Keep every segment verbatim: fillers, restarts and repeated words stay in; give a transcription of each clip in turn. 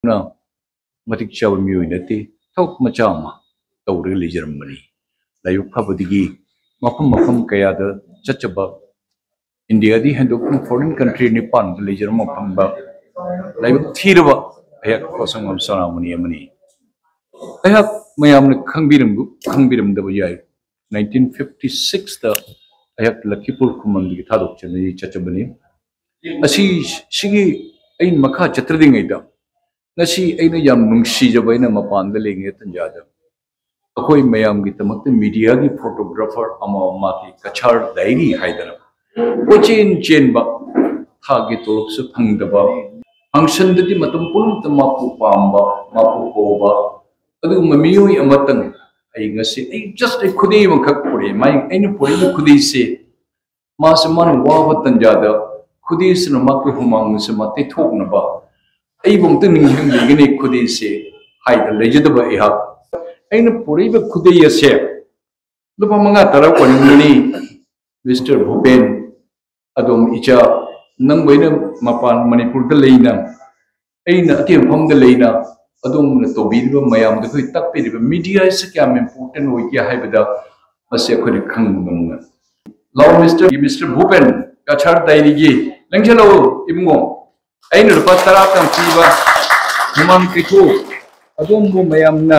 ꯅ ꯃꯇꯤꯛ ꯆꯥꯕ ꯃꯤꯑꯣꯏ ꯅꯠꯇꯦ, ꯊꯕꯛ ꯃꯆꯥ ꯑꯃ ꯇꯧꯔꯒ ꯂꯩꯖꯔꯝꯕꯅꯤ꯫ ꯂꯥꯏꯕꯛ ꯐꯕꯗꯒꯤ ꯃꯐꯝ ꯃꯐꯝ ꯀꯌꯥꯗ ꯆꯠꯆꯕ, ꯏꯟꯗꯤꯌꯥꯗꯤ ꯍꯦꯟꯗꯣꯛꯇꯨꯅ ꯐꯣꯔꯤꯟ ꯀꯟꯇ꯭ꯔꯤ ꯅꯤꯄꯥꯟꯗ ꯂꯩꯖꯔꯝꯕ ꯐꯪꯕ ꯂꯥꯏꯕꯛ ꯊꯤꯔꯕ ꯑꯩꯍꯥꯛ ꯀꯣꯁꯪꯉꯝ ꯁꯅꯥꯃꯅꯤ ꯑꯃꯅꯤ꯫ ꯑꯩꯍꯥꯛ ꯃꯌꯥꯝꯅ ꯈꯪꯕꯤꯔꯝ-, ꯈꯪꯕꯤꯔꯝꯗꯕ ꯌꯥꯏ꯫ ꯅꯥꯏꯟꯇꯤꯟ ꯐꯤꯐꯇꯤ ꯁꯤꯛꯁꯇ ꯑꯩꯍꯥꯛ ꯂꯈꯤꯄꯨꯔ ꯈꯨꯃꯟꯗꯒꯤ ꯊꯥꯗꯣꯛꯆꯅꯤ ꯆꯠꯆꯕꯅꯤ꯫ ꯑꯁꯤ, ꯁꯤꯒꯤ ꯑꯩꯅ ꯃꯈꯥ ꯆꯠꯊꯗ꯭ꯔꯤꯉꯩꯗ ꯉꯁꯤ ꯑꯩꯅ ꯌꯥꯝ ꯅꯨꯡꯁꯤꯖꯕ, ꯑꯩꯅ ꯃꯄꯥꯟꯗ ꯂꯩꯔꯤꯉꯩ ꯇꯟꯖꯥꯗ ꯑꯩꯈꯣꯏ ꯃꯌꯥꯝꯒꯤꯗꯃꯛꯇ ꯃꯤꯗꯤꯌꯥꯒꯤ ꯐꯣꯇꯣꯒ꯭ꯔꯥꯐꯔ ꯑꯃ, ꯃꯥꯒꯤ ꯀꯆꯥꯔ ꯗꯥꯏꯔꯤ ꯍꯥꯏꯗꯅ ꯀꯣꯏꯆꯦꯟ ꯆꯦꯟꯕ, ꯊꯥꯒꯤ ꯇꯣꯂꯣꯞꯁꯨ ꯐꯪꯗꯕ, ꯐꯪꯁꯟꯗꯗꯤ ꯃꯇꯝ ꯄꯨꯝꯅꯃꯛꯇ ꯃꯥꯄꯨ ꯄꯥꯝꯕ, ꯃꯥꯄꯨ ꯀꯧꯕ, ꯑꯗꯨꯒꯨꯝꯕ ꯃꯤꯑꯣꯏ ꯑꯃꯇꯪ ꯑꯩ ꯉꯁꯤ, ꯑꯩ just ꯑꯩ ꯈꯨꯗꯩ ꯑꯃꯈꯛ ꯄꯨꯔꯛꯑꯦ꯫ ꯃꯥꯏ, ꯑꯩꯅ ꯄꯨꯔꯛꯏꯕ ꯈꯨꯗꯩꯁꯦ, ꯃꯥꯁꯦ ꯃꯥꯅ ꯋꯥꯕ ꯇꯟꯖꯥꯗ ꯈꯨꯗꯩꯁꯤꯅ ꯃꯥꯒꯤ ꯍꯨꯃꯥꯡꯁꯦ ꯃꯥ ꯇꯩꯊꯣꯛꯅꯕ ꯑꯩꯕꯨ ꯑꯝꯇ ꯅꯤꯡꯁꯤꯡꯕꯤꯒꯅꯤ ꯈꯨꯗꯩꯁꯦ ꯍꯥꯏꯗ ꯂꯩꯖꯗꯕ ꯑꯩꯍꯥꯛ꯫ ꯑꯩꯅ ꯄꯨꯔꯛꯏꯕ ꯈꯨꯗꯩ ꯑꯁꯦ ꯂꯨꯄꯥ ꯃꯉꯥ ꯇꯔꯥ ꯑꯣꯏꯔꯝꯒꯅꯤ꯫ ꯃꯤꯁꯇꯔ ꯚꯨꯄꯦꯟ, ꯑꯗꯣꯝ ꯏꯆꯥ, ꯅꯪꯕꯨ ꯑꯩꯅ ꯃꯄꯥꯟ ꯃꯅꯤꯄꯨꯔꯗ ꯂꯩꯅ, ꯑꯩꯅ ꯑꯇꯦꯛ ꯃꯐꯝꯗ ꯂꯩꯅ, ꯑꯗꯣꯝꯅ ꯇꯧꯕꯤꯔꯤꯕ ꯃꯌꯥꯝꯗ ꯑꯩꯈꯣꯏ ꯇꯥꯛꯄꯤꯔꯤꯕ ꯃꯤꯗꯤꯌꯥ ꯑꯁꯤ ꯀꯌꯥꯝ ꯏꯝꯄꯣꯔꯇꯦꯟ ꯑꯣꯏꯒꯦ ꯍꯥꯏꯕꯗ ꯃꯁꯤ ꯑꯩꯈꯣꯏꯅ ꯈꯪꯕ ꯉꯝꯒꯅꯤ꯫ ꯂꯥꯎ ꯃꯤꯁꯇꯔ, ꯃꯤꯁꯇꯔ ꯚꯨꯄꯦꯟ, ꯀꯆꯥꯔ ꯗꯥꯏꯔꯤꯒꯤ ꯂꯦꯡꯁꯤꯜꯂꯛꯎ ꯏꯕꯨꯡꯉꯣ꯫ ꯑꯩꯅ ꯂꯨꯄꯥ ꯇꯔꯥꯇꯪ ꯄꯤꯕ ꯃꯃꯥꯡ ꯀꯩꯊꯣꯛ ꯑꯗꯣꯝꯕꯨ ꯃꯌꯥꯝꯅ,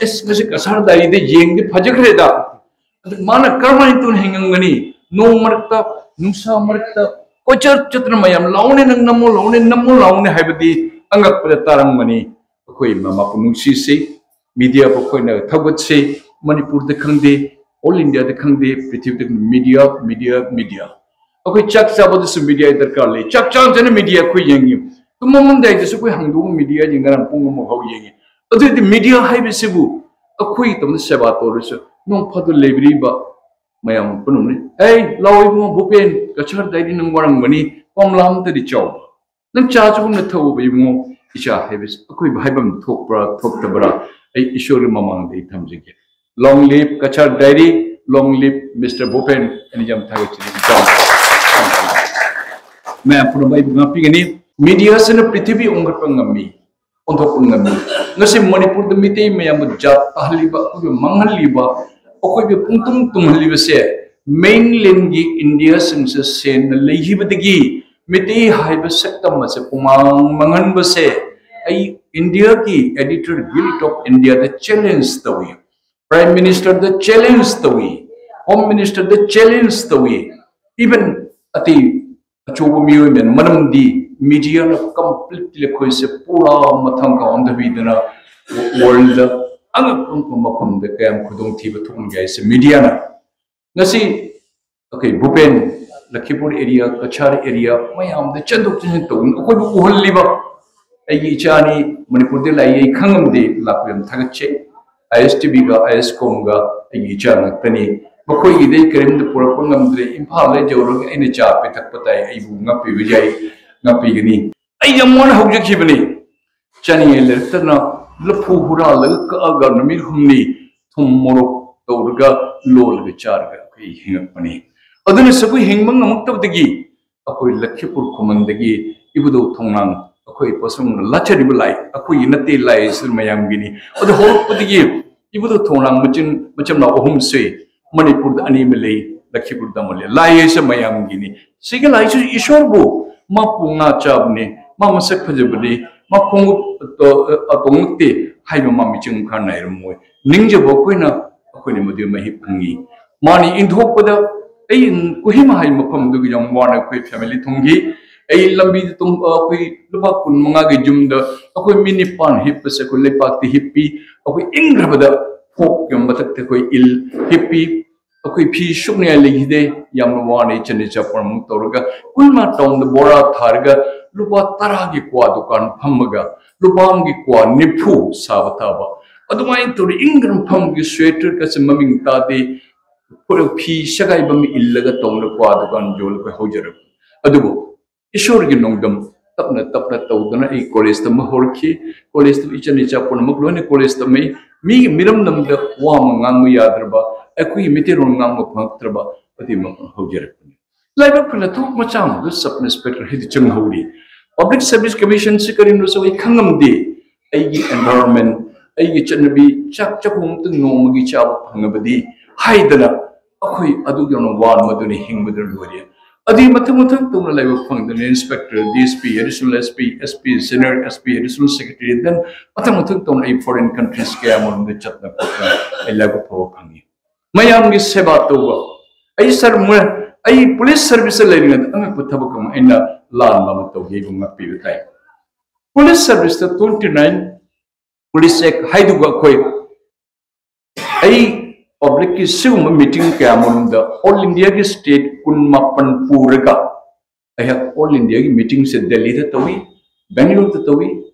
ꯑꯦꯁ, ꯃꯁꯤ ꯀꯆꯥꯔ ꯗꯥꯏꯔꯤꯗ ꯌꯦꯡꯗꯤ ꯐꯖꯈ꯭ꯔꯦꯗ, ꯑꯗꯨ ꯃꯥꯅ ꯀꯔꯝꯍꯥꯏꯅ ꯇꯧꯅ ꯍꯤꯡꯉꯝꯒꯅꯤ? ꯅꯣꯡ ꯃꯔꯛꯇ, ꯅꯨꯡꯁꯥ ꯃꯔꯛꯇ ꯀꯣꯏꯆꯠ ꯆꯠꯇꯅ ꯃꯌꯥꯝ "ꯂꯥꯎꯅꯦ, ꯅꯪ ꯅꯝꯃꯣ, ꯂꯥꯎꯅꯦ, ꯅꯝꯃꯣ, ꯂꯥꯎꯅꯦ" ꯍꯥꯏꯕꯗꯤ ꯑꯉꯛꯄꯗ ꯇꯥꯔꯝꯒꯅꯤ꯫ ꯑꯩꯈꯣꯏ ꯃꯃꯥꯄꯨ ꯅꯨꯡꯁꯤꯁꯤ, ꯃꯤꯗꯤꯌꯥꯕꯨ ꯑꯩꯈꯣꯏꯅ ꯊꯧꯒꯠꯁꯤ, ꯃꯅꯤꯄꯨꯔꯗ ꯈꯪꯗꯦ, ꯑꯣꯜ ꯏꯟꯗꯤꯌꯥꯗ ꯈꯪꯗꯦ, ꯄ꯭ꯔꯤꯊꯤꯕꯤꯗ ꯃꯤꯗꯤꯌꯥ, ꯃꯤꯗꯤꯌꯥ, ꯃꯤꯗꯤꯌꯥ꯫ ꯑꯩꯈꯣꯏ ꯆꯥꯛ ꯆꯥꯕꯗꯁꯨ ꯃꯤꯗꯤꯌꯥ ꯗꯔꯀꯥꯔ ꯂꯩ, ꯆꯥꯛ ꯆꯥꯗꯅ ꯃꯤꯗꯤꯌꯥ ꯑꯩꯈꯣꯏ ꯌꯦꯡꯉꯤ, ꯇꯨꯝꯃꯝꯗꯥꯏꯗꯁꯨ ꯑꯩꯈꯣꯏ ꯍꯥꯡꯗꯣꯛꯑꯒ ꯃꯤꯗꯤꯌꯥꯁꯦ ꯉꯔꯥꯡ ꯄꯨꯡ ꯑꯃ ꯐꯥꯎ ꯌꯦꯡꯉꯤ꯫ ꯑꯗꯨꯗꯤ ꯃꯤꯗꯤꯌꯥ ꯍꯥꯏꯕꯁꯤꯕꯨ ꯑꯩꯈꯣꯏꯒꯤꯗꯃꯛꯇ ꯁꯦꯕꯥ ꯇꯧꯔꯁꯨ ꯅꯣꯡ ꯐꯥꯗꯣꯛ ꯂꯩꯕꯤꯔꯤꯕ ꯃꯌꯥꯝ ꯄꯨꯝꯅꯃꯛꯅꯤ꯫ "ꯑꯩ ꯂꯥꯛꯑꯣ ꯏꯕꯨꯡꯉꯣ ꯚꯨꯄꯦꯟ, ꯀꯆꯥꯔ ꯗꯥꯏꯔꯤ ꯅꯪ ꯋꯥꯔꯝꯒꯅꯤ, ꯀꯣꯝꯂꯥ ꯑꯃꯇꯗꯤ ꯆꯥꯎ꯫ ꯅꯪ ꯆꯥ ꯆꯒꯨꯝꯅ ꯊꯛꯎꯕ ꯏꯕꯨꯡꯉꯣ, ꯏꯆꯥ" ꯍꯥꯏꯕꯁꯤ ꯑꯩꯈꯣꯏꯕꯨ ꯍꯥꯏꯐꯝ ꯊꯣꯛꯄ꯭ꯔꯥ ꯊꯣꯛꯇꯕ꯭ꯔꯥ ꯑꯩ ꯏꯁꯣꯔꯒꯤ ꯃꯃꯥꯡꯗ ꯑꯩ ꯊꯝꯖꯒꯦ꯫ Long live Cachar Diary, long live Mister Bhupen, ꯑꯩꯅ ꯌꯥꯝ ꯊꯥꯒꯠꯆꯔꯤ ꯏꯆꯥ꯫ ꯃꯌꯥꯝ ꯄꯨꯝꯅꯃꯛ ꯑꯩꯕꯨ ꯉꯥꯛꯄꯤꯒꯅꯤ꯫ ꯃꯤꯗꯤꯌꯥꯁꯤꯅ ꯄ꯭ꯔꯤꯊꯤꯕꯤ ꯑꯣꯟꯈꯠꯄ ꯉꯝꯃꯤ꯫ ꯑꯣꯟꯊꯣꯛꯄ ꯉꯝꯃꯤ꯫ ꯉꯁꯤ ꯃꯅꯤꯄꯨꯔꯗ ꯃꯤꯇꯩ ꯃꯌꯥꯝꯕꯨ ꯖꯥꯠ ꯇꯥꯍꯜꯂꯤꯕ, ꯑꯩꯈꯣꯏꯕꯨ ꯃꯥꯡꯍꯜꯂꯤꯕ, ꯑꯩꯈꯣꯏꯕꯨ ꯄꯨꯡꯇꯨꯝ ꯇꯨꯝꯍꯜꯂꯤꯕꯁꯦ, mainlandꯒꯤ Indiaꯁꯤꯡꯁꯦ ꯁꯦꯟꯅ ꯂꯩꯈꯤꯕꯗꯒꯤ ꯃꯤꯇꯩ ꯍꯥꯏꯕ ꯁꯛꯇꯝ ꯑꯁꯦ ꯄꯨꯃꯥꯡ ꯃꯥꯡꯍꯟꯕꯁꯦ ꯑꯩ Indiaꯒꯤ Editor Guild of Indiaꯗ challenge ꯇꯧꯏ, Prime Ministerꯗ challenge ꯇꯧꯏ, Home Ministerꯗ challenge ꯇꯧꯏ, even ꯑꯇꯩ ꯑꯆꯧꯕ ꯃꯤꯑꯣꯏ ꯃꯌꯥꯝ, ꯃꯔꯝꯗꯤ mediaꯅ completely ꯑꯩꯈꯣꯏꯁꯦ ꯄꯨꯔꯥ ꯃꯊꯪ ꯀꯥꯎꯍꯟꯗꯕꯤꯗꯅ worldꯗ ꯑꯉꯛꯄ ꯃꯐꯝꯗ ꯀꯌꯥꯝ ꯈꯨꯗꯣꯡꯊꯤꯕ ꯊꯣꯛꯍꯟꯒꯦ ꯍꯥꯏꯁꯦ mediaꯅ꯫ ꯉꯁꯤ ꯑꯩꯈꯣꯏ ꯚꯨꯄꯦꯟ, ꯂꯈꯤꯄꯨꯔ area, ꯀꯆꯥꯔ area ꯃꯌꯥꯝꯗ ꯆꯦꯟꯊꯣꯛ ꯆꯦꯟꯁꯤꯟ ꯇꯧꯗꯨꯅ ꯑꯩꯈꯣꯏꯕꯨ ꯎꯍꯜꯂꯤꯕ ꯑꯩꯒꯤ ꯏꯆꯥꯅꯤ, ꯃꯅꯤꯄꯨꯔꯗ ꯂꯥꯛꯏ, ꯑꯩ ꯈꯪꯉꯝꯗꯦ, ꯂꯥꯛꯄ ꯌꯥꯝ ꯊꯥꯒꯠꯆꯩ꯫ ISTVꯒ ISCOMꯒ ꯑꯩꯒꯤ ꯏꯆꯥ ꯉꯥꯛꯇꯅꯤ꯫ ꯃꯈꯣꯏꯒꯤꯗꯤ ꯑꯩ ꯀꯔꯤꯝꯇ ꯄꯨꯔꯛꯄ ꯉꯝꯗ꯭ꯔꯦ꯫ ꯏꯝꯐꯥꯜꯗ ꯌꯧꯔꯒ ꯑꯩꯅ ꯆꯥ ꯄꯤꯊꯛꯄ ꯇꯥꯏ, ꯑꯩꯕꯨ ꯉꯥꯛꯄꯤꯕ ꯌꯥꯏ, ꯉꯥꯛꯄꯤꯒꯅꯤ꯫ ꯑꯩ ꯌꯥꯝ ꯋꯥꯅ ꯍꯧꯖꯈꯤꯕꯅꯤ꯫ ꯆꯥꯅꯤꯡꯉꯥꯏ ꯂꯩꯔꯛꯇꯅ ꯂꯐꯨ ꯍꯨꯔꯥꯜꯂꯒ ꯀꯛꯑꯒ ꯅꯨꯃꯤꯠ ꯍꯨꯝꯅꯤ ꯊꯨꯝ ꯃꯣꯔꯣꯛ ꯇꯧꯔꯒ ꯂꯣꯜꯂꯒ ꯆꯥꯔꯒ ꯑꯩꯈꯣꯏ ꯍꯤꯡꯉꯛꯄꯅꯤ꯫ ꯑꯗꯨꯅꯁꯨ ꯑꯩꯈꯣꯏ ꯍꯤꯡꯕ ꯉꯝꯃꯛꯇꯕꯗꯒꯤ ꯑꯩꯈꯣꯏ ꯂꯈꯤꯄꯨꯔ ꯈꯨꯃꯟꯗꯒꯤ ꯏꯕꯨꯙꯧ ꯊꯣꯡꯅꯥꯡ ꯑꯩꯈꯣꯏ ꯄꯣꯠꯁꯪꯅ ꯂꯥꯠꯆꯔꯤꯕ ꯂꯥꯏ, ꯑꯩꯈꯣꯏꯒꯤ ꯅꯠꯇꯦ, ꯂꯥꯏ ꯑꯁꯤ ꯃꯌꯥꯝꯒꯤꯅꯤ꯫ ꯑꯗꯨ ꯍꯧꯔꯛꯄꯗꯒꯤ ꯏꯕꯨꯙꯧ ꯊꯣꯡꯅꯥꯡ ꯃꯆꯤꯟ, ꯃꯆꯤꯟ ꯃꯅꯥꯎ ꯑꯍꯨꯝꯁꯦ ꯃꯅꯤꯄꯨꯔꯗ ꯑꯅꯤ ꯑꯃ ꯂꯩ, ꯂꯈꯤꯄꯨꯔꯗ ꯑꯃ ꯂꯩ꯫ ꯂꯥꯏ ꯍꯥꯏꯁꯦ ꯃꯌꯥꯝꯒꯤꯅꯤ꯫ ꯁꯤꯒꯤ ꯂꯥꯏꯁꯨ ꯏꯁꯣꯔꯕꯨ ꯃꯥꯄꯨ ꯉꯥ ꯆꯥꯕꯅꯤ, ꯃꯥ ꯃꯁꯛ ꯐꯖꯕꯅꯤ, ꯃꯥ ꯈꯣꯡꯎꯞ ꯇꯣ-, ꯑ, ꯇꯣꯡꯂꯛꯇꯦ ꯍꯥꯏꯕ ꯃꯥ ꯃꯤꯆꯪ ꯈꯔ ꯅꯥꯏꯔꯝꯃꯣꯏ꯫ ꯅꯤꯡꯖꯕ ꯑꯩꯈꯣꯏꯅ, ꯑꯩꯈꯣꯏꯅ ꯃꯗꯨ ꯃꯍꯩ ꯐꯪꯉꯤ꯫ ꯃꯥꯅ ꯏꯟꯊꯣꯛꯄꯗ ꯑꯩ ꯀꯣꯍꯤꯃꯥ ꯍꯥꯏꯕ ꯃꯐꯝꯗꯨꯒꯤ ꯌꯥꯝ ꯋꯥꯅ ꯑꯩꯈꯣꯏ family ꯊꯨꯡꯈꯤ꯫ ꯑꯩ ꯂꯝꯕꯤꯗ ꯇꯣꯡ-, ꯑ, ꯑꯩꯈꯣꯏ ꯂꯨꯄꯥ ꯀꯨꯟ ꯃꯉꯥꯒꯤ ꯌꯨꯝꯗ ꯑꯩꯈꯣꯏ ꯃꯤ ꯅꯤꯄꯥꯟ ꯍꯤꯞꯄꯁꯦ ꯑꯩꯈꯣꯏ ꯂꯩꯄꯥꯛꯇ ꯍꯤꯞꯄꯤ꯫ ꯑꯩꯈꯣꯏ ꯏꯪꯈ꯭ꯔꯕꯗ ꯐꯣꯛꯀꯤ ꯃꯊꯛꯇ ꯑꯩꯈꯣꯏ ꯏꯜ ꯍꯤꯞꯄꯤ꯫ ꯑꯩꯈꯣꯏ ꯐꯤ ꯁꯨꯞꯅꯤꯡꯉꯥꯏ ꯂꯩꯈꯤꯗꯦ꯫ ꯌꯥꯝꯅ ꯋꯥꯅ ꯏꯆꯟ ꯏꯆꯥ ꯄꯨꯝꯅꯃꯛ ꯇꯧꯔꯒ ꯀꯨꯜꯃꯥ ꯇꯥꯎꯟꯗ ꯕꯣꯔꯥ ꯊꯥꯔꯒ ꯂꯨꯄꯥ ꯇꯔꯥꯒꯤ ꯀ꯭ꯋꯥ ꯗꯨꯀꯥꯟ ꯐꯝꯃꯒ ꯂꯨꯄꯥ ꯑꯃꯒꯤ ꯀ꯭ꯋꯥ ꯅꯤꯐꯨ ꯁꯥꯕ ꯊꯥꯕ꯫ ꯑꯗꯨꯃꯥꯏꯅ ꯇꯧꯔꯤ ꯏꯪꯈ꯭ꯔ ꯃꯐꯝꯒꯤ sweaterꯒꯁꯦ ꯃꯃꯤꯡ ꯇꯥꯗꯦ꯫ ꯐꯨꯔꯤꯠ ꯐꯤ ꯁꯦꯒꯥꯏꯕ ꯑꯃ ꯏꯜꯂꯒ ꯇꯧꯅ ꯀ꯭ꯋꯥ ꯗꯨꯀꯥꯟ ꯌꯣꯜꯂꯒ ꯍꯧꯖꯔꯛꯄ꯫ ꯑꯗꯨꯕꯨ ꯏꯁꯣꯔꯒꯤ ꯅꯣꯡꯗꯝ ꯇꯞꯅ ꯇꯞꯅ ꯇꯧꯗꯨꯅ ꯑꯩ ꯀꯣꯂꯦꯖ ꯇꯝꯕ ꯍꯧꯔꯛꯈꯤ꯫ ꯀꯣꯂꯦꯖ ꯇꯝꯕ ꯏꯆꯟ ꯏꯆꯥ ꯄꯨꯝꯅꯃꯛ ꯂꯣꯏꯅ ꯀꯣꯂꯦꯖ ꯇꯝꯃꯤ꯫ ꯃꯤꯒꯤ ꯃꯤꯔꯝꯗꯝꯗ ꯋꯥ ꯑꯃ ꯉꯥꯡꯕ ꯌꯥꯗ꯭ꯔꯕ, ꯑꯩꯈꯣꯏꯒꯤ ꯃꯩꯇꯩꯂꯣꯟ ꯉꯥꯡꯕ ꯐꯪꯉꯛꯇ꯭ꯔꯕ ꯑꯗꯨꯒꯤ ꯃꯐꯝ ꯍꯧꯖꯔꯛꯄꯅꯤ꯫ ꯂꯥꯏꯕꯛ ꯐꯅ ꯊꯕꯛ ꯃꯆꯥ ꯑꯃꯗ sub inspector ꯍꯥꯏꯗꯤ ꯆꯪꯍꯧꯔꯤ꯫ Public service commissionꯁꯤ ꯀꯔꯤꯅꯣꯁꯨ ꯑꯩ ꯈꯪꯉꯝꯗꯦ꯫ ꯑꯩꯒꯤ environment, ꯑꯩꯒꯤ ꯆꯠꯅꯕꯤ, ꯆꯥꯛ ꯆꯥꯛꯈꯨꯝ ꯑꯃꯇꯪ ꯅꯣꯡꯃꯒꯤ ꯆꯥꯕ ꯐꯪꯉꯕꯗꯤ ꯍꯥꯏꯗꯅ ꯑꯩꯈꯣꯏ ꯑꯗꯨꯒꯤ ꯋꯥꯅ ꯃꯗꯨꯅ ꯍꯤꯡꯕꯗ ꯂꯣꯏꯔꯦ꯫ ꯑꯗꯨꯒꯤ ꯃꯊꯪ ꯃꯊꯪ ꯇꯧꯅ ꯂꯥꯏꯕꯛ ꯐꯪꯗꯅ inspector, D S P, additional S P, S P, senior S P, additional secretary, then ꯃꯊꯪ ꯃꯊꯪ ꯇꯧꯅ ꯑꯩ foreign countries ꯀꯌꯥ ꯃꯔꯨꯝꯗ ꯆꯠꯅ ꯈꯣꯠꯇꯅ ꯑꯩ ꯂꯥꯏꯕꯛ ꯐꯕ ꯐꯪꯉꯤ꯫ ꯃꯌꯥꯝꯒꯤ ꯁꯦꯕꯥ ꯇꯧꯕ, ꯑꯩ ꯁꯔ ꯑꯩ police service ꯇ ꯂꯩꯔꯤꯉꯩꯗ ꯑꯉꯛꯄ ꯊꯕꯛ ꯑꯃ ꯑꯩꯅ ꯂꯥꯟꯕ ꯑꯃ ꯇꯧꯈꯤꯕ ꯉꯥꯛꯄꯤꯕ ꯇꯥꯏ꯫ Police service ꯇ twenty nine police act ꯍꯥꯏꯗꯨꯒ ꯑꯩꯈꯣꯏ ꯑꯩ public ꯀꯤ ꯁꯤꯒꯨꯝꯕ meeting ꯀꯌꯥ ꯃꯔꯨꯝꯗ all India ꯒꯤ state ꯀꯨꯟ ꯃꯥꯄꯟ ꯄꯨꯔꯒ ꯑꯩꯍꯥꯛ all India ꯒꯤ meeting ꯁꯦ ꯗꯦꯜꯂꯤꯗ ꯇꯧꯏ, ꯕꯦꯡꯒꯂꯣꯔꯗ ꯇꯧꯏ,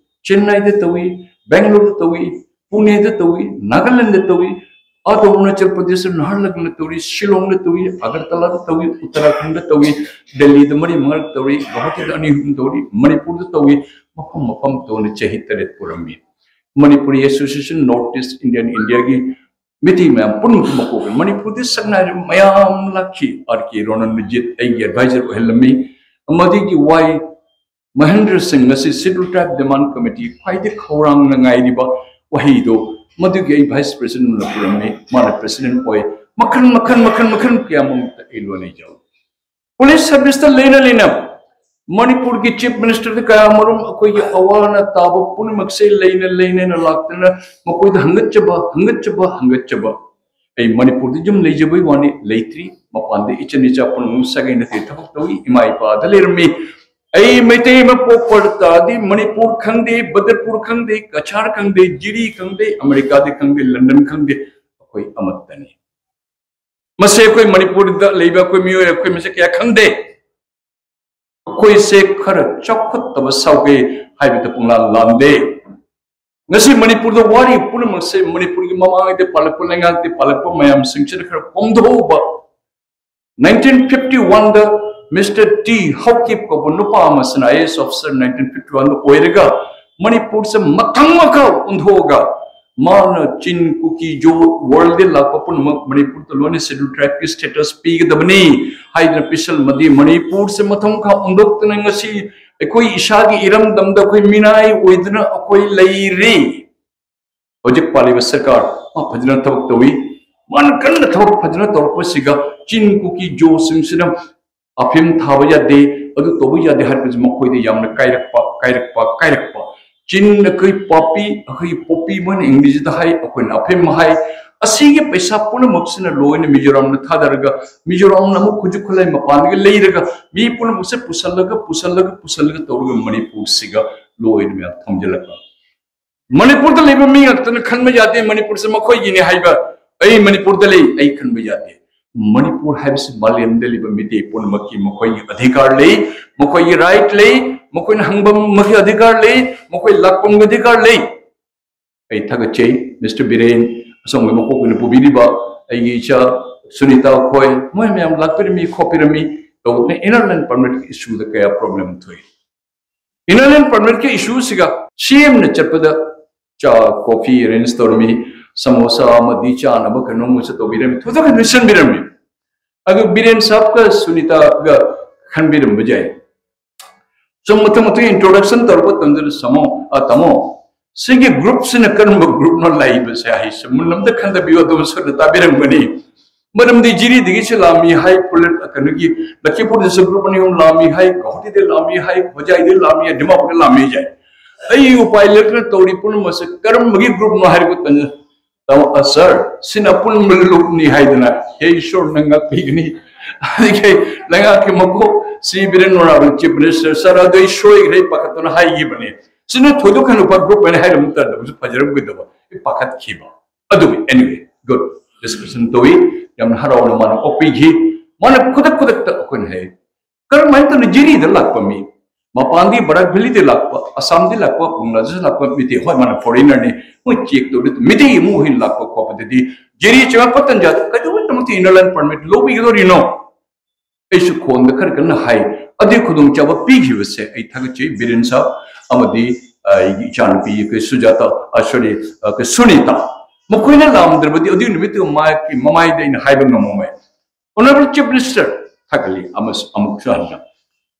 ꯆꯦꯟꯅꯥꯏꯗ ꯇꯧꯏ, ꯕꯦꯡꯒꯂꯣꯔꯗ ꯇꯧꯏ, ꯄꯨꯅꯦꯗ ꯇꯧꯏ, ꯅꯥꯒꯥꯂꯦꯟꯗꯗ ꯇꯧꯏ, ꯑꯗꯣ ꯑꯔꯨꯅꯥꯆꯜ ꯄ꯭ꯔꯗꯦꯁꯇ ꯅꯍꯥꯔꯂꯒꯨꯟꯗ ꯇꯧꯏ, ꯁꯤꯂꯣꯡꯗ ꯇꯧꯏ, ꯑꯒꯔꯇꯂꯥꯗ ꯇꯧꯏ, ꯎꯠꯇꯔꯥꯈꯟꯗꯗ ꯇꯧꯏ, ꯗꯦꯜꯂꯤꯗ ꯃꯔꯤ ꯃꯉꯥꯔꯛ ꯇꯧꯏ, ꯒꯨꯋꯥꯍꯥꯇꯤꯗ ꯑꯅꯤ ꯑꯍꯨꯝ ꯇꯧꯔꯤ, ꯃꯅꯤꯄꯨꯔꯗ ꯇꯧꯏ, ꯃꯐꯝ ꯃꯐꯝ ꯇꯧꯅ ꯆꯍꯤ ꯇꯔꯦꯠ ꯄꯨꯔꯝꯃꯤ꯫ Manipuri Association North East Indian India ꯒꯤ ꯃꯤꯇꯩ ꯃꯌꯥꯝ ꯄꯨꯝꯅꯃꯛꯀꯤ ꯃꯀꯣꯛꯇ ꯃꯅꯤꯄꯨꯔꯗ ꯁꯛꯅꯥꯏꯔꯕ ꯃꯌꯥꯝ ꯂꯥꯛꯈꯤ꯫ R K ꯔꯣꯅꯟ ꯃꯖꯤꯠ ꯑꯩꯒꯤ advisor ꯑꯣꯏꯍꯜꯂꯝꯃꯤ꯫ ꯑꯃꯗꯤ ꯋꯥꯏ ꯃꯍꯦꯟꯗ꯭ꯔ ꯁꯤꯡ, ꯉꯁꯤ Scheduled Tribe Demand Committee ꯈ꯭ꯋꯥꯏꯗꯒꯤ ꯈꯧꯔꯥꯡꯅ ꯉꯥꯏꯔꯤꯕ ꯋꯥꯍꯩꯗꯣ, ꯃꯗꯨꯒꯤ ꯑꯩ vice president ꯑꯣꯏꯅ ꯄꯨꯔꯝꯃꯤ, ꯃꯥꯅ president ꯑꯣꯏ꯫ ꯃꯈꯜ ꯃꯈꯜ ꯃꯈꯜ ꯃꯈꯜ ꯀꯌꯥ ꯃꯔꯨꯝꯗ ꯑꯩ ꯂꯣꯟꯅ ꯌꯥꯎꯏ꯫ Police service ꯇ ꯂꯩꯅ ꯂꯩꯅ ꯃꯅꯤꯄꯨꯔꯒꯤ Chief Minister ꯗ ꯀꯌꯥ ꯃꯔꯨꯝ ꯑꯩꯈꯣꯏꯒꯤ ꯑꯋꯥ ꯑꯅꯥ ꯇꯥꯕ ꯄꯨꯝꯅꯃꯛꯁꯦ ꯂꯩꯅ ꯂꯩꯅꯅ ꯂꯥꯛꯇꯅ ꯃꯈꯣꯏꯗ ꯍꯪꯒꯠꯆꯕ, ꯍꯪꯒꯠꯆꯕ, ꯍꯪꯒꯠꯆꯕ꯫ ꯑꯩ ꯃꯅꯤꯄꯨꯔꯗ ꯌꯨꯝ ꯂꯩꯖꯕꯩ ꯋꯥꯅꯤ, ꯂꯩꯇ꯭ꯔꯤ꯫ ꯃꯄꯥꯟꯗ ꯏꯆꯟ ꯏꯆꯥ ꯄꯨꯝꯅꯃꯛ ꯁꯥꯒꯩ ꯅꯥꯇꯩ ꯊꯕꯛ ꯇꯧꯏ, ꯏꯃꯥ ꯏꯄꯥꯗ ꯂꯩꯔꯝꯃꯤ꯫ ꯑꯩ ꯃꯩꯇꯩ ꯑꯃ ꯄꯣꯛꯄ ꯇꯥꯔꯗꯤ ꯃꯅꯤꯄꯨꯔ ꯈꯪꯗꯦ, ꯕꯗꯔꯄꯨꯔ ꯈꯪꯗꯦ, ꯀꯆꯥꯔ ꯈꯪꯗꯦ, ꯖꯤꯔꯤ ꯈꯪꯗꯦ, ꯑꯃꯦꯔꯤꯀꯥꯗꯤ ꯈꯪꯗꯦ, ꯂꯟꯗꯟ ꯈꯪꯗꯦ, ꯑꯩꯈꯣꯏ ꯑꯃꯠꯇꯅꯤ꯫ ꯃꯁꯤ ꯑꯩꯈꯣꯏ ꯃꯅꯤꯄꯨꯔꯗ ꯂꯩꯕ ꯑꯩꯈꯣꯏ ꯃꯤꯑꯣꯏ ꯑꯩꯈꯣꯏ ꯃꯁꯦ ꯀꯌꯥ ꯈꯪꯗꯦ꯫ ꯑꯩꯈꯣꯏꯁꯦ ꯈꯔ ꯆꯥꯎꯈꯠꯇꯕ ꯁꯥꯎꯒꯦ ꯍꯥꯏꯕꯗ ꯄꯨꯡꯂꯥꯟ ꯂꯥꯟꯗꯦ꯫ ꯉꯁꯤ ꯃꯅꯤꯄꯨꯔꯗ ꯋꯥꯔꯤ ꯄꯨꯝꯅꯃꯛꯁꯦ ꯃꯅꯤꯄꯨꯔꯒꯤ ꯃꯃꯥꯡꯉꯩꯗ ꯄꯥꯜꯂꯛꯄ ꯂꯩꯉꯥꯛꯇ ꯄꯥꯜꯂꯛꯄ ꯃꯌꯥꯝꯁꯤꯡꯁꯤꯅ ꯈꯔ ꯀꯣꯝꯊꯣꯛꯎꯕ꯫ Nineteen fifty one ꯗ Mister T Haokip ꯀꯧꯕ ꯅꯨꯄꯥ ꯑꯃꯁꯤꯅ I A S officer nineteen fifty one ꯗ ꯑꯣꯏꯔꯒ ꯃꯅꯤꯄꯨꯔꯁꯦ ꯃꯊꯪ ꯃꯈꯥ ꯑꯣꯟꯊꯣꯛꯑꯒ ꯃꯥꯅ ꯆꯤꯟ, ꯀꯨꯀꯤ, ꯖꯣ, world ꯗ ꯂꯥꯛꯄ ꯄꯨꯝꯅꯃꯛ ꯃꯅꯤꯄꯨꯔꯗ ꯂꯣꯏꯅ Scheduled Tribe ꯀꯤ status ꯄꯤꯒꯗꯕꯅꯤ ꯍꯥꯏꯗꯅ ꯄꯤꯁꯜꯃꯗꯤ ꯃꯅꯤꯄꯨꯔꯁꯦ ꯃꯊꯪ ꯃꯈꯥ ꯑꯣꯟꯊꯣꯛꯇꯅ ꯉꯁꯤ ꯑꯩꯈꯣꯏ ꯏꯁꯥꯒꯤ ꯏꯔꯝꯗꯝꯗ ꯑꯩꯈꯣꯏ ꯃꯤꯅꯥꯏ ꯑꯣꯏꯗꯨꯅ ꯑꯩꯈꯣꯏ ꯂꯩꯔꯤ꯫ ꯍꯧꯖꯤꯛ ꯄꯥꯜꯂꯤꯕ ꯁꯔꯀꯥꯔ ꯃꯥ ꯐꯖꯅ ꯊꯕꯛ ꯇꯧꯏ꯫ ꯃꯥꯅ ꯀꯟꯅ ꯊꯕꯛ ꯐꯖꯅ ꯇꯧꯔꯛꯄꯁꯤꯒ ꯆꯤꯡ ꯀꯨꯀꯤ ꯖꯣꯁꯤꯡꯁꯤꯅ ꯑꯐꯤꯝ ꯊꯥꯕ ꯌꯥꯗꯦ, ꯑꯗꯨ ꯇꯧꯕ ꯌꯥꯗꯦ ꯍꯥꯏꯔꯛꯄꯁꯤ ꯃꯈꯣꯏꯗ ꯌꯥꯝꯅ ꯀꯥꯏꯔꯛꯄ, ꯀꯥꯏꯔꯛꯄ, ꯀꯥꯏꯔꯛꯄ꯫ ꯆꯤꯟ ꯑꯩꯈꯣꯏ ꯄꯥꯄꯤ, ꯑꯩꯈꯣꯏ ꯄꯣꯄꯤ ꯃꯣꯏꯅ ꯏꯪꯂꯤꯁꯇ ꯍꯥꯏ, ꯑꯩꯈꯣꯏꯅ ꯑꯐꯤꯝ ꯍꯥꯏ꯫ ꯑꯁꯤꯒꯤ ꯄꯩꯁꯥ ꯄꯨꯝꯅꯃꯛꯁꯤꯅ ꯂꯣꯏꯅ ꯃꯤꯖꯣꯔꯥꯝꯗ ꯊꯥꯗꯔꯒ ꯃꯤꯖꯣꯔꯥꯝꯅ ꯑꯃꯨꯛ ꯈꯨꯠꯁꯨ ꯈꯨꯠꯂꯥꯏ ꯃꯄꯥꯟꯗꯒꯤ ꯂꯩꯔꯒ ꯃꯤ ꯄꯨꯝꯅꯃꯛꯁꯦ ꯄꯨꯁꯜꯂꯒ, ꯄꯨꯁꯜꯂꯒ, ꯄꯨꯁꯜꯂꯒ ꯇꯧꯔꯒ ꯃꯅꯤꯄꯨꯔꯁꯤꯒ ꯂꯣꯏꯅ ꯃꯌꯥꯝ ꯊꯝꯖꯤꯜꯂꯛꯄ꯫ ꯃꯅꯤꯄꯨꯔꯗ ꯂꯩꯕ ꯃꯤ ꯉꯥꯛꯇꯅ ꯈꯟꯕ ꯌꯥꯗꯦ ꯃꯅꯤꯄꯨꯔꯁꯦ ꯃꯈꯣꯏꯒꯤꯅꯤ ꯍꯥꯏꯕ꯫ ꯑꯩ ꯃꯅꯤꯄꯨꯔꯗ ꯂꯩ, ꯑꯩ ꯈꯟꯕ ꯌꯥꯗꯦ꯫ ꯃꯅꯤꯄꯨꯔ ꯍꯥꯏꯕꯁꯤ ꯃꯥꯂꯦꯝꯗ ꯂꯩꯕ ꯃꯤꯇꯩ ꯄꯨꯝꯅꯃꯛꯀꯤ ꯃꯈꯣꯏꯒꯤ ꯑꯙꯤꯀꯥꯔ ꯂꯩ, ꯃꯈꯣꯏꯒꯤ ꯔꯥꯏꯠ ꯂꯩ, ꯃꯈꯣꯏꯅ ꯍꯪꯐꯝꯒꯤ ꯑꯙꯤꯀꯥꯔ ꯂꯩ, ꯃꯈꯣꯏ ꯂꯥꯛꯐꯝꯒꯤ ꯑꯙꯤꯀꯥꯔ ꯂꯩ꯫ ꯑꯩ ꯊꯥꯒꯠꯆꯩ ꯃꯤꯁꯇꯔ ꯕꯤꯔꯦꯟ, ꯑꯁꯣꯝꯒꯤ ꯃꯀꯣꯛꯇꯨꯅ ꯄꯨꯕꯤꯔꯤꯕ ꯑꯩꯒꯤ ꯏꯆꯥ ꯁꯨꯅꯤꯇꯥ ꯈꯣꯏ, ꯃꯣꯏ ꯃꯌꯥꯝ ꯂꯥꯛꯄꯤꯔꯝꯃꯤ, ꯈꯣꯠꯄꯤꯔꯝꯃꯤ, ꯇꯧꯗꯅ ꯏꯅꯔ ꯂꯥꯏꯟ ꯄꯔꯃꯤꯠꯀꯤ ꯏꯁꯨꯗ ꯀꯌꯥ ꯄ꯭ꯔꯣꯕ꯭ꯂꯦꯝ ꯊꯣꯛꯏ꯫ ꯏꯅꯔ ꯂꯥꯏꯟ ꯄꯔꯃꯤꯠꯀꯤ ꯏꯁꯨꯁꯤꯒ ꯁꯤ ꯑꯦꯝꯅ ꯆꯠꯄꯗ ꯆꯥ, ꯀꯣꯐꯤ ꯑꯦꯔꯦꯟꯖ ꯇꯧꯔꯝꯃꯤ, ꯁꯃꯣꯁꯥ ꯑꯃꯗꯤ ꯆꯥꯅꯕ ꯀꯩꯅꯣꯝꯃꯁꯨ ꯇꯧꯕꯤꯔꯝꯃꯤ, ꯊꯣꯏꯗꯣꯛ ꯍꯦꯟꯗꯣꯛꯁꯟꯕꯤꯔꯝꯃꯤ꯫ ꯑꯗꯨ ꯕꯤꯔꯦꯟ ꯁꯥꯍꯕꯀ ꯁꯨꯅꯤꯇꯥꯒ ꯈꯟꯕꯤꯔꯝꯕ ꯌꯥꯏ꯫ ꯁꯨꯝ ꯃꯊꯪ ꯃꯊꯪ ꯏꯟꯇ꯭ꯔꯣꯗꯛꯁꯟ ꯇꯧꯔꯛꯄ ꯃꯇꯝꯗ ꯁꯃꯣ, ꯑ, ꯇꯥꯃꯣ, ꯁꯤꯒꯤ ꯒ꯭ꯔꯨꯞꯁꯤꯅ ꯀꯔꯝꯕ ꯒ꯭ꯔꯨꯞꯅꯣ ꯂꯥꯛꯏꯕꯁꯦ ꯍꯥꯏꯁꯦ ꯃꯨꯟꯅ ꯑꯝꯇ ꯈꯟꯊꯕꯤꯌꯨ, ꯑꯗꯨꯝ ꯁꯣꯏꯗꯅ ꯇꯥꯕꯤꯔꯝꯒꯅꯤ꯫ ꯃꯔꯝꯗꯤ ꯖꯤꯔꯤꯗꯒꯤꯁꯨ ꯂꯥꯛꯑꯝꯃꯤ ꯍꯥꯏ, ꯄꯨꯂꯤꯁ ꯀꯩꯅꯣꯒꯤ ꯂꯈꯤꯄꯨꯔꯗꯁꯨ ꯒ꯭ꯔꯨꯞ ꯑꯅꯤ ꯑꯍꯨꯝ ꯂꯥꯛꯑꯝꯃꯤ ꯍꯥꯏ, ꯒꯧꯍꯥꯇꯤꯗ ꯂꯥꯛꯑꯝꯃꯤ ꯍꯥꯏ, ꯍꯣꯖꯥꯏꯗ ꯂꯥꯛꯑꯝꯃꯤ ꯍꯥꯏ, ꯗꯤꯃꯥꯄꯨꯔꯗ ꯂꯥꯛꯑꯝꯃꯤ ꯍꯥꯏ꯫ ꯑꯩ ꯎꯄꯥꯏ ꯂꯩꯇꯅ ꯇꯧꯔꯤ ꯄꯨꯝꯅꯃꯛꯁꯦ ꯀꯔꯝꯕꯒꯤ ꯒ꯭ꯔꯨꯞꯅꯣ ꯍꯥꯏꯔꯕ ꯃꯇꯝꯗ, ꯇꯥꯃꯣ, ꯑ, ꯁꯥꯔ, ꯁꯤꯅ ꯑꯄꯨꯟꯕ ꯂꯨꯞꯅꯤ ꯍꯥꯏꯗꯅ, ꯍꯦ ꯏꯁꯣꯔꯅ ꯉꯥꯛꯄꯤꯒꯅꯤ꯫ ꯑꯗꯒꯤ ꯂꯩꯉꯥꯛꯀꯤ ꯃꯀꯣꯛ ꯁꯤ ꯕꯤꯔꯦꯟ ꯍꯣꯅꯔꯦꯕꯜ ꯆꯤꯐ ꯃꯤꯅꯤꯁꯇꯔ, ꯁꯥꯔ, ꯑꯗꯨ ꯑꯩ ꯁꯣꯏꯈ꯭ꯔꯦ, ꯑꯩ ꯄꯥꯈꯠꯇꯅ ꯍꯥꯏꯈꯤꯕꯅꯤ꯫ ꯁꯤꯅ ꯊꯣꯏꯗꯣꯛ ꯍꯦꯟꯗꯣꯛꯄ ꯒ꯭ꯔꯨꯞ ꯍꯥꯏꯅ ꯍꯥꯏꯔꯝꯕ ꯃꯇꯝꯗ ꯑꯃꯨꯛꯁꯨ ꯐꯖꯔꯝꯒꯗꯕ, ꯑꯩ ꯄꯥꯈꯠꯈꯤꯕ꯫ ꯑꯗꯨꯕꯨ anyway, good discussion ꯇꯧꯏ, ꯌꯥꯝꯅ ꯍꯔꯥꯎꯅ ꯃꯥꯅ ꯑꯣꯛꯄꯤꯈꯤ꯫ ꯃꯥꯅ ꯈꯨꯗꯛ ꯈꯨꯗꯛꯇ ꯑꯩꯈꯣꯏꯅ ꯍꯥꯏ, ꯀꯔꯝꯍꯥꯏꯅ ꯇꯧꯅ ꯖꯤꯔꯤꯗ ꯂꯥꯛꯄ ꯃꯤ, ꯃꯄꯥꯟꯗꯤ ꯕꯔꯥꯛ ꯚꯦꯂꯤꯗ ꯂꯥꯛꯄ, ꯑꯁꯥꯝꯗ ꯂꯥꯛꯄ, ꯕꯪꯒ꯭ꯂꯥꯗꯦꯁ ꯂꯥꯛꯄ ꯃꯤꯇꯩ, ꯍꯣꯏ, ꯃꯥꯅ ꯐꯣꯔꯦꯅꯔꯅꯤ, ꯃꯣꯏ ꯆꯦꯛ ꯇꯧꯔꯤ, ꯃꯤꯇꯩ ꯑꯃꯨꯛ ꯍꯦꯟꯅ ꯂꯥꯛꯄ ꯈꯣꯠꯄꯗꯗꯤ ꯖꯤꯔꯤ ꯆꯪꯉꯛꯄ ꯇꯟꯖꯥꯗ ꯀꯩꯗꯧꯕꯩꯗꯃꯛꯇ ꯏꯅꯔ ꯂꯥꯏꯟ ꯄꯔꯃꯤꯠ ꯂꯧꯕꯤꯒꯗꯧꯔꯤꯅꯣ? ꯑꯩꯁꯨ ꯈꯣꯟꯗ ꯈꯔ ꯀꯟꯅ ꯍꯥꯏ꯫ ꯑꯗꯨꯒꯤ ꯈꯨꯗꯣꯡꯆꯥꯕ ꯄꯤꯈꯤꯕꯁꯦ ꯑꯩ ꯊꯥꯒꯠꯆꯩ ꯕꯤꯔꯦꯟ ꯁꯥꯍꯕ ꯑꯃꯗꯤ, ꯑ, ꯑꯩꯒꯤ ꯏꯆꯥꯅꯨꯄꯤ ꯑꯩꯈꯣꯏ ꯁꯨꯖꯥꯇꯥ, ꯑ, ꯁꯣꯔꯤ, ꯑ, ꯑꯩꯈꯣꯏ ꯁꯨꯅꯤꯇꯥ, ꯃꯈꯣꯏꯅ ꯂꯥꯛꯑꯝꯗ꯭ꯔꯕꯗꯤ ꯑꯗꯨꯒꯤ ꯅꯨꯃꯤꯠꯇꯨ ꯃꯥꯒꯤ ꯃꯃꯥꯏꯗ ꯑꯩꯅ ꯍꯥꯏꯕ ꯉꯝꯃꯝꯃꯣꯏ꯫ ꯑꯣꯅꯔꯦꯕꯜ ꯆꯤꯐ ꯃꯤꯅꯤꯁꯇꯔ ꯊꯥꯒꯠꯂꯤ ꯑꯃꯁꯨ ꯑꯃꯨꯛꯁꯨ ꯍꯟꯅ꯫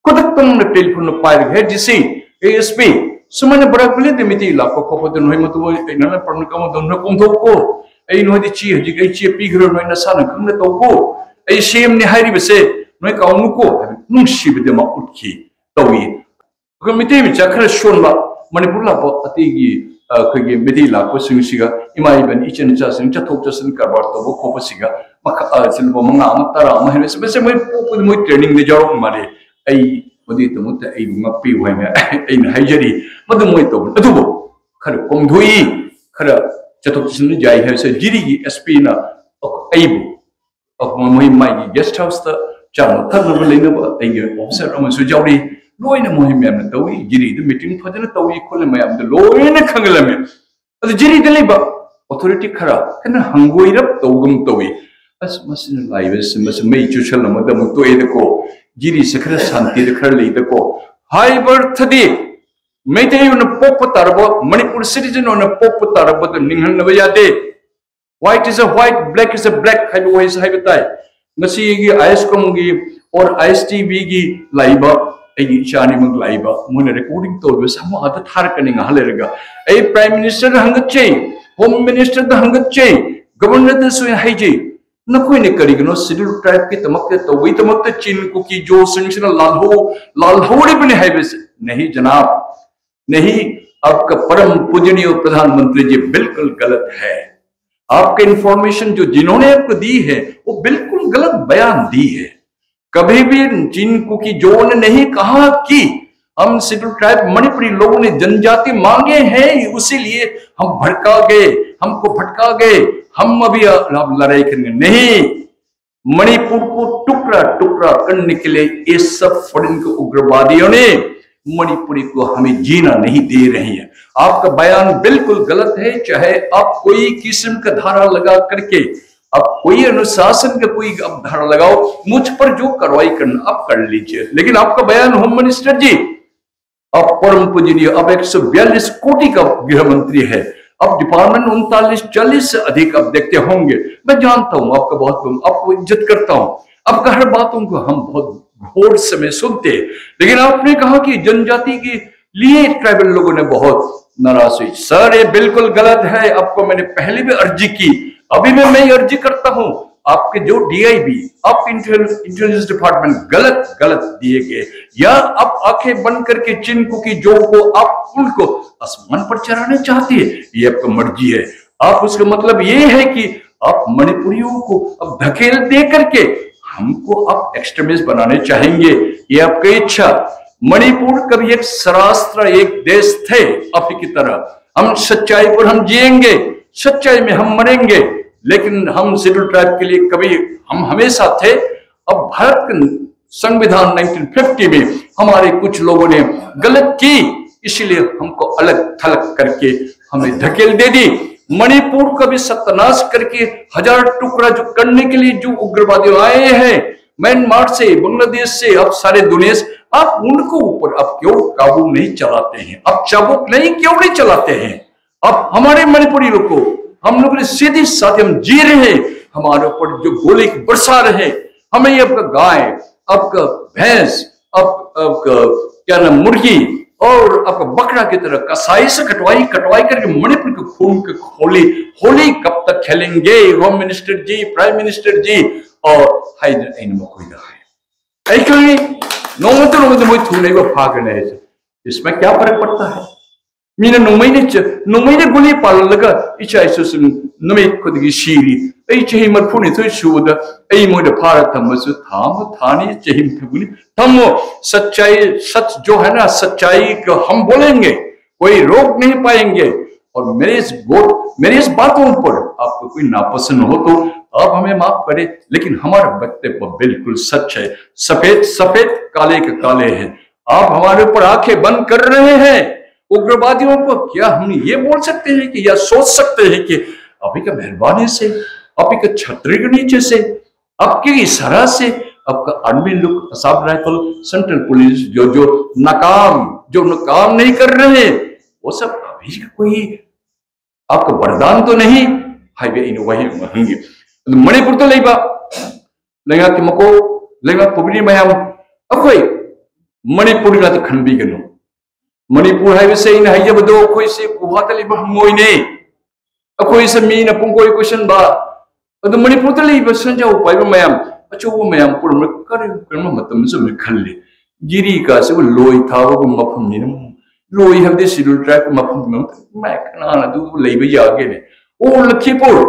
ꯈꯨꯗꯛꯇ ꯅꯪꯅ ꯇꯦꯂꯤꯐꯣꯟꯗ ꯄꯥꯏꯔꯒ, "ꯍꯦ, ꯗꯤ ꯁꯤ, ꯑꯦ ꯑꯦꯁ ꯄꯤ, ꯁꯨꯃꯥꯏꯅ ꯕꯔꯥꯛ ꯚꯦꯂꯤꯗ ꯃꯤꯇꯩ ꯂꯥꯛꯄ ꯈꯣꯠꯄꯗ ꯅꯣꯏ ꯃꯇꯨꯡ ꯑꯩꯅ ꯄ꯭ꯔꯃꯥꯟ ꯀꯃꯗ ꯅꯣꯏ ꯀꯣꯝꯊꯣꯛꯀꯣ, ꯑꯩ ꯅꯣꯏꯗꯤ ꯆꯦ, ꯍꯧꯖꯤꯛ ꯑꯩ ꯆꯦ ꯄꯤꯈ꯭ꯔꯣ, ꯅꯣꯏ ꯅꯁꯥꯅ ꯈꯪꯅ ꯇꯧꯀꯣ, ꯑꯩ ꯁꯤ ꯑꯦꯝꯅꯤ ꯍꯥꯏꯔꯤꯕꯁꯦ ꯅꯣꯏ ꯀꯥꯎꯅꯨꯀꯣ" ꯍꯥꯏꯕ ꯅꯨꯡꯁꯤꯕꯗꯤ ꯑꯃ ꯎꯠꯈꯤ꯫ ꯇꯧꯏ꯫ ꯑꯩꯈꯣꯏ ꯃꯤꯇꯩ ꯃꯆꯥ ꯈꯔ ꯁꯣꯟꯕ, ꯃꯅꯤꯄꯨꯔ ꯂꯥꯛꯄ ꯑꯇꯩꯒꯤ, ꯑ, ꯑꯩꯈꯣꯏꯒꯤ ꯃꯤꯇꯩ ꯂꯥꯛꯄꯁꯤꯡꯁꯤꯒ ꯏꯃꯥ ꯏꯕꯦꯟ ꯏꯆꯤꯟ ꯏꯆꯥꯁꯤꯡ ꯆꯠꯊꯣꯛ ꯆꯠꯁꯤꯟ ꯀꯔꯕꯥꯔ ꯇꯧꯕ ꯈꯣꯠꯄꯁꯤꯒ ꯃꯈ-, ꯑ, ꯁꯤ ꯂꯨꯄꯥ ꯃꯉꯥ ꯑꯃ, ꯇꯔꯥ ꯑꯃ ꯍꯥꯏꯕꯁꯦ, ꯃꯁꯤ ꯃꯣꯏ ꯄꯣꯛꯄꯗ ꯃꯣꯏ ꯇ꯭ꯔꯦꯅꯤꯡꯗ ꯌꯥꯎꯔꯛꯄ ꯃꯥꯜꯂꯦ꯫ ꯑꯩ ꯃꯗꯨꯒꯤꯗꯃꯛꯇ ꯑꯩꯕꯨ ꯉꯥꯛꯄꯤꯌꯨ ꯍꯥꯏꯅ ꯑꯩꯅ ꯍꯥꯏꯖꯔꯤ꯫ ꯃꯗꯨ ꯃꯣꯏ ꯇꯧꯕꯅꯤ꯫ ꯑꯗꯨꯕꯨ ꯈꯔ ꯀꯣꯝꯊꯣꯛꯏ, ꯈꯔ ꯆꯠꯊꯣꯛ ꯆꯠꯁꯤꯟꯗ ꯌꯥꯏ ꯍꯥꯏꯕꯁꯦ ꯖꯤꯔꯤꯒꯤ ꯑꯦꯁ ꯄꯤꯅ ꯑꯩꯕꯨ ꯑ, ꯃꯣꯏ ꯃꯥꯒꯤ ꯒꯦꯁ ꯍꯥꯎꯁꯇ ꯆꯥꯅ ꯊꯛꯅꯕ ꯂꯩꯅꯕ ꯑꯩꯒꯤ ꯑꯣꯐꯤꯁꯔ ꯑꯃꯁꯨ ꯌꯥꯎꯔꯤ꯫ ꯂꯣꯏꯅ ꯃꯣꯏ ꯃꯌꯥꯝꯅ ꯇꯧꯏ꯫ ꯖꯤꯔꯤꯗ ꯃꯤꯇꯤꯡ ꯐꯖꯅ ꯇꯧꯏ ꯈꯣꯠꯂꯤ ꯃꯌꯥꯝꯗꯣ ꯂꯣꯏꯅ ꯈꯪꯍꯜꯂꯝꯃꯤ꯫ ꯑꯗꯨ ꯖꯤꯔꯤꯗ ꯂꯩꯕ ꯑꯣꯊꯣꯔꯤꯇꯤ ꯈꯔ ꯈꯔ ꯍꯪꯒꯣꯏꯔꯞ ꯇꯧꯒꯨꯝ ꯇꯧꯏ꯫ "ꯑꯁ, ꯃꯁꯤꯅ ꯂꯥꯛꯏꯕꯁꯤ, ꯃꯁꯤ ꯃꯩ ꯆꯨꯁꯜꯂꯝꯃꯗ ꯑꯃꯨꯛ ꯇꯣꯛꯑꯦꯗꯀꯣ, ꯖꯤꯔꯤꯁꯦ ꯈꯔ ꯁꯥꯟꯇꯤꯗ ꯈꯔ ꯂꯩꯗꯀꯣ" ꯍꯥꯏꯕ ꯑꯔꯊꯗꯤ ꯃꯩꯇꯩ ꯑꯣꯏꯅ ꯄꯣꯛꯄ ꯇꯥꯔꯕ, ꯃꯅꯤꯄꯨꯔ ꯁꯤꯇꯤꯖꯟ ꯑꯣꯏꯅ ꯄꯣꯛꯄ ꯇꯥꯔꯕꯗ ꯅꯤꯡꯍꯟꯅꯕ ꯌꯥꯗꯦ꯫ "White is a white, black is a black" ꯍꯥꯏꯕ ꯋꯥꯍꯩꯁꯦ ꯍꯥꯏꯕ ꯇꯥꯏ꯫ ꯉꯁꯤꯒꯤ ꯑꯥꯏ ꯑꯦꯁ ꯀꯣꯝꯒꯤ ꯑꯣꯔ ꯑꯥꯏ ꯑꯦꯁ ꯇꯤ ꯚꯤꯒꯤ ꯂꯥꯛꯏꯕ, ꯑꯩꯒꯤ ꯏꯆꯥ ꯑꯅꯤꯃꯛ ꯂꯥꯛꯏꯕ, ꯃꯣꯏꯅ ꯔꯦꯀꯣꯔꯗꯤꯡ ꯇꯧꯔꯤꯕ ꯁꯃꯥꯗ ꯊꯥꯔꯛꯀꯅꯤ ꯉꯥꯏꯍꯥꯛ ꯂꯩꯔꯒ꯫ ꯑꯩ ꯄ꯭ꯔꯥꯏꯝ ꯃꯤꯅꯤꯁꯇꯔꯗ ꯍꯪꯒꯠꯆꯩ, ꯍꯣꯝ ꯃꯤꯅꯤꯁꯇꯔꯗ ꯍꯪꯒꯠꯆꯩ, ꯒꯕꯔꯅꯔꯗꯁꯨ ꯍꯥꯏꯖꯩ, "ꯅꯈꯣꯏꯅ ꯀꯔꯤꯒꯤꯅꯣ ꯁꯦꯗ꯭ꯌꯨꯜ ꯇ꯭ꯔꯥꯏꯕꯀꯤꯗꯃꯛꯇ ꯇꯧꯕꯒꯤꯗꯃꯛꯇ ꯆꯤꯟ ꯀꯨꯀꯤ ꯖꯣꯁꯤꯡꯁꯤꯅ ꯂꯥꯜꯍꯧ ꯂꯥꯜꯍꯧꯔꯤꯕꯅꯤ ꯍꯥꯏꯕꯁꯦ?" ꯅꯍꯤ ꯖꯅꯥꯕ, नहीं, आपका परम पूजनीय प्रधानमंत्री जी बिल्कुल गलत है। आपका इंफॉर्मेशन जो जिन्होंने आपको दी है, वो बिल्कुल गलत बयान दी है। कभी भी चीन कुकी जो ने नहीं कहा कि हम शेड्यूल ट्राइब मणिपुरी लोगों ने जनजाति मांगे हैं, उसीलिए हम भड़का गए, हमको भटका गए, हम अभी अब लड़ाई करेंगे नहीं। मणिपुर को टुकड़ा टुकड़ा करने के लिए ये सब फॉरेन के उग्रवादियों ने मणिपुरी को हमें जीना नहीं दे रही है। आपका बयान बिल्कुल गलत है, चाहे आप कोई किस्म का धारा लगा करके, आप कोई अनुशासन का कोई आप धारा लगाओ, मुझ पर जो कार्रवाई करना आप कर लीजिए, लेकिन आपका बयान होम मिनिस्टर जी, आप परम पूजनीय, आप एक सौ बयालीस कोटि का गृह मंत्री है, आप डिपार्टमेंट उनतालीस चालीस से अधिक आप देखते होंगे। मैं जानता हूं आपका बहुत, आपको इज्जत करता हूं, आपका हर बातों को हम बहुत कोर्ट समय सुनते। लेकिन आपने कहा कि जनजाति के लिए ट्राइबल लोगों ने बहुत नाराज हुई। सर, ये बिल्कुल गलत है। आपको मैंने पहले भी अर्जी की, अभी भी मैं ये अर्जी करता हूँ, आपके जो डीआईबी, आप इंटेलिजेंस डिपार्टमेंट गलत गलत दिए गए, या आप आंखें बंद करके चिन कुकी जो को आप उनको आसमान पर चढ़ाना चाहते हैं, ये आपका मर्जी है। आप उसका मतलब ये है कि आप मणिपुरियों को अब धकेल दे करके हमको आप एक्सट्रीमिस्ट बनाने चाहेंगे, ये आपकी इच्छा। मणिपुर कभी एक सरास्त्र एक देश थे, आप ही की तरह। हम सच्चाई पर हम जिएंगे, सच्चाई में हम मरेंगे, लेकिन हम शेड्यूल ट्राइब के लिए कभी, हम हमेशा थे। अब भारत के संविधान नाइनटीन फिफ्टी में हमारे कुछ लोगों ने गलत की, इसीलिए हमको अलग थलग करके हमें धकेल दे दी। मणिपुर का भी सत्यानाश करके हजार टुकड़ा जो करने के लिए जो उग्रवादी आए हैं म्यांमार से, बांग्लादेश से, आप सारे दुनिया से, आप उनको ऊपर आप क्यों काबू नहीं चलाते हैं? आप चाबुक नहीं क्यों नहीं चलाते हैं? अब हमारे मणिपुरी लोग को हम लोग ने सीधी साथ हम जी रहे हैं, हमारे ऊपर जो गोली बरसा रहे हैं, हमें ये आपका गाय, आपका भैंस, आप, आपका क्या नाम, मुर्गी और आपका बकरा की तरह कसाई से कटवाई कटवाई करके मणिपुर के खून के होली, होली कब तक खेलेंगे होम मिनिस्टर जी, प्राइम मिनिस्टर जी? और हाय, इन मकोई ना है। ꯑꯩꯈꯣꯏ ꯅꯣꯡꯃꯇ ꯅꯣꯡꯃꯇ ꯃꯣꯏ ꯊꯨꯅꯩꯕ ꯐꯥꯒꯅꯤ ꯍꯥꯏꯁꯦ꯫ इसमें क्या फर्क पड़ता है? ꯃꯤꯅ ꯅꯣꯡꯃꯩꯅ ꯆ-, ꯅꯣꯡꯃꯩꯅ ꯒꯨꯂꯤ ꯄꯥꯜꯂꯒ ꯏꯆꯥ ꯏꯁꯨꯁꯤꯡ ꯅꯨꯃꯤꯠ ꯈꯨꯗꯤꯡꯒꯤ ꯁꯤꯔꯤ꯫ ꯑꯩ ꯆꯍꯤ ꯃꯔꯤꯐꯨꯅꯤꯊꯣꯏ ꯁꯨꯕꯗ ꯑꯩ ꯃꯣꯏꯗ ꯐꯥꯔ ꯊꯝꯃꯁꯨ ꯊꯥ ꯑꯃ, ꯊꯥ ꯑꯅꯤ, ꯆꯍꯤ ꯑꯃ ꯊꯝꯒꯅꯤ꯫ ꯊꯝꯃꯣ, सच्चाई, सच जो है ना, सच्चाई को हम बोलेंगे, कोई रोक नहीं पाएंगे। और मेरे इस बोल, मेरी इस बातों पर आपको कोई नापसंद हो तो आप हमें माफ करें, लेकिन हमारा वक्तव्य बिल्कुल सच है। सफेद सफेद, काले के काले हैं। आप हमारे ऊपर आंखें बंद कर रहे हैं। उग्रवादियों को क्या हम ये बोल सकते हैं कि, या सोच सकते हैं कि आप ही का मेहरबानी से, आप ही का छतरी के नीचे से, आपके इशारा से आपका आर्मी लोग, असम राइफल, सेंट्रल पुलिस जो, जो नाकाम, जो न काम नहीं कर रहे, वो सब अभी कोई आपका वरदान तो नहीं? ꯍꯥꯏꯕ ꯑꯩꯅ ꯋꯥꯍꯩ ꯑꯃ ꯍꯪꯒꯦ꯫ ꯑꯗꯨ ꯃꯅꯤꯄꯨꯔꯗ ꯂꯩꯕ ꯂꯩꯉꯥꯛꯀꯤ ꯃꯀꯣꯛ, ꯂꯩꯉꯥꯛ ꯄꯨꯝꯕꯒꯤ ꯃꯌꯥꯝ, ꯑꯩꯈꯣꯏ ꯃꯅꯤꯄꯨꯔ ꯉꯥꯛꯇ ꯈꯟꯕꯤꯒꯅꯨ꯫ ꯃꯅꯤꯄꯨꯔ ꯍꯥꯏꯕꯁꯦ ꯑꯩꯅ ꯍꯥꯏꯖꯕꯗꯣ ꯑꯩꯈꯣꯏꯁꯦ ꯒꯨꯍꯥꯗ ꯂꯩꯕ ꯍꯪꯉꯣꯏꯅꯦ꯫ ꯑꯩꯈꯣꯏꯁꯦ ꯃꯤꯅ ꯄꯨꯡꯀꯣꯏ ꯀꯣꯏꯁꯟꯕ, ꯑꯗꯨ ꯃꯅꯤꯄꯨꯔꯗ ꯂꯩꯕ ꯁꯦꯟꯖꯥꯎ ꯄꯥꯏꯕ ꯃꯌꯥꯝ, ꯑꯆꯧꯕ ꯃꯌꯥꯝ ꯄꯨꯝꯅꯃꯛ ꯀꯔꯤ, ꯀꯔꯝꯕ ꯃꯇꯝꯗ ꯆꯨꯝꯃꯦ ꯈꯜꯂꯤ? ꯖꯤꯔꯤ ꯀꯥꯁꯤꯕꯨ ꯂꯣꯏ ꯊꯥꯕꯒꯨꯝꯕ ꯃꯐꯝꯅꯤꯅ, ꯂꯣꯏ ꯍꯥꯏꯕꯗꯤ ꯁꯤꯗꯨꯜ ꯇ꯭ꯔꯥꯏꯕ ꯃꯐꯝ, ꯀꯅꯥꯅ ꯑꯗꯨ ꯂꯩꯕ ꯌꯥꯒꯦꯅꯦ? ꯑꯣ ꯂꯈꯤꯄꯨꯔ,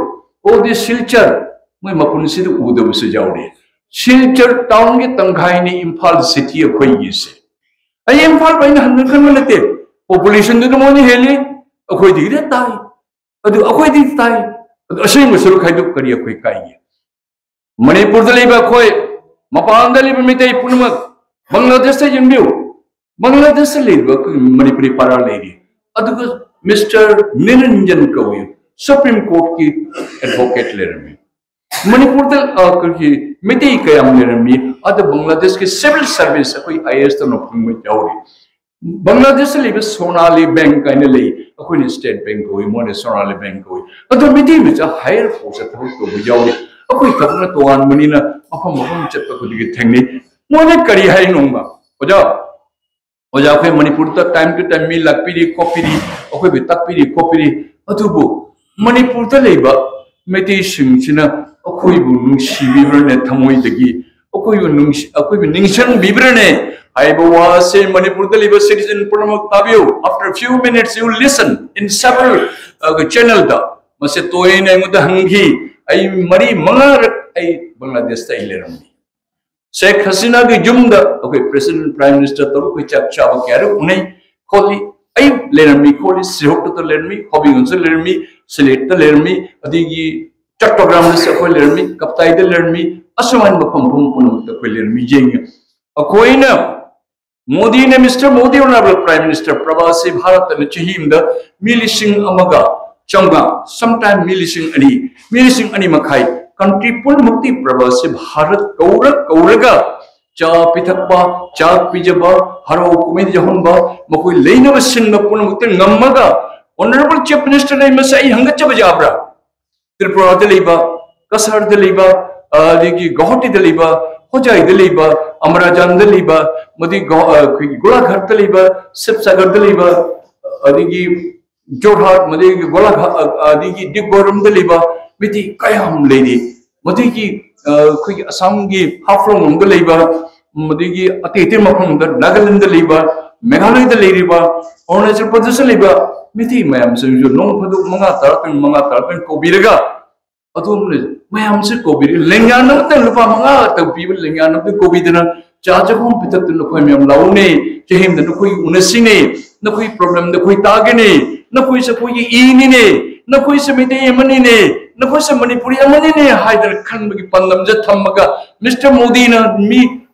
ꯑꯣ ꯗꯤ ꯁꯤꯜꯆꯔ, ꯃꯣꯏ ꯃꯄꯨꯟꯁꯤꯗ ꯎꯗꯕꯁꯨ ꯌꯥꯎꯔꯤ꯫ ꯁꯤꯜꯆꯔ ꯇꯥꯎꯟꯒꯤ ꯇꯪꯈꯥꯏꯅꯤ ꯏꯝꯐꯥꯜ ꯁꯤꯇꯤ ꯑꯩꯈꯣꯏꯒꯤꯁꯦ꯫ ꯑꯩ ꯏꯝꯐꯥꯜ ꯑꯩꯅ ꯍꯟꯅ ꯈꯟꯕ ꯅꯠꯇꯦ, ꯄꯣꯄꯨꯂꯦꯁꯟꯗꯨꯅ ꯃꯣꯏꯅ ꯍꯦꯜꯂꯤ, ꯑꯩꯈꯣꯏꯗꯒꯤꯗꯤ ꯇꯥꯏ꯫ ꯑꯗꯨ ꯑꯩꯈꯣꯏꯗꯤ ꯇꯥꯏ, ꯑꯗꯨ ꯑꯁꯦꯡꯕ ꯁꯔꯨꯛ ꯍꯥꯏꯗꯨ ꯀꯔꯤ ꯑꯩꯈꯣꯏ ꯀꯥꯏꯒꯦ? ꯃꯅꯤꯄꯨꯔꯗ ꯂꯩꯕ ꯑꯩꯈꯣꯏ, ꯃꯄꯥꯟꯗ ꯂꯩꯕ ꯃꯤꯇꯩ ꯄꯨꯝꯅꯃꯛ, ꯕꯪꯒ꯭ꯂꯥꯗꯦꯁꯇ ꯌꯦꯡꯕꯤꯌꯨ, ꯕꯪꯒ꯭ꯂꯥꯗꯦꯁꯇ ꯂꯩꯔꯤꯕ ꯑꯩꯈꯣꯏ ꯃꯅꯤꯄꯨꯔꯤ ꯄꯥꯔꯥ ꯂꯩꯔꯤ, ꯑꯗꯨꯒ ꯃꯤꯁꯇꯔ ꯅꯤꯔꯟꯖꯟ ꯀꯧꯏ, ꯁꯨꯄ꯭ꯔꯤꯝ ꯀꯣꯔꯠꯀꯤ ꯑꯦꯗꯚꯣꯀꯦꯠ ꯂꯩꯔꯝꯃꯤ꯫ ꯃꯅꯤꯄꯨꯔꯗ, ꯑ, ꯑꯩꯈꯣꯏꯒꯤ ꯃꯤꯇꯩ ꯀꯌꯥꯝ ꯂꯩꯔꯝꯃꯤ, ꯑꯗ ꯕꯪꯒ꯭ꯂꯥꯗꯦꯁꯀꯤ ꯁꯤꯚꯤꯜ ꯁꯥꯔꯚꯤꯁ ꯑꯩꯈꯣꯏ ꯑꯥꯏ ꯑꯦ ꯑꯦꯁꯇ ꯐꯪꯕ ꯌꯥꯎꯔꯤ꯫ ꯕꯪꯒ꯭ꯂꯥꯗꯦꯁꯇ ꯂꯩꯕ ꯁꯣꯅꯥꯂꯤ ꯕꯦꯡꯛ ꯍꯥꯏꯅ ꯂꯩ, ꯑꯩꯈꯣꯏꯅ ꯁ꯭ꯇꯦꯠ ꯕꯦꯡꯛ ꯀꯧꯏ, ꯃꯣꯏꯅ ꯁꯣꯅꯥꯂꯤ ꯕꯦꯡꯛ ꯀꯧꯏ꯫ ꯑꯗꯣ ꯃꯤꯇꯩ ꯃꯆꯥ ꯍꯥꯏꯌꯔ ꯄꯣꯁꯇ ꯊꯕꯛ ꯇꯧꯕ ꯌꯥꯎꯔꯤ꯫ ꯑꯩꯈꯣꯏ ꯊꯕꯛꯅ ꯇꯣꯉꯥꯟꯕꯅꯤꯅ ꯃꯐꯝ ꯃꯐꯝ ꯆꯠꯄ ꯈꯨꯗꯤꯡꯒꯤ ꯊꯦꯡꯅꯩ꯫ ꯃꯣꯏꯅ ꯀꯔꯤ ꯍꯥꯏꯅꯣꯕ? ꯑꯣꯖꯥ, ꯑꯣꯖꯥ, ꯑꯩꯈꯣꯏ ꯃꯅꯤꯄꯨꯔꯗ ꯇꯥꯏꯝ ꯇꯨ ꯇꯥꯏꯝ ꯃꯤ ꯂꯥꯛꯄꯤꯔꯤ, ꯈꯣꯠꯄꯤꯔꯤ, ꯑꯩꯈꯣꯏꯕꯨ ꯇꯥꯛꯄꯤꯔꯤ, ꯈꯣꯠꯄꯤꯔꯤ, ꯑꯗꯨꯕꯨ ꯃꯅꯤꯄꯨꯔꯗ ꯂꯩꯕ ꯃꯩꯇꯩꯁꯤꯡꯁꯤꯅ ꯑꯩꯈꯣꯏꯕꯨ ꯅꯨꯡꯁꯤꯕꯤꯕ꯭ꯔꯅꯦ ꯊꯃꯣꯏꯗꯒꯤ? ꯑꯩꯈꯣꯏꯕꯨ ꯅꯨꯡꯁꯤ-, ꯑꯩꯈꯣꯏꯕꯨ ꯅꯤꯡꯁꯤꯡꯕꯤꯕ꯭ꯔꯅꯦ ꯍꯥꯏꯕ ꯋꯥ ꯑꯁꯤ ꯃꯅꯤꯄꯨꯔꯗ ꯂꯩꯕ ꯁꯤꯇꯤꯖꯟ ꯄꯨꯝꯅꯃꯛ ꯇꯥꯕꯤꯌꯨ꯫ After a few minutes, you listen in several, uh, channel ꯗ ꯃꯁꯤ ꯇꯣꯏꯅ ꯑꯩꯉꯣꯟꯗ ꯍꯪꯈꯤ꯫ ꯑꯩ ꯃꯔꯤ ꯃꯉꯥꯔꯛ ꯑꯩ ꯕꯪꯒ꯭ꯂꯥꯗꯦꯁꯇ ꯑꯩ ꯂꯩꯔꯝꯃꯤ꯫ ꯁꯦꯈ ꯍꯁꯤꯅꯥꯒꯤ ꯌꯨꯝꯗ ꯑꯩꯈꯣꯏ ꯄ꯭ꯔꯦꯁꯤꯗꯦꯟꯠ, ꯄ꯭ꯔꯥꯏꯝ ꯃꯤꯅꯤꯁꯇꯔ ꯇꯔꯨꯛ ꯑꯩꯈꯣꯏ ꯆꯥꯛ ꯆꯥꯕ ꯀꯌꯥꯔꯛ ꯎꯅꯩ ꯈꯣꯠꯂꯤ꯫ ꯑꯩ ꯂꯩꯔꯝꯃꯤ ꯈꯣꯠꯂꯤ, ꯁꯤꯍꯣꯛꯇ ꯂꯩꯔꯝꯃꯤ, ꯍꯣꯕꯤꯒꯟꯖꯇ ꯂꯩꯔꯝꯃꯤ, ꯁꯤꯂꯦꯠꯇ ꯂꯩꯔꯝꯃꯤ, ꯑꯗꯒꯤ ꯆꯠꯇꯣꯒ꯭ꯔꯥꯝꯗꯁꯨ ꯑꯩꯈꯣꯏ ꯂꯩꯔꯝꯃꯤ, ꯀꯞꯇꯥꯏꯗ ꯂꯩꯔꯝꯃꯤ, ꯑꯁꯨꯃꯥꯏꯅ ꯃꯐꯝ ꯃꯐꯝ ꯄꯨꯝꯅꯃꯛꯇ ꯑꯩꯈꯣꯏ ꯂꯩꯔꯝꯃꯤ꯫ ꯌꯦꯡꯉꯤ, ꯑꯩꯈꯣꯏꯅ ꯃꯣꯗꯤꯅ, mister Modi, honourable prime minister ꯄ꯭ꯔꯕꯥꯁꯤ ꯚꯥꯔꯠꯇꯅ ꯆꯍꯤ ꯑꯃꯗ ꯃꯤ ꯂꯤꯁꯤꯡ ꯑꯃꯒ ꯆꯥꯝꯃꯉꯥ, ꯁꯝꯇꯥꯏꯝ ꯃꯤ ꯂꯤꯁꯤꯡ ꯑꯅꯤ, ꯃꯤ ꯂꯤꯁꯤꯡ ꯑꯅꯤ ꯃꯈꯥꯏ, ꯀꯟꯇ꯭ꯔꯤ ꯄꯨꯝꯅꯃꯛꯇꯤ ꯄ꯭ꯔꯕꯥꯁꯤ ꯚꯥꯔꯠ ꯀꯧꯔ ꯀꯧꯔꯒ ꯆꯥ ꯄꯤꯊꯛꯄ, ꯆꯥꯛ ꯄꯤꯖꯕ, ꯍꯔꯥꯎ ꯀꯨꯝꯍꯩ ꯌꯥꯎꯍꯟꯕ, ꯃꯈꯣꯏ ꯂꯩꯅꯕ ꯁꯤꯟꯕ ꯄꯨꯝꯅꯃꯛꯇ ꯉꯝꯃꯒ, ꯑꯣꯅꯔꯦꯕꯜ ꯆꯤꯐ ꯃꯤꯅꯤꯁꯇꯔ ꯂꯩ, ꯃꯁꯤ ꯑꯩ ꯍꯪꯒꯠꯆꯕ ꯌꯥꯕ꯭ꯔꯥ? ꯇ꯭ꯔꯤꯄꯨꯔꯥꯗ ꯂꯩꯕ, ꯀꯁꯥꯔꯗ ꯂꯩꯕ, ꯑꯗꯒꯤ ꯒꯧꯍꯥꯇꯤꯗ ꯂꯩꯕ, ꯍꯣꯖꯥꯏꯗ ꯂꯩꯕ, ꯑꯃꯔꯥꯖꯥꯟꯗ ꯂꯩꯕ, ꯃꯗꯨꯒꯤ ꯒꯣ-, ꯑ, ꯑꯩꯈꯣꯏꯒꯤ ꯒꯣꯂꯥꯘꯥꯠꯇ ꯂꯩꯕ, ꯁꯤꯕꯁꯥꯒꯔꯗ ꯂꯩꯕ, ꯑꯗꯒꯤ ꯖꯣꯔꯍꯥꯠ, ꯃꯗꯨꯒꯤ ꯒꯣꯂꯥꯘꯥꯠ, ꯑ, ꯑꯗꯒꯤ ꯗꯤꯕꯒꯔꯝꯗ ꯂꯩꯕ ꯃꯤꯇꯩ ꯀꯌꯥꯝ ꯂꯩꯔꯤ꯫ ꯃꯗꯨꯒꯤ, ꯑ, ꯑꯩꯈꯣꯏꯒꯤ ꯑꯁꯥꯝꯒꯤ ꯍꯥꯐꯂꯣꯡ ꯂꯣꯝꯗ ꯂꯩꯕ, ꯃꯗꯨꯒꯤ ꯑꯇꯩ ꯑꯇꯩ ꯃꯐꯝꯗ, ꯅꯥꯒꯥꯂꯦꯟꯗ ꯂꯩꯕ, ꯃꯦꯘꯥꯂꯌꯗ ꯂꯩꯔꯤꯕ, ꯑꯔꯨꯅꯥꯆꯜ ꯄ꯭ꯔꯗꯦꯁꯇ ꯂꯩꯕ ꯃꯤꯇꯩ ꯃꯌꯥꯝꯁꯤꯡꯁꯨ ꯅꯣꯡ ꯐꯥꯗꯣꯛ ꯃꯉꯥ ꯇꯔꯥꯇꯪ, ꯃꯉꯥ ꯇꯔꯥꯇꯪ ꯀꯧꯕꯤꯔꯒ ꯑꯗꯣꯝꯅ ꯃꯌꯥꯝꯁꯤ ꯀꯧꯕꯤꯔꯤ꯫ ꯂꯦꯡꯌꯥꯟ ꯑꯃꯇꯪ, ꯂꯨꯄꯥ ꯃꯉꯥ ꯈꯛꯇꯪ ꯄꯤꯕ ꯂꯦꯡꯌꯥꯟ ꯑꯃꯇꯪ ꯀꯧꯕꯤꯗꯅ ꯆꯥ ꯆꯈꯣꯝ ꯄꯤꯊꯛꯇꯨꯅ ꯑꯩꯈꯣꯏ ꯃꯌꯥꯝ ꯂꯥꯛꯎꯅꯦ, ꯆꯍꯤꯡꯗ ꯅꯈꯣꯏ ꯎꯅꯁꯤꯅꯦ, ꯅꯈꯣꯏ ꯄ꯭ꯔꯣꯕ꯭ꯂꯦꯝꯗ ꯑꯩꯈꯣꯏ ꯇꯥꯒꯅꯤ, ꯅꯈꯣꯏꯁꯦ ꯑꯩꯈꯣꯏꯒꯤ ꯏꯅꯤꯅꯦ, ꯅꯈꯣꯏꯁꯦ ꯃꯩꯇꯩ ꯑꯃꯅꯤꯅꯦ, ꯅꯈꯣꯏꯁꯦ ꯃꯅꯤꯄꯨꯔꯤ ꯑꯃꯅꯤꯅꯦ ꯍꯥꯏꯗꯅ ꯈꯟꯕꯒꯤ ꯄꯥꯟꯗꯝꯁꯦ ꯊꯝꯃꯒ ꯃꯤꯁꯇꯔ ꯃꯣꯗꯤꯅ ꯃꯤ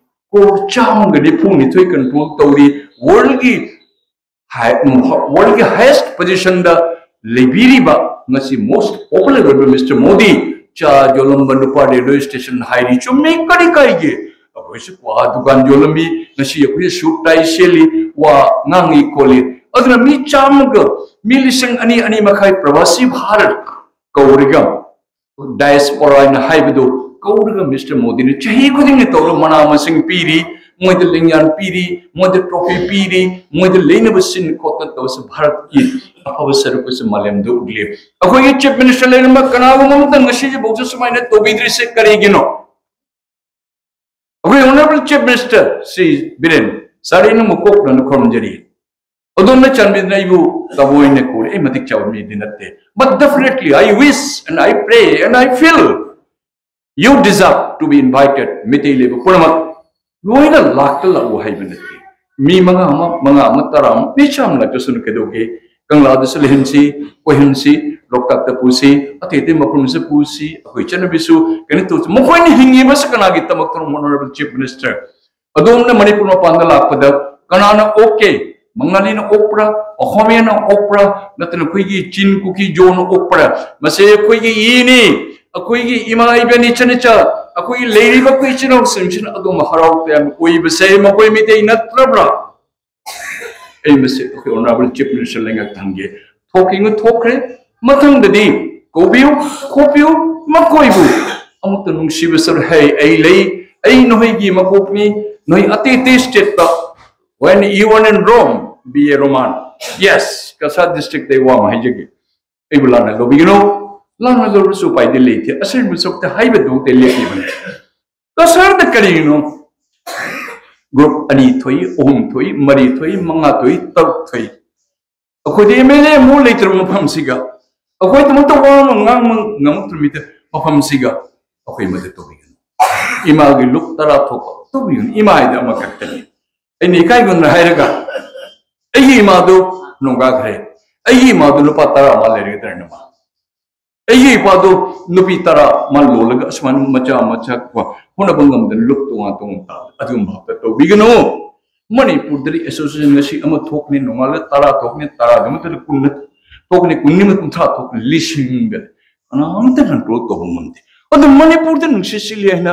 ꯀ꯭ꯔꯣꯔ ꯆꯥꯝꯃꯒ ꯅꯤꯐꯨ ꯅꯤꯊꯣꯏ ꯀꯟꯇ꯭ꯔꯣꯜ ꯇꯧꯔꯤ꯫ ꯋꯥꯔꯜꯒꯤ ꯍꯥꯏ-, ꯋꯥꯔꯜꯒꯤ ꯍꯥꯏꯌꯦꯁ ꯄꯣꯖꯤꯁꯟꯗ ꯂꯩꯕꯤꯔꯤꯕ, ꯉꯁꯤ ꯃꯣꯁ ꯄꯣꯄꯨꯂꯔ ꯑꯣꯏꯕ ꯃꯤꯁꯇꯔ ꯃꯣꯗꯤ, ꯆꯥ ꯌꯣꯜꯂꯝꯕ ꯅꯨꯄꯥ ꯔꯦꯜꯋꯦ ꯁ꯭ꯇꯦꯁꯟ ꯍꯥꯏꯔꯤ꯫ ꯆꯨꯝꯃꯤ, ꯀꯔꯤ ꯀꯥꯏꯒꯦ? ꯑꯩꯈꯣꯏꯁꯨ ꯀ꯭ꯋꯥ ꯗꯨꯀꯥꯟ ꯌꯣꯜꯂꯝꯃꯤ, ꯉꯁꯤ ꯑꯩꯈꯣꯏꯁꯨ ꯁꯨꯠ ꯇꯥꯏ ꯁꯦꯠꯂꯤ, ꯋꯥ ꯉꯥꯡꯉꯤ ꯈꯣꯠꯂꯤ꯫ ꯑꯗꯨꯅ ꯃꯤ ꯆꯥꯝꯃꯒ, ꯃꯤ ꯂꯤꯁꯤꯡ ꯑꯅꯤ, ꯑꯅꯤ ꯃꯈꯥꯏ ꯄ꯭ꯔꯕꯥꯁꯤ ꯚꯥꯔꯠ ꯀꯧꯔꯒ, ꯗꯥꯏꯁꯄꯣꯔꯥ ꯍꯥꯏꯅ ꯍꯥꯏꯕꯗꯨ ꯀꯧꯔꯒ ꯃꯤꯁꯇꯔ ꯃꯣꯗꯤꯅ ꯆꯍꯤ ꯈꯨꯗꯤꯡꯒꯤ ꯇꯧꯔꯒ ꯃꯅꯥ ꯃꯁꯤꯡ ꯄꯤꯔꯤ, ꯃꯣꯏꯗ ꯂꯦꯡꯌꯥꯟ ꯄꯤꯔꯤ, ꯃꯣꯏꯗ ꯇ꯭ꯔꯣꯐꯤ ꯄꯤꯔꯤ, ꯃꯣꯏꯗ ꯂꯩꯅꯕ ꯁꯤꯟ ꯈꯣꯠꯇ ꯇꯧꯔꯁꯤ꯫ ꯚꯥꯔꯠꯀꯤ ꯑꯐꯕ ꯁꯔꯨꯛ ꯑꯁꯤ ꯃꯥꯂꯦꯝꯗ ꯎꯠꯂꯤ꯫ ꯑꯩꯈꯣꯏꯒꯤ ꯆꯤꯐ ꯃꯤꯅꯤꯁꯇꯔ ꯂꯩꯔꯝꯕ ꯀꯅꯥꯒꯨꯝꯕ ꯑꯃꯇꯪ ꯉꯁꯤꯁꯤꯐꯥꯎꯁꯨ ꯁꯨꯃꯥꯏꯅ ꯇꯧꯕꯤꯗ꯭ꯔꯤꯁꯦ ꯀꯔꯤꯒꯤꯅꯣ? ꯑꯩꯈꯣꯏ honourable chief minister Shri Biren, sir, ꯑꯩ ꯅꯪꯕꯨ ꯀꯣꯛꯅꯅ ꯈꯨꯔꯨꯝꯖꯔꯤ꯫ ꯑꯗꯣꯝꯅ ꯆꯥꯟꯕꯤꯗꯨꯅ ꯑꯩꯕꯨ ꯇꯥꯃꯣ ꯑꯣꯏꯅ ꯀꯧꯔꯦ, ꯑꯩ ꯃꯇꯤꯛ ꯆꯥꯕ ꯃꯤꯗꯤ ꯅꯠꯇꯦ꯫ But definitely I wish and I pray and I feel you deserve to be invited. Meitei ꯂꯩꯕ ꯄꯨꯝꯅꯃꯛ ꯂꯣꯏꯅ ꯂꯥꯛꯇ ꯂꯥꯛꯎ ꯍꯥꯏꯕ ꯅꯠꯇꯦ꯫ ꯃꯤ ꯃꯉꯥ ꯑꯃ, ꯃꯉꯥ ꯑꯃ, ꯇꯔꯥ ꯑꯃ, ꯃꯤ ꯆꯥꯝꯃ ꯂꯥꯛꯇꯁꯨꯅ ꯀꯩꯗꯧꯒꯦ? ꯀꯪꯂꯥꯗꯁꯨ ꯂꯩꯍꯟꯁꯤ, ꯀꯣꯏꯍꯟꯁꯤ, ꯂꯣꯛꯇꯥꯛꯇ ꯄꯨꯁꯤ, ꯑꯇꯩ ꯑꯇꯩ ꯃꯐꯝꯗꯁꯨ ꯄꯨꯁꯤ, ꯑꯩꯈꯣꯏ ꯆꯠꯅꯕꯤꯁꯨ ꯀꯩꯅꯣ ꯇꯧꯁꯤ꯫ ꯃꯈꯣꯏꯅ ꯍꯤꯡꯉꯤꯕꯁꯤ ꯀꯅꯥꯒꯤꯗꯃꯛꯇꯅꯣ, ꯑꯣꯅꯔꯦꯕꯜ ꯆꯤꯐ ꯃꯤꯅꯤꯁꯇꯔ? ꯑꯗꯣꯝꯅ ꯃꯅꯤꯄꯨꯔ ꯃꯄꯥꯟꯗ ꯂꯥꯛꯄꯗ ꯀꯅꯥꯅ ꯑꯣꯛꯀꯦ? ꯃꯉꯥꯂꯤꯅ ꯑꯣꯛꯄ꯭ꯔꯥ? ꯑꯍꯣꯃꯤꯌꯥꯅ ꯑꯣꯛꯄ꯭ꯔꯥ? ꯅꯠꯇꯅ ꯑꯩꯈꯣꯏꯒꯤ ꯆꯤꯟ ꯀꯨꯀꯤ ꯖꯣꯅ ꯑꯣꯛꯄ꯭ꯔꯥ? ꯃꯁꯤ ꯑꯩꯈꯣꯏꯒꯤ ꯏꯅꯤ, ꯑꯩꯈꯣꯏꯒꯤ ꯏꯃꯥ ꯏꯕꯦꯟ ꯏꯆꯟ ꯏꯆꯥ, ꯑꯩꯈꯣꯏꯒꯤ ꯂꯩꯔꯤꯕ ꯑꯩꯈꯣꯏ ꯏꯆꯤꯟ ꯏꯅꯥꯎꯁꯤꯡꯁꯤꯅ ꯑꯗꯣꯝ ꯍꯔꯥꯎ ꯇꯌꯥꯝꯅ ꯑꯣꯏꯕꯁꯦ ꯃꯈꯣꯏ ꯃꯩꯇꯩ ꯅꯠꯇ꯭ꯔꯕ꯭ꯔꯥ? ꯑꯩ ꯃꯁꯤ ꯑꯩꯈꯣꯏ ꯑꯣꯅꯔꯦꯕꯜ ꯆꯤꯐ ꯃꯤꯅꯤꯁꯇꯔ ꯂꯩꯉꯥꯛ ꯊꯝꯒꯦ꯫ ꯊꯣꯛꯈꯤꯅ ꯊꯣꯛꯈ꯭ꯔꯦ꯫ ꯃꯊꯪꯗꯗꯤ ꯀꯧꯕꯤꯌꯨ, ꯈꯣꯠꯄꯤꯌꯨ, ꯃꯈꯣꯏꯕꯨ ꯑꯃꯨꯛꯇ ꯅꯨꯡꯁꯤꯕ ꯁꯔꯨꯛ, "ꯍꯩ, ꯑꯩ ꯂꯩ, ꯑꯩ ꯅꯈꯣꯏꯒꯤ ꯃꯀꯣꯛꯅꯤ, ꯅꯈꯣꯏ ꯑꯇꯩ ꯑꯇꯩ state ꯇ, when you are in Rome, be a Roman. Yes, Cachar district ꯇꯩ ꯋꯥ ꯑꯃ ꯍꯥꯏꯖꯒꯦ, ꯑꯩꯕꯨ ꯂꯥꯟꯅ ꯂꯧꯕꯤꯒꯅꯨ, ꯂꯥꯟꯅ ꯂꯧꯔꯁꯨ ꯎꯄꯥꯏꯗꯤ ꯂꯩꯇꯦ, ꯑꯁꯦꯡꯕ ꯁꯔꯨꯛꯇ ꯍꯥꯏꯕꯗꯃꯛꯇ ꯂꯦꯞꯄꯤꯕꯅꯤ꯫ ꯀꯁꯥꯔꯗ ꯀꯔꯤꯒꯤꯅꯣ group ꯑꯅꯤ ꯊꯣꯛꯏ, ꯑꯍꯨꯝ ꯊꯣꯛꯏ, ꯃꯔꯤ ꯊꯣꯛꯏ, ꯃꯉꯥ ꯊꯣꯛꯏ, ꯇꯔꯨꯛ ꯊꯣꯛꯏ꯫ ꯑꯩꯈꯣꯏꯗꯤ M L A ꯑꯃꯨꯛ ꯂꯩꯇ꯭ꯔꯕ ꯃꯐꯝꯁꯤꯒ, ꯑꯩꯈꯣꯏꯗꯃꯛꯇ ꯋꯥ ꯑꯃ ꯉꯥꯡꯕ ꯉꯝꯃꯛꯇ꯭ꯔꯤꯕ ꯃꯐꯝꯁꯤꯒ, ꯑꯩꯈꯣꯏ ꯃꯗꯨ ꯇꯧꯕꯤꯒꯅꯨ꯫ ꯏꯃꯥꯒꯤ ꯂꯨꯞ ꯇꯔꯥ ꯊꯣꯛꯄ ꯇꯧꯕꯤꯒꯅꯨ꯫ ꯏꯃꯥ ꯍꯥꯏꯗꯤ ꯑꯃꯈꯛꯇꯅꯤ꯫ ꯑꯩꯅ ꯏꯀꯥꯏꯒꯨꯝꯅ ꯍꯥꯏꯔꯒ, ꯑꯩꯒꯤ ꯏꯃꯥꯗꯨ ꯅꯣꯡꯒꯥꯈ꯭ꯔꯦ, ꯑꯩꯒꯤ ꯏꯃꯥꯗꯨ ꯂꯨꯄꯥ ꯇꯔꯥ ꯑꯃ ꯂꯩꯔꯒꯗ꯭ꯔꯅ ꯃꯥ ꯑꯩꯒꯤ ꯏꯄꯥꯗꯣ ꯅꯨꯄꯤ ꯇꯔꯥ ꯃꯥ ꯂꯣꯜꯂꯒ ꯑꯁꯨꯃꯥꯏꯅ ꯃꯆꯥ ꯃꯆꯥ ꯀꯣ ꯍꯣꯠꯅꯕ ꯉꯝꯗꯅ ꯂꯨꯞ ꯇꯣꯉꯥꯟ ꯇꯣꯉꯥꯟ ꯇꯥꯕ ꯑꯗꯨꯒꯨꯝꯕ ꯑꯝꯇ ꯇꯧꯕꯤꯒꯅꯨ꯫ ꯃꯅꯤꯄꯨꯔꯗꯗꯤ association ꯉꯁꯤ ꯑꯃ ꯊꯣꯛꯀꯅꯤ, ꯅꯣꯡꯉꯥꯜꯂ ꯇꯔꯥ ꯊꯣꯛꯀꯅꯤ, ꯇꯔꯥꯒꯤ ꯃꯊꯛꯇ ꯀꯨꯟ ꯊꯣꯛꯀꯅꯤ, ꯀꯨꯟꯒꯤ ꯃꯊꯛ ꯀꯨꯟꯊ꯭ꯔꯥ ꯊꯣꯛꯀꯅꯤ, ꯂꯤꯁꯤꯡꯗ ꯀꯅꯥꯝꯇ control ꯇꯧꯕ ꯉꯝꯗꯦ꯫ ꯑꯗꯨ ꯃꯅꯤꯄꯨꯔꯗ ꯅꯨꯡꯁꯤꯠ ꯁꯤꯠꯂꯤ ꯍꯥꯏꯅ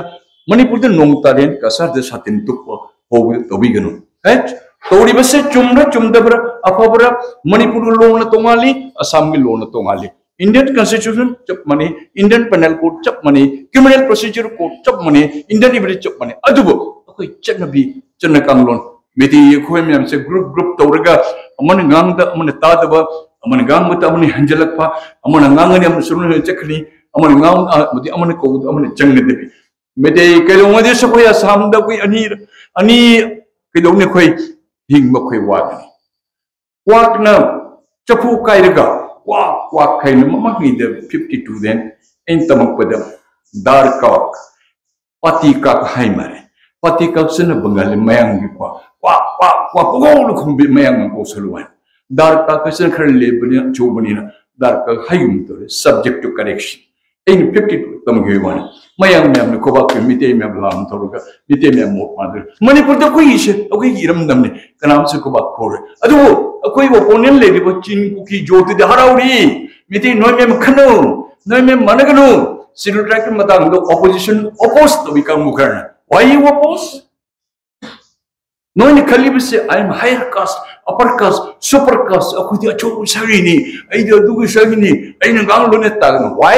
ꯃꯅꯤꯄꯨꯔꯗ ꯅꯣꯡ ꯇꯥꯔꯦꯅ ꯀꯁꯥꯔꯗ ꯁꯥꯇꯤꯟ ꯇꯨꯞꯄ ꯍꯧꯕ ꯇꯧꯕꯤꯒꯅꯨ꯫ ꯍꯦ? ꯇꯧꯔꯤꯕꯁꯦ ꯆꯨꯝꯕ꯭ꯔꯥ ꯆꯨꯝꯗꯕ꯭ꯔꯥ, ꯑꯐꯕ꯭ꯔꯥ? ꯃꯅꯤꯄꯨꯔꯒꯤ ꯂꯣꯟꯅ ꯇꯣꯉꯥꯜꯂꯤ, ꯑꯁꯥꯝꯒꯤ ꯂꯣꯟꯅ ꯇꯣꯉꯥꯜꯂꯤ꯫ Indian Constitution ꯆꯞ ꯃꯥꯟꯅꯩ, Indian Penal Code ꯆꯞ ꯃꯥꯟꯅꯩ, Criminal Procedure Code ꯆꯞ ꯃꯥꯟꯅꯩ, Indian Civil ꯆꯞ ꯃꯥꯟꯅꯩ꯫ ꯑꯗꯨꯕꯨ ꯑꯩꯈꯣꯏ ꯆꯠꯅꯕꯤ, ꯆꯠꯅ ꯀꯥꯡꯂꯣꯟ, ꯃꯩꯇꯩ ꯑꯩꯈꯣꯏ ꯃꯌꯥꯝꯁꯦ group group ꯇꯧꯔꯒ ꯑꯃꯅ ꯉꯥꯡꯕꯗ ꯑꯃꯅ ꯇꯥꯗꯕ, ꯑꯃꯅ ꯉꯥꯡꯕꯗ ꯑꯃꯅ ꯍꯟꯖꯤꯜꯂꯛꯄ, ꯑꯃꯅ ꯉꯥꯡꯒꯅꯤ ꯑꯃꯅ ꯁꯨꯝ ꯆꯠꯈ꯭ꯔꯅꯤ, ꯑꯃꯅ ꯉꯥꯡ-, ꯑꯃꯗꯤ ꯑꯃꯅ ꯀꯧꯕꯗ ꯑꯃꯅ ꯆꯪꯅꯗꯕꯤ꯫ ꯃꯩꯇꯩ ꯀꯩꯗꯧꯉꯩꯗꯁꯨ ꯑꯩꯈꯣꯏ ꯑꯁꯥꯝꯗ ꯑꯩꯈꯣꯏ ꯑꯅꯤ, ꯑꯅꯤ ꯀꯩꯗꯧꯅꯤ ꯑꯩꯈꯣꯏ ꯍꯤꯡꯕ ꯑꯩꯈꯣꯏ ꯋꯥꯒꯅꯤ꯫ ꯀ꯭ꯋꯥꯛꯅ ꯆꯐꯨ ꯀꯥꯏꯔꯒ ꯀ꯭ꯋꯥꯛ ꯀ꯭ꯋꯥꯛ ꯍꯥꯏꯅ ꯃꯃꯥꯡꯉꯩꯗ fifty two ꯗ ꯑꯩꯅ ꯇꯝꯃꯛꯄꯗ ꯗꯥꯔ ꯀꯥꯛ, ꯄꯥꯇꯤ ꯀꯥꯛ ꯍꯥꯏ ꯃꯥꯜꯂꯦ꯫ ꯄꯥꯇꯤ ꯀꯥꯛꯁꯤꯅ ꯕꯪꯒꯥꯂꯤ ꯃꯌꯥꯡꯒꯤ ꯀ꯭ꯋꯥꯛ, ꯀ꯭ꯋꯥꯛ, ꯀ꯭ꯋꯥꯛ, ꯀ꯭ꯋꯥꯛ ꯄꯨꯡꯈꯣꯡꯗ ꯈꯨꯝꯕꯤ ꯃꯌꯥꯡꯅ ꯀꯧꯁꯜꯂꯨ ꯍꯥꯏꯅ꯫ ꯗꯥꯔ ꯀꯥꯛꯁꯤꯅ ꯈꯔ ꯂꯦꯝꯕꯅꯤꯅ, ꯑꯆꯧꯕꯅꯤꯅ ꯗꯥꯔ ꯀꯥꯛ ꯍꯥꯏꯒꯨꯝ ꯇꯧꯔꯦ, subject to correction꯫ ꯑꯩꯅ fifty two ꯇꯝꯈꯤꯕ ꯋꯥꯅꯤ꯫ ꯃꯌꯥꯡ ꯃꯌꯥꯝꯅ ꯈꯨꯕꯥꯛꯀꯤ ꯃꯤꯇꯩ ꯃꯌꯥꯝ ꯂꯥꯟ ꯇꯧꯔꯒ ꯃꯤꯇꯩ ꯃꯌꯥꯝ ꯃꯣꯠ ꯃꯥꯟꯗ꯭ꯔꯦ꯫ ꯃꯅꯤꯄꯨꯔꯗ ꯑꯩꯈꯣꯏꯒꯤꯁꯦ ꯑꯩꯈꯣꯏꯒꯤ ꯏꯔꯝꯗꯝꯅꯤ, ꯀꯅꯥꯝꯁꯨ ꯈꯨꯕꯥꯛ ꯈꯨꯔꯣꯏ꯫ ꯑꯗꯨꯕꯨ ꯑꯩꯈꯣꯏ opponent ꯂꯩꯔꯤꯕ ꯆꯤꯟ ꯀꯨꯀꯤ ꯖꯣꯠꯇꯨꯗꯤ ꯍꯔꯥꯎꯔꯤ꯫ ꯃꯤꯇꯩ ꯅꯣꯏ ꯃꯌꯥꯝ ꯈꯟꯅꯧ, ꯅꯣꯏ ꯃꯌꯥꯝ ꯃꯥꯟꯅꯒꯅꯨ꯫ Scheduled tribeꯀꯤ ꯃꯇꯥꯡꯗ opposition oppose ꯇꯧꯏ ꯀꯥꯡꯕꯨ ꯈꯔꯅ꯫ Why you oppose? ꯅꯣꯏꯅ ꯈꯜꯂꯤꯕꯁꯦ, "I am higher caste, upper caste, super caste, ꯑꯩꯈꯣꯏꯗꯤ ꯑꯆꯧꯕ ꯁꯔꯤꯅꯤ, ꯑꯩꯗꯤ ꯑꯗꯨꯒꯤ ꯁꯔꯤꯅꯤ, ꯑꯩꯅ ꯉꯥꯡꯂꯣꯏꯅ ꯇꯥꯒꯅꯨ"꯫ Why?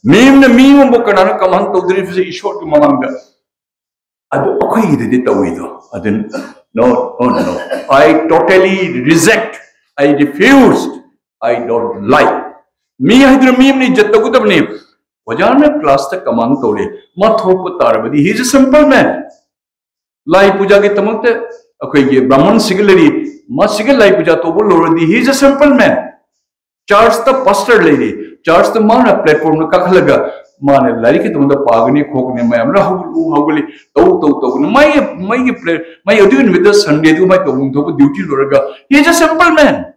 ꯃꯤ ꯑꯃꯅ ꯃꯤ ꯑꯃꯕꯨ ꯀꯅꯥꯅ ꯀꯃꯥꯟ ꯇꯧꯗꯣꯔꯤꯕꯁꯦ ꯏꯁꯣꯔꯒꯤ ꯃꯃꯥꯡꯗ? ꯑꯗꯨ ꯑꯩꯈꯣꯏꯒꯤꯗꯗꯤ ꯇꯧꯏꯗꯣ ꯑꯗꯨ. No, no, no, no. I totally reject. I refuse. I don't like. ꯃꯤ ꯍꯥꯏꯗꯨꯅ ꯃꯤ ꯑꯃꯅ ꯏꯖꯠ ꯇꯧꯒꯗꯕꯅꯤ. ꯑꯣꯖꯥꯅ ꯀ꯭ꯂꯥꯁꯇ ꯀꯃꯥꯟ ꯇꯧꯔꯦ, ꯃꯥ ꯊꯣꯛꯄ ꯇꯥꯔꯕꯗꯤ he is a simple man. ꯂꯥꯏ ꯄꯨꯖꯥꯒꯤꯗꯃꯛꯇ ꯑꯩꯈꯣꯏꯒꯤ ꯕ꯭ꯔꯥꯍꯃꯟꯁꯤꯒ ꯂꯩꯔꯤ, ꯃꯥꯁꯤꯒ ꯂꯥꯏ ꯄꯨꯖꯥ ꯇꯧꯕ ꯂꯧꯔꯗꯤ he is a simple man. ꯆꯔꯆꯇ ꯄꯥꯁꯇꯔ ꯂꯩꯔꯤ, ꯆꯔꯆꯇ ꯃꯥꯅ ꯄ꯭ꯂꯦꯠꯐꯣꯝꯗ ꯀꯥꯈꯠꯂꯒ ꯃꯥꯅ ꯂꯥꯏꯔꯤꯛꯀꯤꯗꯃꯛꯇ ꯄꯥꯒꯅꯤ ꯈꯣꯠꯀꯅꯤ, ꯃꯌꯥꯝꯅ ꯍꯧꯒꯠꯂꯨ ꯍꯧꯒꯠꯂꯤ ꯇꯧ ꯇꯧ ꯇꯧꯒꯅꯤ. ꯃꯥꯒꯤ ꯃꯥꯒꯤ ꯄ꯭ꯂꯦ ꯃꯥꯒꯤ ꯑꯗꯨꯒꯤ ꯅꯨꯃꯤꯠꯇ ꯁꯟꯗꯦꯗꯨ ꯃꯥꯏ ꯇꯧꯐꯝ ꯊꯣꯛꯄ ꯗ꯭ꯌꯨꯇꯤ ꯂꯣꯏꯔꯒ he is a simple man.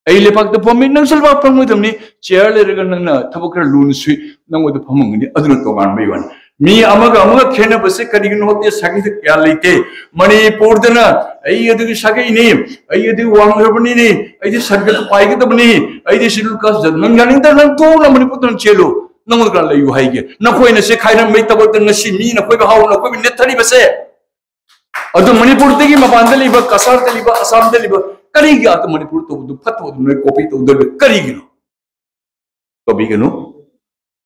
ꯑꯩ ꯂꯩꯄꯥꯛꯇ ꯐꯝꯃꯤ, ꯅꯪꯁꯨ ꯂꯩꯄꯥꯛ ꯐꯝꯒꯗꯕꯅꯤ. ꯆꯤꯌꯔ ꯂꯩꯔꯒ ꯅꯪꯅ ꯊꯕꯛ ꯈꯔ ꯂꯨꯅ ꯁꯨꯏ, ꯅꯪꯉꯣꯟꯗ ꯐꯝꯍꯟꯒꯅꯤ, ꯑꯗꯨꯅ ꯇꯣꯉꯥꯟꯕꯒꯤ ꯋꯥꯅꯤ. ꯃꯤ ꯑꯃꯒ ꯑꯃꯒ ꯈꯦꯠꯅꯕꯁꯦ ꯀꯔꯤꯒꯤꯅꯣ ꯍꯥꯏꯕꯗꯤ ꯁꯥꯒꯩꯗ ꯀꯌꯥ ꯂꯩꯇꯦ. ꯃꯅꯤꯄꯨꯔꯗꯅ ꯑꯩ ꯑꯗꯨꯒꯤ ꯁꯥꯒꯩꯅꯤ, ꯑꯩ ꯑꯗꯨꯒꯤ ꯋꯥꯡꯈ꯭ꯔꯕꯅꯤꯅꯤ, ꯑꯩꯗꯤ ꯁꯔꯒꯗ ꯄꯥꯏꯒꯗꯕꯅꯤ, ꯑꯩꯗꯤ ꯁꯤꯗꯨꯜ ꯀꯥꯁ, ꯅꯪ ꯌꯥꯅꯤꯡꯗ ꯅꯪ ꯊꯣꯛꯅ ꯃꯅꯤꯄꯨꯔꯗ ꯆꯦꯜꯂꯨ. ꯅꯪꯉꯣꯟꯗ ꯀꯅꯥ ꯂꯩꯌꯨ ꯍꯥꯏꯒꯦ? ꯅꯈꯣꯏꯅ ꯁꯦ ꯈꯥꯏꯔꯝꯕꯩ ꯊꯕꯛꯇ ꯉꯁꯤ ꯃꯤ ꯅꯈꯣꯏꯕ ꯍꯥꯎ ꯅꯈꯣꯏꯕ ꯅꯦꯠꯊꯔꯤꯕꯁꯦ. ꯑꯗꯨ ꯃꯅꯤꯄꯨꯔꯗꯒꯤ ꯃꯄꯥꯟꯗ ꯂꯩꯕ, ꯀꯁꯥꯔꯗ ꯂꯩꯕ, ꯑꯁꯥꯝꯗ ꯂꯩꯕ ꯀꯔꯤꯒꯤ ꯑꯗꯨ ꯃꯅꯤꯄꯨꯔ ꯇꯧꯕꯗꯨ ꯐꯠꯇꯕꯗꯨ ꯅꯣꯏ ꯀꯣꯄꯤ ꯇꯧꯗꯣꯏꯕ ꯀꯔꯤꯒꯤꯅꯣ? ꯇꯧꯕꯤꯒꯅꯨ.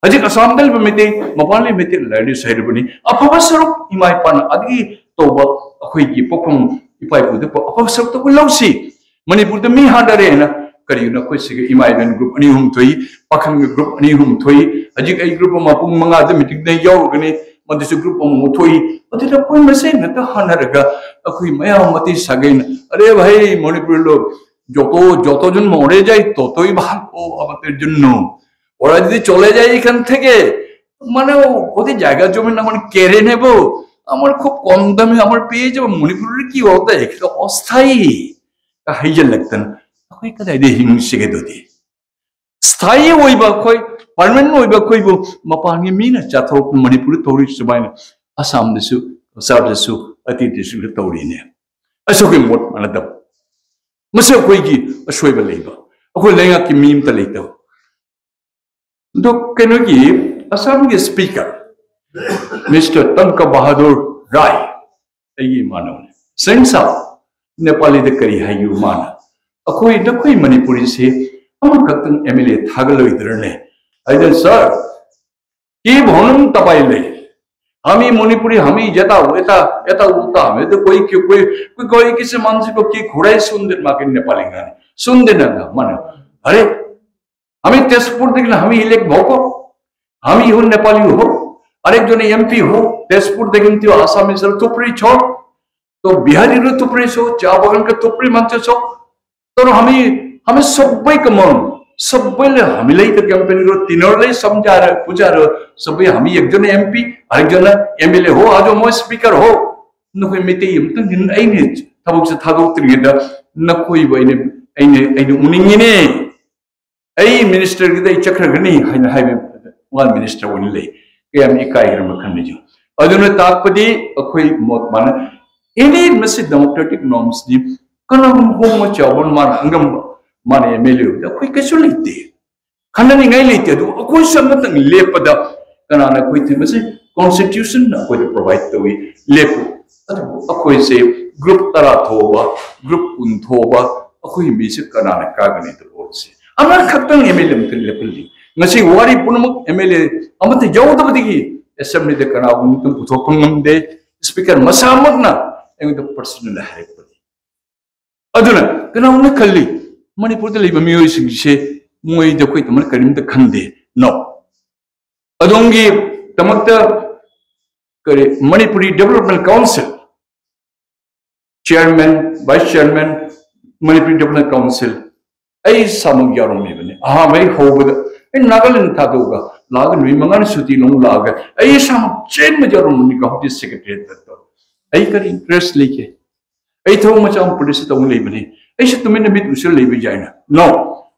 ꯍꯧꯖꯤꯛ ꯑꯁꯥꯝꯗ ꯂꯩꯕ ꯃꯩꯇꯩ, ꯃꯄꯥꯟ ꯂꯩꯕ ꯃꯩꯇꯩ ꯂꯥꯏꯔꯤꯛ ꯍꯩꯔꯕꯅꯤ, ꯑꯐꯕ ꯁꯔꯨꯛ ꯏꯃꯥ ꯏꯄꯥꯅ ꯑꯗꯨꯒꯤ ꯇꯧꯕ, ꯑꯩꯈꯣꯏꯒꯤ ꯄꯣꯛꯐꯝ ꯏꯄꯥ ꯏꯄꯨꯗ ꯄꯣꯛ-, ꯑꯐꯕ ꯁꯔꯨꯛꯇ ꯑꯩꯈꯣꯏ ꯂꯧꯁꯤ. ꯃꯅꯤꯄꯨꯔꯗ ꯃꯤ ꯍꯥꯟꯅꯔꯦꯅ ꯀꯔꯤꯒꯤꯅꯣ? ꯑꯩꯈꯣꯏ ꯁꯤꯒ ꯏꯃꯥ ꯏꯕꯦꯟ ꯒ꯭ꯔꯨꯞ ꯑꯅꯤ ꯑꯍꯨꯝ ꯊꯣꯛꯏ, ꯄꯥꯈꯪꯒꯤ ꯒ꯭ꯔꯨꯞ ꯑꯅꯤ ꯑꯍꯨꯝ ꯊꯣꯛꯏ. ꯍꯧꯖꯤꯛ ꯑꯩ ꯒ꯭ꯔꯨꯞ ꯑꯃ ꯄꯨꯡ ꯃꯉꯥꯗ ꯃꯤꯇꯤꯡꯗ ꯌꯥꯎꯔꯒꯅꯤ, ꯃꯗꯨꯁꯨ ꯒ꯭ꯔꯨꯞ ꯑꯃꯃꯨꯛ ꯊꯣꯛꯏ. ꯑꯗꯨꯗ ꯑꯩꯈꯣꯏ ꯃꯁꯦꯟ ꯉꯥꯛꯇ ꯍꯥꯟꯅꯔꯒ ꯑꯩꯈꯣꯏ ꯃꯌꯥꯝ ꯃꯇꯩ ꯁꯥꯒꯩꯅ, "ꯑꯔꯦ ꯚꯥꯏ, ꯃꯅꯤꯄꯨꯔ ꯂꯣ, যত যতজন মরে যায় ততই ভালো আমাদের জন্য। ওরা যদি চলে যায় এখান থেকে, মানে ও-, ওদের জায়গা জমি না, মানে কেড়ে নেব, আমার খুব কম দামে আমার পেয়ে যাবো। মণিপুরের কি অবস্থা, একটা অস্থায়ী হাইজেন লাগতেন, ওই কাজে হিংসেকে দোদে স্থায়ী ওই বা কই, পার্মানেন্ট ওই বা কই বো, ꯃꯄꯥꯟꯒꯤ ꯃꯤꯅ ꯆꯥꯊꯣꯔꯛꯄ ꯃꯅꯤꯄꯨꯔꯗ ꯇꯧꯔꯤ ꯁꯨꯃꯥꯏꯅ ꯑꯁꯥꯝꯗꯁꯨ, ꯀꯁꯥꯔꯗꯁꯨ, ꯑꯇꯩꯗꯁꯨ ꯇꯧꯔꯤꯅꯦ꯫ ꯑꯁꯨꯛꯀꯤ ꯃꯣꯠ ꯃꯥꯟꯅꯗꯕ꯫ ꯃꯁꯤ ꯑꯩꯈꯣꯏꯒꯤ ꯑꯁꯣꯏꯕ ꯂꯩꯕ, ꯑꯩꯈꯣꯏ ꯂꯩꯉꯥꯛꯀꯤ ꯃꯤ ꯑꯃꯇ ꯂꯩꯇꯕ꯫ ꯑꯗꯣ ꯀꯩꯅꯣꯒꯤ ꯑꯁꯥꯝꯒꯤ ꯁ꯭ꯄꯤꯀꯔ ꯃꯤꯁꯇꯔ ꯇꯪꯀ ꯕꯍꯥꯗꯨꯔ ꯔꯥꯏ, ꯑꯩꯒꯤ ꯏꯃꯥꯟꯅꯕꯅꯤ꯫ ꯁꯦꯡ ꯁꯥ ꯅꯦꯄꯥꯂꯤꯗ ꯀꯔꯤ ꯍꯥꯏꯌꯨ ꯃꯥꯅ? ꯑꯩꯈꯣꯏ ꯅꯈꯣꯏ ꯃꯅꯤꯄꯨꯔꯤꯁꯤ ꯑꯃꯈꯛꯇꯪ ꯑꯦꯝ ꯑꯦꯜ ꯑꯦ ꯊꯥꯒꯠꯂꯣꯏꯗ꯭ꯔꯅꯦ? ꯑꯩꯅ, "ꯁꯥꯔ, কি ভনম তাপাইলে। আমি মণিপুৰী, আমি যেটা এটা এটা উল্টা, আমি তো কই কি কই কই কই কিছু মানুষ কো কি ঘুরাই শুনদের মাকে নেপালি গানে শুনদের না মানে। আরে, আমি তেজপুর দেখলে আমি ইলেক ভকো, আমি হো নেপালি হো, আরেকজনে এমপি হো, তেজপুর দেখেন তুই আসামি সব তুপরি ছ, তো বিহারিরও তুপরি ছ, চা বাগানকে তুপরি মানতে ছ, तर हामी, हामी सबै कमन, सबैले हामीलाई त क्याम्पेन रो तिनीहरूलाई सम्झाएर बुझाएर सबै हामी एकजना एमपी, हरेकजना एमएलए हो, आज म स्पिकर हो, नखोइ मेते यम त निन आइने थबक से थागो तिरगे द नखोइ बइने आइने आइने उनिंगिने। ꯑꯩ ꯃꯤꯅꯤꯁꯇꯔꯒꯤꯗ ꯑꯩ ꯆꯠꯈ꯭ꯔꯒꯅꯤ ꯍꯥꯏꯅ ꯍꯥꯏꯕ ꯋꯥ ꯃꯤꯅꯤꯁꯇꯔ ꯑꯣꯏꯅ ꯂꯩ꯫ ꯀꯌꯥꯝ ꯏꯀꯥꯏꯒꯦꯔ ꯃꯈꯜꯅꯤꯁꯨ꯫ ꯑꯗꯨꯅ ꯇꯥꯛꯄꯗꯤ ꯑꯩꯈꯣꯏ ꯃꯣꯠ ꯃꯥꯅ ꯑꯦꯅꯤ ꯃꯁꯤ ꯗꯦꯃꯣꯀ꯭ꯔꯦꯇꯤꯛ ꯅꯣꯔꯝꯁꯅꯤ꯫ ꯀꯅꯥꯒꯨꯝꯕ ꯍꯣꯡꯕ ꯆꯥꯎꯕ ꯃꯥꯅ ꯍꯪꯉꯝꯕ ꯃꯥꯅ ꯑꯦꯝ ꯑꯦꯜ ꯑꯦ ꯑꯣꯏꯕꯗ ꯑꯩꯈꯣꯏ ꯀꯩꯁꯨ ꯂꯩꯇꯦ, ꯈꯟꯅꯅꯤꯡꯉꯥꯏ ꯂꯩꯇꯦ꯫ ꯑꯗꯨꯕꯨ ꯑꯩꯈꯣꯏꯁꯨ ꯑꯃꯇꯪ ꯂꯦꯞꯄꯗ ꯀꯅꯥꯅ ꯑꯩꯈꯣꯏ ꯊꯤꯡꯕꯁꯤ ꯀꯣꯟꯁꯇꯤꯇ꯭ꯌꯨꯁꯟꯅ ꯑꯩꯈꯣꯏꯗ ꯄ꯭ꯔꯣꯚꯥꯏꯠ ꯇꯧꯏ, ꯂꯦꯞꯄꯨ꯫ ꯑꯗꯨꯕꯨ ꯑꯩꯈꯣꯏꯁꯦ ꯒ꯭ꯔꯨꯞ ꯇꯔꯥ ꯊꯣꯛꯑꯕ, ꯒ꯭ꯔꯨꯞ ꯀꯨꯟ ꯊꯣꯛꯑꯕ, ꯑꯩꯈꯣꯏ ꯃꯤꯁꯦ ꯀꯅꯥꯅ ꯀꯥꯒꯅꯤ ꯇꯧꯔꯤꯁꯦ? ꯑꯃꯈꯛꯇꯪ ꯑꯦꯝ ꯑꯦꯜ ꯑꯦ ꯑꯃꯈꯛꯇꯪ ꯂꯦꯞꯍꯜꯂꯤ꯫ ꯉꯁꯤ ꯋꯥꯔꯤ ꯄꯨꯝꯅꯃꯛ ꯑꯦꯝ ꯑꯦꯜ ꯑꯦ ꯑꯃꯠꯇ ꯌꯥꯎꯗꯕꯗꯒꯤ ꯑꯦꯁꯦꯝꯕ꯭ꯂꯤꯗ ꯀꯅꯥꯒꯨꯝꯕ ꯑꯃꯇꯪ ꯄꯨꯊꯣꯛꯄ ꯉꯝꯗꯦ꯫ ꯁ꯭ꯄꯤꯀꯔ ꯃꯁꯥꯃꯛꯅ ꯑꯩꯉꯣꯟꯗ ꯄꯔꯁꯅꯦꯜ ꯍꯥꯏꯔꯛꯄꯅꯤ꯫ ꯑꯗꯨꯅ ꯀꯅꯥꯒꯨꯝꯕꯅ ꯈꯜꯂꯤ, ꯃꯅꯤꯄꯨꯔꯗ ꯂꯩꯕ ꯃꯤꯑꯣꯏꯁꯤꯡꯁꯦ ꯃꯣꯏꯗ ꯑꯩꯈꯣꯏ ꯇꯃꯅ ꯀꯔꯤꯝꯇ ꯈꯟꯗꯦ꯫ ꯅꯣ꯫ ꯑꯗꯣꯝꯒꯤ ꯗꯃꯛꯇ ꯀꯔꯤ Manipuri development council chairman, vice chairman, Manipuri development council ꯑꯩ ꯏꯁꯥꯃꯛ ꯌꯥꯎꯔꯝꯃꯤꯕꯅꯤ꯫ ꯑꯍꯥꯟꯕ ꯑꯩ ꯍꯧꯕꯗ ꯑꯩ ꯅꯥꯒꯥꯂꯦꯟ ꯊꯥꯗꯣꯛꯑꯒ ꯂꯥꯛꯑꯒ ꯅꯨꯃꯤꯠ ꯃꯉꯥꯅꯤ ꯁꯨꯇꯤ ꯂꯧ ꯂꯥꯛꯑꯒ ꯑꯩ ꯏꯁꯥꯃꯛ ꯆꯦꯟꯕ ꯌꯥꯎꯔꯝꯕꯅꯤ ꯒꯧꯍꯥꯇꯤ ꯁꯦꯀ꯭ꯔꯦꯇꯔꯤꯌꯦꯠꯇ꯫ ꯑꯩ ꯀꯔꯤ ꯏꯟꯇꯔꯦꯁ ꯂꯩꯒꯦ? ꯑꯩ ꯊꯕꯛ ꯃꯆꯥ ꯑꯃ ꯄꯨꯂꯤꯁꯇ ꯇꯧ ꯂꯩꯕꯅꯤ꯫ ꯑꯩꯁꯨ ꯇꯨꯃꯤꯟꯅ ꯃꯤꯠ ꯎꯁꯤꯜ ꯂꯩꯕ ꯌꯥꯏꯅ? No,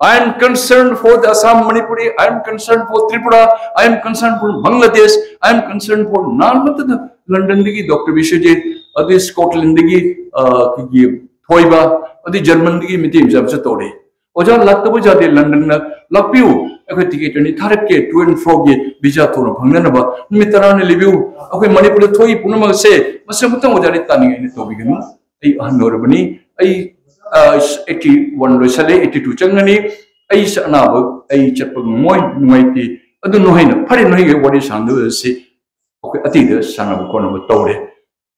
I am concerned for the Assam, Manipuri, I am concerned for Tripura, I am concerned for Bangladesh, I am concerned for ꯅꯥꯟꯃꯠꯇꯗ ꯂꯟꯗꯟꯗꯒꯤ ꯗꯣꯛꯇꯔ ꯕꯤꯁ꯭ꯋꯖꯤꯠ, ꯑꯗꯩ ꯁ꯭ꯀꯣꯠꯂꯦꯟꯗꯒꯤ ꯑ, ꯑꯩꯈꯣꯏꯒꯤ ꯊꯣꯏꯕ, ꯑꯗꯩ ꯖꯔꯃꯟꯗꯒꯤ ꯃꯤꯇꯩ ꯃꯆꯥ ꯑꯃꯁꯨ ꯇꯧꯔꯛꯑꯦ꯫ ꯑꯣꯖꯥ ꯂꯥꯛꯇꯕ ꯌꯥꯗꯦ, ꯂꯟꯗꯟꯗ ꯂꯥꯛꯄꯤꯌꯨ, ꯑꯩꯈꯣꯏ ꯇꯤꯀꯦꯠ ꯑꯅꯤ ꯊꯥꯔꯛꯀꯦ, to and fro ꯒꯤ ꯚꯤꯖꯥ ꯊꯨꯅ ꯐꯪꯅꯅꯕ ꯅꯨꯃꯤꯠ ꯇꯔꯥꯅꯤ ꯂꯩꯕꯤꯌꯨ꯫ ꯑꯩꯈꯣꯏ ꯃꯅꯤꯄꯨꯔꯗ ꯊꯣꯛꯏ ꯄꯨꯝꯅꯃꯛ ꯑꯁꯦ ꯃꯁꯤ ꯑꯃꯨꯛꯇꯪ ꯑꯣꯖꯥꯗꯤ ꯇꯥꯅꯤꯡꯉꯥꯏꯅ ꯇꯧꯕꯤꯒꯅꯨ꯫ ꯑꯩ ꯑꯍꯟ ꯑꯣꯏꯔꯕꯅꯤ, ꯑꯩ ꯑꯩꯠꯇꯤ ꯋꯥꯟ ꯂꯣꯏꯁꯜꯂꯦ, ꯑꯩꯠꯇꯤ ꯇꯨ ꯆꯪꯒꯅꯤ꯫ ꯑꯩꯁꯦ ꯑꯅꯥꯕ, ꯑꯩ ꯆꯠꯄ ꯉꯝꯃꯣꯏ, ꯅꯨꯡꯉꯥꯏꯇꯦ꯫ ꯑꯗꯨ ꯅꯈꯣꯏꯅ, ꯐꯔꯦ, ꯅꯈꯣꯏꯒꯤ ꯋꯥꯔꯤ ꯁꯥꯟꯅꯕ ꯑꯁꯤ ꯑꯩꯈꯣꯏ ꯑꯇꯤꯗ ꯁꯥꯟꯅꯕ ꯈꯣꯠꯅꯕ ꯇꯧꯔꯦ꯫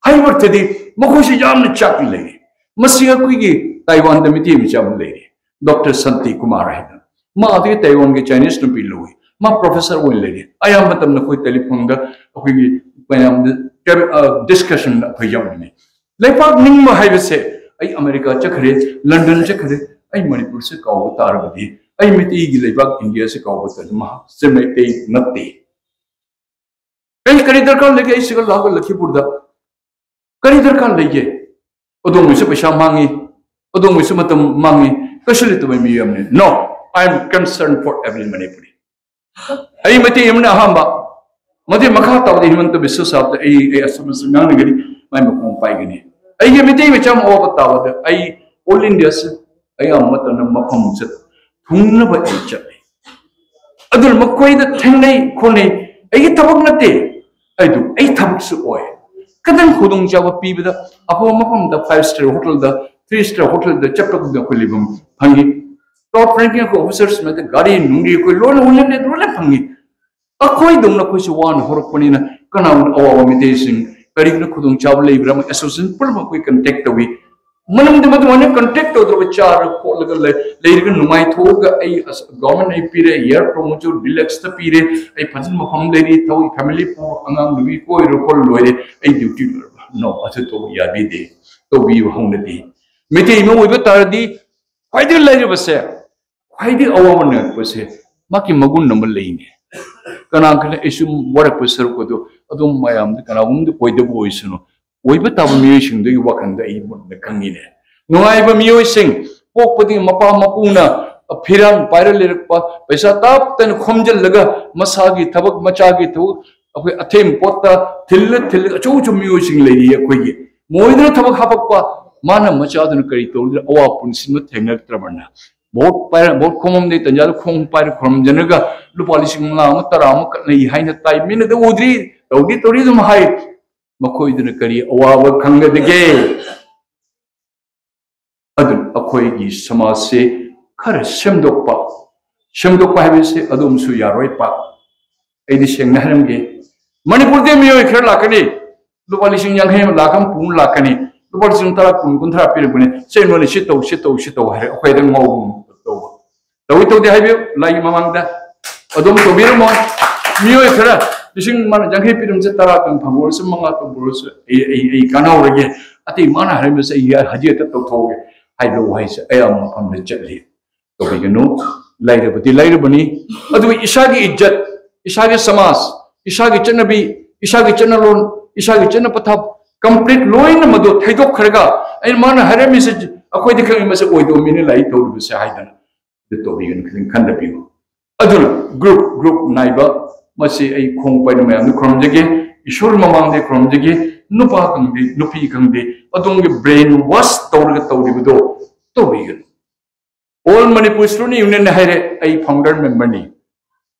ꯍꯥꯏꯕꯗꯤ ꯃꯈꯣꯏꯁꯤ ꯌꯥꯝꯅ ꯆꯥꯛꯅ ꯂꯩꯔꯤ꯫ ꯃꯁꯤ ꯑꯩꯈꯣꯏꯒꯤ ꯇꯥꯏꯋꯥꯟꯗ ꯃꯤꯇꯩ ꯃꯆꯥ ꯑꯃ ꯂꯩꯔꯤ, ꯗꯣꯛꯇꯔ ꯁꯥꯟꯇꯤ ꯀꯨꯃꯥꯔ ꯍꯥꯏꯅ꯫ ꯃꯥ ꯑꯗꯨꯒꯤ ꯇꯥꯏꯋꯥꯟꯒꯤ ꯆꯥꯏꯅꯤꯁ ꯅꯨꯄꯤ ꯂꯧꯏ꯫ ꯃꯥ ꯄ꯭ꯔꯣꯐꯦꯁꯔ ꯑꯣꯏꯅ ꯂꯩꯔꯤ꯫ ꯑꯌꯥꯝꯕ ꯃꯇꯝꯗ ꯑꯩꯈꯣꯏ ꯇꯦꯂꯤꯐꯣꯟꯗ ꯑꯩꯈꯣꯏꯒꯤ ꯃꯌꯥꯝꯗ ꯗꯤꯁꯀꯁꯟꯗ ꯑꯩꯈꯣꯏ ꯌꯥꯎꯔꯤꯅꯤ꯫ ꯂꯩꯄꯥꯛ ꯅꯤꯡꯕ ꯍꯥꯏꯕꯁꯦ, ꯑꯩ ꯑꯃꯦꯔꯤꯀꯥ ꯆꯠꯈ꯭ꯔꯦ, ꯂꯟꯗꯟ ꯆꯠꯈ꯭ꯔꯦ, ꯑꯩ ꯃꯅꯤꯄꯨꯔꯁꯦ ꯀꯥꯎꯕ ꯇꯥꯔꯕꯗꯤ, ꯑꯩ ꯃꯤꯇꯩꯒꯤ ꯂꯩꯕꯥꯛ ꯏꯟꯗꯤꯌꯥꯁꯦ ꯀꯥꯎꯕ ꯇꯥꯔꯗꯤ, ꯃꯍꯥꯛꯁꯦ ꯃꯩꯇꯩ ꯅꯠꯇꯦ꯫ ꯑꯩ ꯀꯔꯤ ꯗꯔꯀꯥꯔ ꯂꯩꯒꯦ ꯑꯩ ꯁꯤꯒ ꯂꯥꯛꯑꯒ ꯂꯈꯤꯄꯨꯔꯗ? ꯀꯔꯤ ꯗꯔꯀꯥꯔ ꯂꯩꯒꯦ? ꯑꯗꯣꯝꯒꯤꯁꯨ ꯄꯩꯁꯥ ꯃꯥꯡꯉꯤ, ꯑꯗꯣꯝꯒꯤꯁꯨ ꯃꯇꯝ ꯃꯥꯡꯉꯤ, ꯀꯩꯁꯨ ꯂꯩꯇꯕ ꯃꯤ ꯑꯃꯅꯤ꯫ No, I am concerned for every Manipuri. ꯑꯩ ꯃꯩꯇꯩ ꯑꯃꯅ ꯑꯍꯥꯟꯕ, ꯃꯗꯨꯒꯤ ꯃꯈꯥ ꯇꯥꯕꯗ ꯍꯤꯃꯟꯇ ꯕꯤꯁ꯭ꯋ ꯁꯥꯕꯗ ꯑꯩ, ꯑꯩ ꯑꯁꯨꯝꯅꯁꯨ ꯉꯥꯡꯅꯒꯅꯤ, ꯃꯥꯏ ꯃꯈꯣꯡ ꯄꯥꯏꯒꯅꯤ꯫ ꯑꯩꯒꯤ ꯃꯩꯇꯩ ꯃꯆꯥ ꯑꯃ ꯑꯋꯥꯕ ꯇꯥꯕꯗ ꯑꯩ ꯑꯣꯜ ꯏꯟꯗꯤꯌꯥꯁꯦ ꯑꯌꯥꯝꯕ ꯃꯇꯝꯗ ꯃꯐꯝ ꯆꯠ ꯊꯨꯡꯅꯕ ꯑꯩ ꯆꯠꯂꯤ꯫ ꯑꯗꯨꯅ ꯃꯈꯣꯏꯗ ꯊꯦꯡꯅꯩ ꯈꯣꯠꯅꯩ, ꯑꯩꯒꯤ ꯊꯕꯛ ꯅꯠꯇꯦ꯫ ꯑꯩꯗꯨ ꯑꯩ ꯊꯕꯛꯁꯨ ꯑꯣꯏ꯫ ꯈꯤꯇꯪ ꯈꯨꯗꯣꯡꯆꯥꯕ ꯄꯤꯕꯗ ꯑꯐꯕ ꯃꯐꯝꯗ, five star hotel ꯗ, three star hotel ꯗ ꯆꯠꯄꯗꯨꯗ ꯑꯩꯈꯣꯏ ꯂꯩꯐꯝ ꯐꯪꯉꯤ꯫ Top ranking ꯑꯩꯈꯣꯏ officers ꯃꯌꯥꯝꯗ ꯒꯥꯔꯤ ꯅꯨꯡꯂꯤ ꯑꯩꯈꯣꯏ ꯂꯣꯏꯅ, ꯂꯣꯏꯅ, ꯂꯣꯏꯅ ꯐꯪꯉꯤ꯫ ꯑꯩꯈꯣꯏꯗꯧꯅ ꯑꯩꯈꯣꯏꯁꯨ ꯋꯥꯅ ꯍꯧꯔꯛꯄꯅꯤꯅ ꯀꯅꯥꯒꯨꯝꯕ ꯑꯋꯥꯕ ꯃꯤꯇꯩꯁꯤꯡ ꯀꯔꯤꯒꯨꯝꯕ ꯈꯨꯗꯣꯡꯆꯥꯕ ꯂꯩꯕ꯭ꯔꯥ, ꯑꯃ association ꯄꯨꯝꯅꯃꯛ ꯑꯩꯈꯣꯏ contact ꯇꯧꯏ꯫ ꯃꯔꯝꯗꯤ ꯃꯗꯨꯃꯥꯏꯅ contact ꯇꯧꯗꯕ, ꯆꯥꯔ ꯈꯣꯠꯂꯒ ꯂꯩ-, ꯂꯩꯔꯒ ꯅꯨꯡꯉꯥꯏꯊꯣꯛꯑꯒ ꯑꯩ ꯑꯁ, government ꯑꯩ ꯄꯤꯔꯦ, air promotion, deluxe ꯇ ꯄꯤꯔꯦ, ꯑꯩ ꯐꯖꯅ ꯃꯐꯝ ꯂꯩꯔꯤ, ꯊꯕꯛ family ꯄꯨꯔꯣ, ꯑꯉꯥꯡ ꯅꯨꯄꯤ ꯀꯣꯏꯔꯣ ꯈꯣꯠꯂꯣ ꯂꯣꯏꯔꯦ, ꯑꯩ duty ꯂꯣꯏꯔꯕ? No, ꯑꯗꯨ ꯇꯧꯕ ꯌꯥꯕꯤꯗꯦ, ꯇꯧꯕꯤꯕ ꯍꯧꯅꯗꯦ꯫ ꯃꯩꯇꯩ ꯑꯃ ꯑꯣꯏꯕ ꯇꯥꯔꯗꯤ ꯈ꯭ꯋꯥꯏꯗꯒꯤ ꯂꯥꯏꯔꯕꯁꯦ, ꯈ꯭ꯋꯥꯏꯗꯒꯤ ꯑꯋꯥꯕ ꯅꯪꯉꯛꯄꯁꯦ ꯃꯥꯒꯤ ꯃꯒꯨꯟ ꯑꯃ ꯂꯩꯅꯦ꯫ ꯀꯅꯥ ꯈꯪꯅꯤ ꯑꯩꯁꯨ ꯋꯥꯔꯛꯄ ꯁꯔꯨꯛ ꯑꯗꯨ ꯑꯗꯨꯝ ꯃꯌꯥꯝꯗ ꯀꯅꯥꯒꯨꯝꯕꯗ ꯑꯣꯏꯗꯕ ꯑꯣꯏꯁꯅꯨ, ꯑꯣꯏꯕ ꯇꯥꯕ ꯃꯤꯑꯣꯏꯁꯤꯡꯗꯨꯒꯤ ꯋꯥꯈꯜꯗ ꯑꯩ ꯃꯨꯟꯅ ꯈꯪꯉꯤꯅꯦ꯫ ꯅꯨꯡꯉꯥꯏꯕ ꯃꯤꯑꯣꯏꯁꯤꯡ ꯄꯣꯛꯄꯗꯒꯤ ꯃꯄꯥ ꯃꯄꯨꯅ ꯐꯤꯔꯥꯟ ꯄꯥꯏꯔ ꯂꯩꯔꯛꯄ, ꯄꯩꯁꯥ ꯇꯞꯇꯅ ꯈꯣꯝꯖꯤꯜꯂꯒ ꯃꯁꯥꯒꯤ ꯊꯕꯛ, ꯃꯆꯥꯒꯤ ꯊꯕꯛ, ꯑꯩꯈꯣꯏ ꯑꯊꯦꯝ ꯄꯣꯠꯇ ꯊꯤꯜꯂ ꯊꯤꯜꯂꯒ ꯑꯆꯧ ꯑꯆꯧꯕ ꯃꯤꯑꯣꯏꯁꯤꯡ ꯂꯩꯔꯤ ꯑꯩꯈꯣꯏꯒꯤ꯫ ꯃꯣꯏꯗꯅ ꯊꯕꯛ ꯍꯥꯄꯛꯄ, ꯃꯥꯅ ꯃꯆꯥꯗꯨꯅ ꯀꯔꯤ ꯇꯧꯔꯤꯗꯅ ꯑꯋꯥꯕ ꯄꯨꯟꯁꯤꯃ ꯊꯦꯡꯅꯔꯛꯇ꯭ꯔꯕꯅ꯫ ꯚꯣꯠ ꯄꯥꯏꯔ, ꯚꯣꯠ ꯈꯣꯝꯃꯝꯗꯩ ꯇꯟꯖꯥꯗ ꯈꯣꯡ ꯄꯥꯏꯔ ꯈꯣꯝꯖꯤꯟꯅꯒ ꯂꯨꯄꯥ ꯂꯤꯁꯤꯡ ꯃꯉꯥ ꯑꯃ, ꯇꯔꯥ ꯑꯃ ꯀꯠꯅꯩ ꯍꯥꯏꯅ ꯇꯥꯏ꯫ ꯃꯤꯅꯗꯤ ꯎꯗ꯭ꯔꯤ, ꯇꯧꯗꯤ ꯇꯧꯔꯤ ꯑꯗꯨꯝ ꯍꯥꯏ꯫ ꯃꯈꯣꯏꯗꯨꯅ ꯀꯔꯤ ꯑꯋꯥꯕ ꯈꯪꯒꯗꯒꯦ? ꯑꯗꯨꯅ ꯑꯩꯈꯣꯏꯒꯤ ꯁꯃꯥꯖꯁꯦ ꯈꯔ ꯁꯦꯝꯗꯣꯛꯄ, ꯁꯦꯝꯗꯣꯛꯄ ꯍꯥꯏꯕꯁꯦ ꯑꯗꯨꯝꯁꯨ ꯌꯥꯔꯣꯏ ꯄꯥꯛ꯫ ꯑꯩꯗꯤ ꯁꯦꯡꯅ ꯍꯥꯏꯔꯝꯒꯦ, ꯃꯅꯤꯄꯨꯔꯗ ꯃꯤꯑꯣꯏ ꯈꯔ ꯂꯥꯛꯀꯅꯤ, ꯂꯨꯄꯥ ꯂꯤꯁꯤꯡ ꯌꯥꯡꯈꯩ ꯑꯃ, ꯂꯥꯛ ꯑꯃ ꯄꯨꯅ ꯂꯥꯛꯀꯅꯤ, ꯂꯨꯄꯥ ꯂꯤꯁꯤꯡ ꯇꯔꯥ, ꯀꯨꯟ, ꯀꯨꯟꯊ꯭ꯔꯥ ꯄꯤꯔꯛꯄꯅꯦ, ꯁꯦ ꯅꯣꯏꯅ ꯁꯤ ꯇꯧ, ꯁꯤ ꯇꯧ, ꯁꯤ ꯇꯧ ꯍꯥꯏꯔꯦ, ꯑꯩꯈꯣꯏꯗ ꯉꯧꯕ ꯇꯧꯕ꯫ ꯇꯧꯏ ꯇꯧꯗꯦ ꯍꯥꯏꯕꯤꯌꯨ ꯂꯥꯏꯒꯤ ꯃꯃꯥꯡꯗ꯫ ꯑꯗꯨꯝ ꯇꯧꯕꯤꯔꯝꯃꯣ꯫ ꯃꯤꯑꯣꯏ ꯈꯔ ꯂꯤꯁꯤꯡ ꯃꯥꯅ ꯌꯥꯡꯈꯩ ꯄꯤꯔꯝꯁꯦ, ꯇꯔꯥ ꯇꯪ ꯐꯪꯉꯨꯔꯁꯨ, ꯃꯉꯥ ꯇꯪ ꯐꯪꯉꯨꯔꯁꯨ, ꯑꯩ, ꯑꯩ, ꯑꯩ ꯀꯥꯟꯅꯍꯧꯔꯒꯦ꯫ ꯑꯇꯩ ꯃꯥꯅ ꯍꯥꯏꯔꯝꯕꯁꯦ ꯑꯩ ꯍꯧꯖꯤꯛ ꯍꯦꯛꯇ ꯇꯧꯊꯣꯛꯑꯒꯦ ꯍꯥꯏꯗꯧ ꯍꯥꯏꯁꯦ ꯑꯌꯥꯝꯕ ꯃꯐꯝꯗ ꯆꯠꯂꯤ꯫ ꯇꯧꯕꯤꯒꯅꯨ꯫ ꯂꯩꯔꯕꯗꯤ ꯂꯩꯔꯕꯅꯤ, ꯑꯗꯨꯒ ꯏꯁꯥꯒꯤ ꯏꯖꯠ, ꯏꯁꯥꯒꯤ ꯁꯃꯥꯖ, ꯏꯁꯥꯒꯤ ꯆꯠꯅꯕꯤ, ꯏꯁꯥꯒꯤ ꯆꯠꯅꯂꯣꯟ, ꯏꯁꯥꯒꯤ ꯆꯠꯅ ꯄꯊꯥꯞ, complete ꯂꯣꯏꯅ ꯃꯗꯨ ꯊꯩꯗꯣꯛꯈ꯭ꯔꯒ, ꯑꯩꯅ ꯃꯥꯅ ꯍꯥꯏꯔꯝꯃꯤꯁꯦ, ꯑꯩꯈꯣꯏꯗꯤ ꯈꯪꯉꯤ ꯃꯁꯤ ꯑꯣꯏꯗꯕ ꯃꯤꯅ ꯂꯥꯏꯔꯤꯛ ꯇꯧꯔꯤꯕꯁꯦ ꯍꯥꯏꯗꯅ꯫ ꯑꯗꯨ ꯇꯧꯕꯤꯒꯅꯨ, ꯈꯤꯇꯪ ꯈꯟꯊꯕꯤꯌꯨ꯫ ꯑꯗꯨꯅ group group ꯅꯥꯏꯕ, ꯃꯁꯤ ꯑꯩ ꯈꯣꯡ ꯄꯥꯏꯅ ꯃꯌꯥꯝꯗ ꯈꯨꯔꯨꯝꯖꯒꯦ, ꯏꯁꯣꯔ ꯃꯃꯥꯡꯗ ꯈꯨꯔꯨꯝꯖꯒꯦ, ꯅꯨꯄꯥ ꯈꯪꯗꯦ, ꯅꯨꯄꯤ ꯈꯪꯗꯦ, ꯑꯗꯣꯝꯒꯤ brain wash ꯇꯧꯔꯒ ꯇꯧꯔꯤꯕꯗꯣ ꯇꯧꯕꯤꯒꯅꯨ꯫ All Manipur Student Union ꯍꯥꯏꯔꯦ, ꯑꯩ founder memberꯅꯤ꯫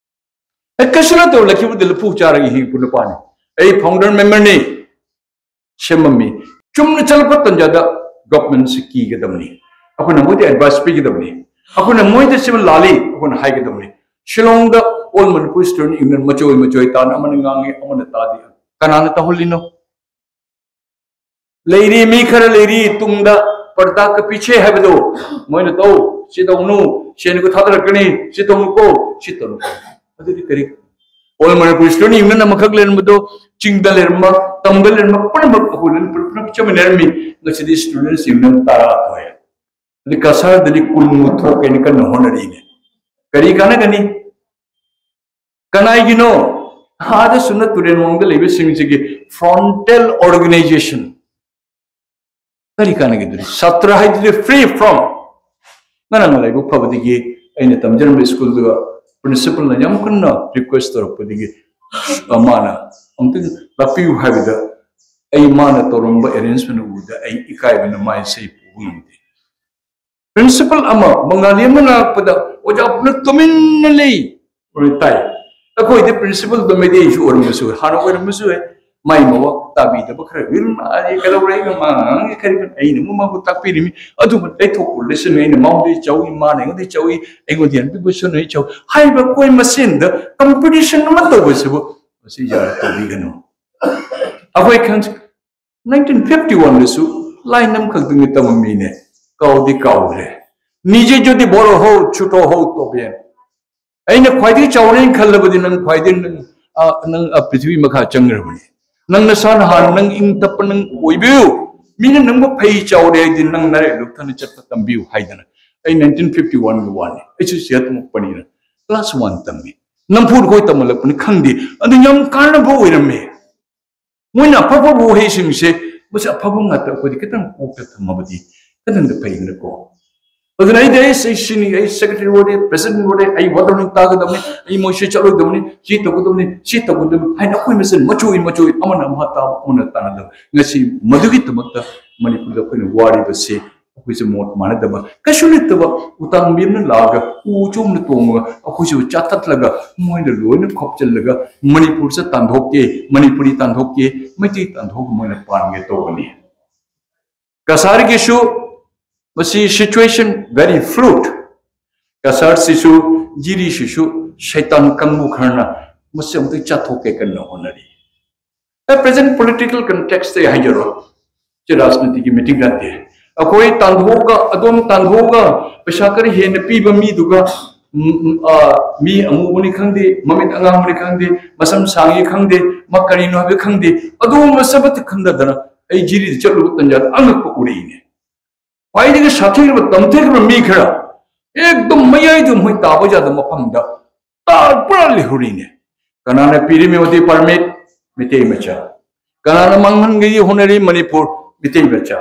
ꯑꯦ, ꯀꯩꯁꯨ ꯅꯠꯇꯕ ꯂꯛꯈꯤꯄꯨꯔꯗ ꯂꯐꯨ ꯆꯥꯔꯒ ꯍꯤꯡꯉꯛꯄ ꯅꯨꯄꯥꯅꯤ꯫ ꯑꯩ founder memberꯅꯤ꯫ ꯁꯦꯝꯃꯝꯃꯤ꯫ ꯆꯨꯝꯅ ꯆꯠꯂꯛꯄ ꯇꯟꯖꯥꯗ governmentꯁꯤ ꯀꯤꯒꯗꯕꯅꯤ꯫ ꯑꯩꯈꯣꯏꯅ ꯃꯣꯏꯗ advice ꯄꯤꯒꯗꯕꯅꯤ꯫ ꯑꯩꯈꯣꯏꯅ ꯃꯣꯏꯗ ꯁꯤꯃ ꯂꯥꯜꯂꯤ, ꯑꯩꯈꯣꯏꯅ ꯍꯥꯏꯒꯗꯕꯅꯤ꯫ ꯁꯤꯂꯣꯡꯗ All Manipur Student Union ꯃꯆꯣꯏ ꯃꯆꯣꯏ ꯇꯥꯅ ꯑꯃꯅ ꯉꯥꯡꯉꯤ, ꯑꯃꯅ ꯇꯥꯗꯦ꯫ ꯀꯅꯥꯅ ꯇꯧꯍꯜꯂꯤꯅꯣ? ꯂꯩꯔꯤ, ꯃꯤ ꯈꯔ ꯂꯩꯔꯤ ꯇꯨꯡꯗ ꯄꯔꯗꯥ ꯀ ꯄꯤꯁꯦ ꯍꯥꯏꯕꯗꯣ, ꯃꯣꯏꯅ ꯇꯧ, ꯁꯤ ꯇꯧꯅꯨ, ꯁꯦꯟꯒ ꯊꯥꯗꯔꯛꯀꯅꯤ, ꯁꯤ ꯇꯧꯅꯨꯀꯣ, ꯁꯤ ꯇꯧꯅꯨꯀꯣ꯫ ꯑꯗꯨꯗꯤ ꯀꯔꯤ? All Manipur Student Union ꯑꯃꯈꯛ ꯂꯩꯔꯝꯕꯗꯣ, ꯆꯤꯡꯗ ꯂꯩꯔꯝꯕ, ꯇꯝꯗ ꯂꯩꯔꯝꯕ ꯄꯨꯝꯅꯃꯛ ꯑꯩꯈꯣꯏ ꯂꯣꯏꯅ ꯄꯨꯂꯞ ꯄꯨꯂꯞ ꯆꯞ ꯃꯥꯟꯅꯔꯝꯃꯤ꯫ ꯉꯁꯤꯗꯤ Students Union ꯇꯔꯥ ꯊꯣꯛꯑꯦ꯫ ꯑꯗꯩ ꯀꯁꯥꯔꯗꯗꯤ ꯀꯨꯟꯃꯨꯛ ꯊꯣꯛꯀꯦꯅ ꯀꯟꯅ ꯍꯣꯠꯅꯔꯤꯅꯦ꯫ ꯀꯔꯤ ꯀꯥꯟꯅꯒꯅꯤ? ꯀꯅꯥꯒꯤꯅꯣ? ꯑꯥꯗ ꯁꯨꯝꯅ ꯇꯨꯔꯦꯜ ꯃꯑꯣꯡꯗ ꯂꯩꯕꯁꯤꯡꯁꯤꯒꯤ frontal organization꯫ ꯀꯔꯤ ꯀꯥꯟꯅꯒꯗꯣꯔꯤ? ꯁꯥꯇ꯭ꯔ ꯍꯥꯏꯗꯨꯗꯤ free from꯫ ꯉꯔꯥꯡ ꯂꯥꯏꯕꯛ ꯐꯕꯗꯒꯤ ꯑꯩꯅ ꯇꯝꯖꯔꯝꯕ ꯁ꯭ꯀꯨꯜꯗꯨꯒ principalꯅ ꯌꯥꯝ ꯀꯟꯅ request ꯇꯧꯔꯛꯄꯗꯒꯤ, ꯑ, ꯃꯥꯅ ꯑꯃꯨꯛꯇꯪ ꯂꯥꯛꯄꯤꯌꯨ ꯍꯥꯏꯕꯗ, ꯑꯩ ꯃꯥꯅ ꯇꯧꯔꯝꯕ arrangement ꯎꯕꯗ ꯑꯩ ꯏꯀꯥꯏꯕꯅ ꯃꯥꯏꯁꯦ ꯄꯨꯕ ꯉꯝꯗꯦ꯫ Principal ꯑꯃ, ꯕꯪꯒꯥꯂꯤ ꯑꯃ ꯉꯥꯡꯉꯛꯄꯗ ꯑꯣꯖꯥ ꯄꯨꯝꯅꯃꯛ ꯇꯨꯃꯤꯟꯅ ꯂꯩ, ꯂꯣꯏ ꯇꯥꯏ꯫ ꯑꯩꯈꯣꯏꯗꯤ principalꯗꯣ ꯃꯩꯇꯩꯁꯨ ꯑꯣꯏꯔꯝꯕꯁꯨ ꯌꯥꯏ, ꯍꯥꯟꯅ ꯑꯣꯏꯔꯝꯕꯁꯨ ꯌꯥꯏ꯫ ꯃꯥꯏ ꯃꯋꯥ ꯇꯥꯕꯤꯗꯕ ꯈꯔ ꯋꯤꯜ ꯃꯥꯜꯂꯤ, ꯀꯩꯗꯧꯔꯦ? ꯑꯩꯅ ꯃꯥ ꯉꯥꯡꯉꯤ ꯀꯔꯤ ꯀꯔꯤ? ꯑꯩꯅ ꯑꯃꯨꯛ ꯃꯥꯕꯨ ꯇꯥꯛꯄꯤꯔꯤꯃꯤ꯫ ꯑꯗꯨꯕꯨ ꯂꯩꯊꯣꯛꯄ ꯂꯤꯁꯟ ꯑꯩꯅ ꯃꯉꯣꯟꯗ ꯆꯥꯎꯏ, ꯃꯥꯅ ꯑꯩꯉꯣꯟꯗ ꯆꯥꯎꯏ, ꯑꯩꯉꯣꯟꯗ ꯌꯥꯟꯕꯤꯕꯁꯨ ꯅꯣꯏ ꯆꯥꯎ꯫ ꯍꯥꯏꯔꯤꯕ ꯑꯩꯈꯣꯏ ꯃꯁꯦꯟꯗ ꯀꯝꯄꯤꯇꯤꯁꯟ ꯑꯃ ꯇꯧꯕꯁꯤꯕꯨ ꯃꯁꯤ ꯌꯥꯔ ꯇꯧꯕꯤꯒꯅꯨ꯫ ꯑꯩꯈꯣꯏ ꯈꯪ-, ꯅꯥꯏꯟꯇꯤꯟ ꯐꯤꯐꯇꯤ ꯋꯥꯟꯗꯁꯨ ꯂꯥꯏꯟ ꯑꯃꯈꯛꯇꯪꯒꯤ ꯇꯝꯃꯝꯃꯤꯅꯦ, ꯀꯥꯎꯗꯤ ꯀꯥꯎꯈ꯭ꯔꯦ꯫ ꯅꯤꯖꯦ ꯖꯣꯗꯤ ꯕꯣꯔꯣ ꯍꯣ, ꯆꯨꯇꯣ ꯍꯣ, ꯇꯣꯕꯦꯟ꯫ ꯑꯩꯅ ꯈ꯭ꯋꯥꯏꯗꯒꯤ ꯆꯥꯎꯔꯦꯅ ꯈꯜꯂꯕꯗꯤ ꯅꯪ ꯈ꯭ꯋꯥꯏꯗꯒꯤ ꯅꯪ, ꯑ, ꯅꯪ, ꯑ, ꯄ꯭ꯔꯤꯊꯤꯕꯤ ꯃꯈꯥ ꯆꯪꯈ꯭ꯔꯕꯅꯤ꯫ ꯅꯪ ꯅꯁꯥꯅ ꯍꯥꯟꯅ ꯅꯪ ꯏꯪ ꯇꯞꯄ ꯅꯪ ꯑꯣꯏꯕꯤꯌꯨ꯫ ꯃꯤꯅ ꯅꯪꯕꯨ ꯐꯩ ꯆꯥꯎꯔꯦ ꯍꯥꯏꯗꯤ ꯅꯪ ꯅꯔꯦ ꯂꯨꯞꯊꯅ ꯆꯠꯄ ꯇꯝꯕꯤꯌꯨ ꯍꯥꯏꯗꯅ꯫ ꯑꯩ ꯅꯥꯏꯟꯇꯤꯟ ꯐꯤꯐꯇꯤ ꯋꯥꯟꯒꯤ ꯋꯥꯅꯤ, ꯑꯩꯁꯨ ꯁꯤꯗ ꯇꯝꯃꯛꯄꯅꯤꯅ ꯀ꯭ꯂꯥꯁ ꯋꯥꯟ ꯇꯝꯃꯤ꯫ ꯅꯝꯐꯨꯗ ꯑꯩꯈꯣꯏ ꯇꯝꯍꯜꯂꯛꯄꯅꯤ ꯈꯪꯗꯦ, ꯑꯗꯨ ꯌꯥꯝ ꯀꯥꯟꯅꯕ ꯑꯣꯏꯔꯝꯃꯦ꯫ ꯃꯣꯏꯅ ꯑꯐꯕ ꯋꯥꯍꯩꯁꯤꯡꯁꯦ, ꯃꯁꯤ ꯑꯐꯕ ꯉꯥꯛꯇ ꯑꯩꯈꯣꯏꯗꯤ ꯈꯤꯇꯪ ꯀꯣꯛꯇ ꯊꯝꯃꯕꯗꯤ ꯈꯤꯇꯪꯗ ꯐꯩꯗꯅꯀꯣ꯫ ꯑꯗꯨꯅ ꯑꯩꯗꯤ ꯑꯩ, ꯑꯩ ꯁꯤꯅꯤ, ꯑꯩ ꯁꯦꯀ꯭ꯔꯦꯇꯔꯤ ꯑꯣꯏꯔꯦ, ꯄ꯭ꯔꯦꯁꯤꯗꯦꯟ ꯑꯣꯏꯔꯦ, ꯑꯩ ꯋꯥꯇꯔꯃꯦꯟ ꯇꯥꯒꯗꯕꯅꯤ, ꯑꯩ ꯃꯣꯏꯁꯤ ꯆꯠꯂꯣꯏꯗꯕꯅꯤ, ꯁꯤ ꯇꯧꯒꯗꯕꯅꯤ, ꯁꯤ ꯇꯧꯒꯗꯕꯅꯤ ꯍꯥꯏꯅ ꯑꯩꯈꯣꯏ ꯃꯁꯦꯟ ꯃꯆꯣꯏ ꯃꯆꯣꯏ, ꯑꯃꯅ ꯑꯃ ꯇꯥꯕ, ꯑꯃꯅ ꯇꯥꯅꯗꯕ꯫ ꯉꯁꯤ ꯃꯗꯨꯒꯤꯗꯃꯛꯇ ꯃꯅꯤꯄꯨꯔꯗ ꯑꯩꯈꯣꯏꯅ ꯋꯥꯔꯤꯕꯁꯤ ꯑꯩꯈꯣꯏꯁꯦ ꯃꯣꯠ ꯃꯥꯟꯅꯗꯕ, ꯀꯩꯁꯨ ꯂꯩꯇꯕ ꯎꯇꯥꯡꯕꯤ ꯑꯃꯅ ꯂꯥꯛꯑꯒ ꯎ ꯆꯣꯝꯅ ꯇꯣꯡꯉꯒ ꯑꯩꯈꯣꯏꯁꯤꯕꯨ ꯆꯥꯊꯠꯂꯒ ꯃꯣꯏꯅ ꯂꯣꯏꯅ ꯈꯣꯞꯆꯜꯂꯒ ꯃꯅꯤꯄꯨꯔꯁꯦ ꯇꯥꯟꯊꯣꯛꯀꯦ, ꯃꯅꯤꯄꯨꯔꯤ ꯇꯥꯟꯊꯣꯛꯀꯦ, ꯃꯩꯇꯩ ꯇꯥꯟꯊꯣꯛꯀꯦ ꯃꯣꯏꯅ ꯄꯥꯟꯒꯦ ꯇꯧꯕꯅꯤ꯫ ꯀꯁꯥꯔꯒꯤꯁꯨ ꯃꯁꯤ situation very fluid꯫ ꯀꯁꯥꯔꯁꯤꯁꯨ, ꯖꯤꯔꯤꯁꯤꯁꯨ ꯁꯩꯇꯥꯟ ꯀꯥꯡꯕꯨ ꯈꯔꯅ ꯃꯁꯤ ꯑꯃꯨꯛꯇ ꯆꯥꯊꯣꯛꯀꯦ ꯀꯟꯅ ꯍꯣꯠꯅꯔꯤ꯫ ꯑꯦ, present political context ꯇ ꯍꯥꯏꯖꯔꯣ, ꯁꯤ ꯔꯥꯖꯅꯤꯇꯤꯒꯤ ꯃꯤꯇꯤꯡ ꯅꯠꯇꯦ꯫ ꯑꯩꯈꯣꯏ ꯇꯥꯟꯊꯣꯛꯑꯒ, ꯑꯗꯣꯝ ꯇꯥꯟꯊꯣꯛꯑꯒ ꯄꯩꯁꯥ ꯈꯔ ꯍꯦꯟꯅ ꯄꯤꯕ ꯃꯤꯗꯨꯒ, ꯎꯝ, ꯎꯝ, ꯑ, ꯃꯤ ꯑꯃꯨꯕꯅꯤ ꯈꯪꯗꯦ, ꯃꯃꯤꯠ ꯑꯉꯥꯡꯕꯅꯤ ꯈꯪꯗꯦ, ꯃꯁꯝ ꯁꯥꯡꯉꯤ ꯈꯪꯗꯦ, ꯃꯥ ꯀꯔꯤꯅꯣ ꯍꯥꯏꯕ ꯈꯪꯗꯦ, ꯑꯗꯨꯒꯨꯝꯕ ꯁꯕꯠꯇ ꯈꯪꯗꯗꯅ ꯑꯩ ꯖꯤꯔꯤꯗ ꯆꯠꯂꯨꯕ ꯇꯟꯖꯥꯗ ꯑꯉꯛꯄ ꯎꯔꯛꯏꯅꯦ꯫ ꯈ꯭ꯋꯥꯏꯗꯒꯤ ꯁꯥꯊꯤꯈ꯭ꯔꯕ, ꯇꯝꯊꯤꯈ꯭ꯔꯕ ꯃꯤ ꯈꯔ ꯑꯦꯛꯗꯝ ꯃꯌꯥꯏꯗ ꯃꯣꯏ ꯇꯥꯕ ꯌꯥꯗꯕ ꯃꯐꯝꯗ ꯇꯥ ꯄꯨꯔꯥ ꯂꯩꯍꯧꯔꯤꯅꯦ꯫ ꯀꯅꯥꯅ ꯄꯤꯔꯤꯃꯤ ꯃꯗꯨꯒꯤ ꯄꯥꯔꯃꯤꯠ? ꯃꯤꯇꯩ ꯃꯆꯥ꯫ ꯀꯅꯥꯅ ꯃꯥꯡꯍꯟꯒꯦ ꯍꯣꯠꯅꯔꯤ? ꯃꯅꯤꯄꯨꯔ꯫ ꯃꯤꯇꯩ ꯃꯆꯥ꯫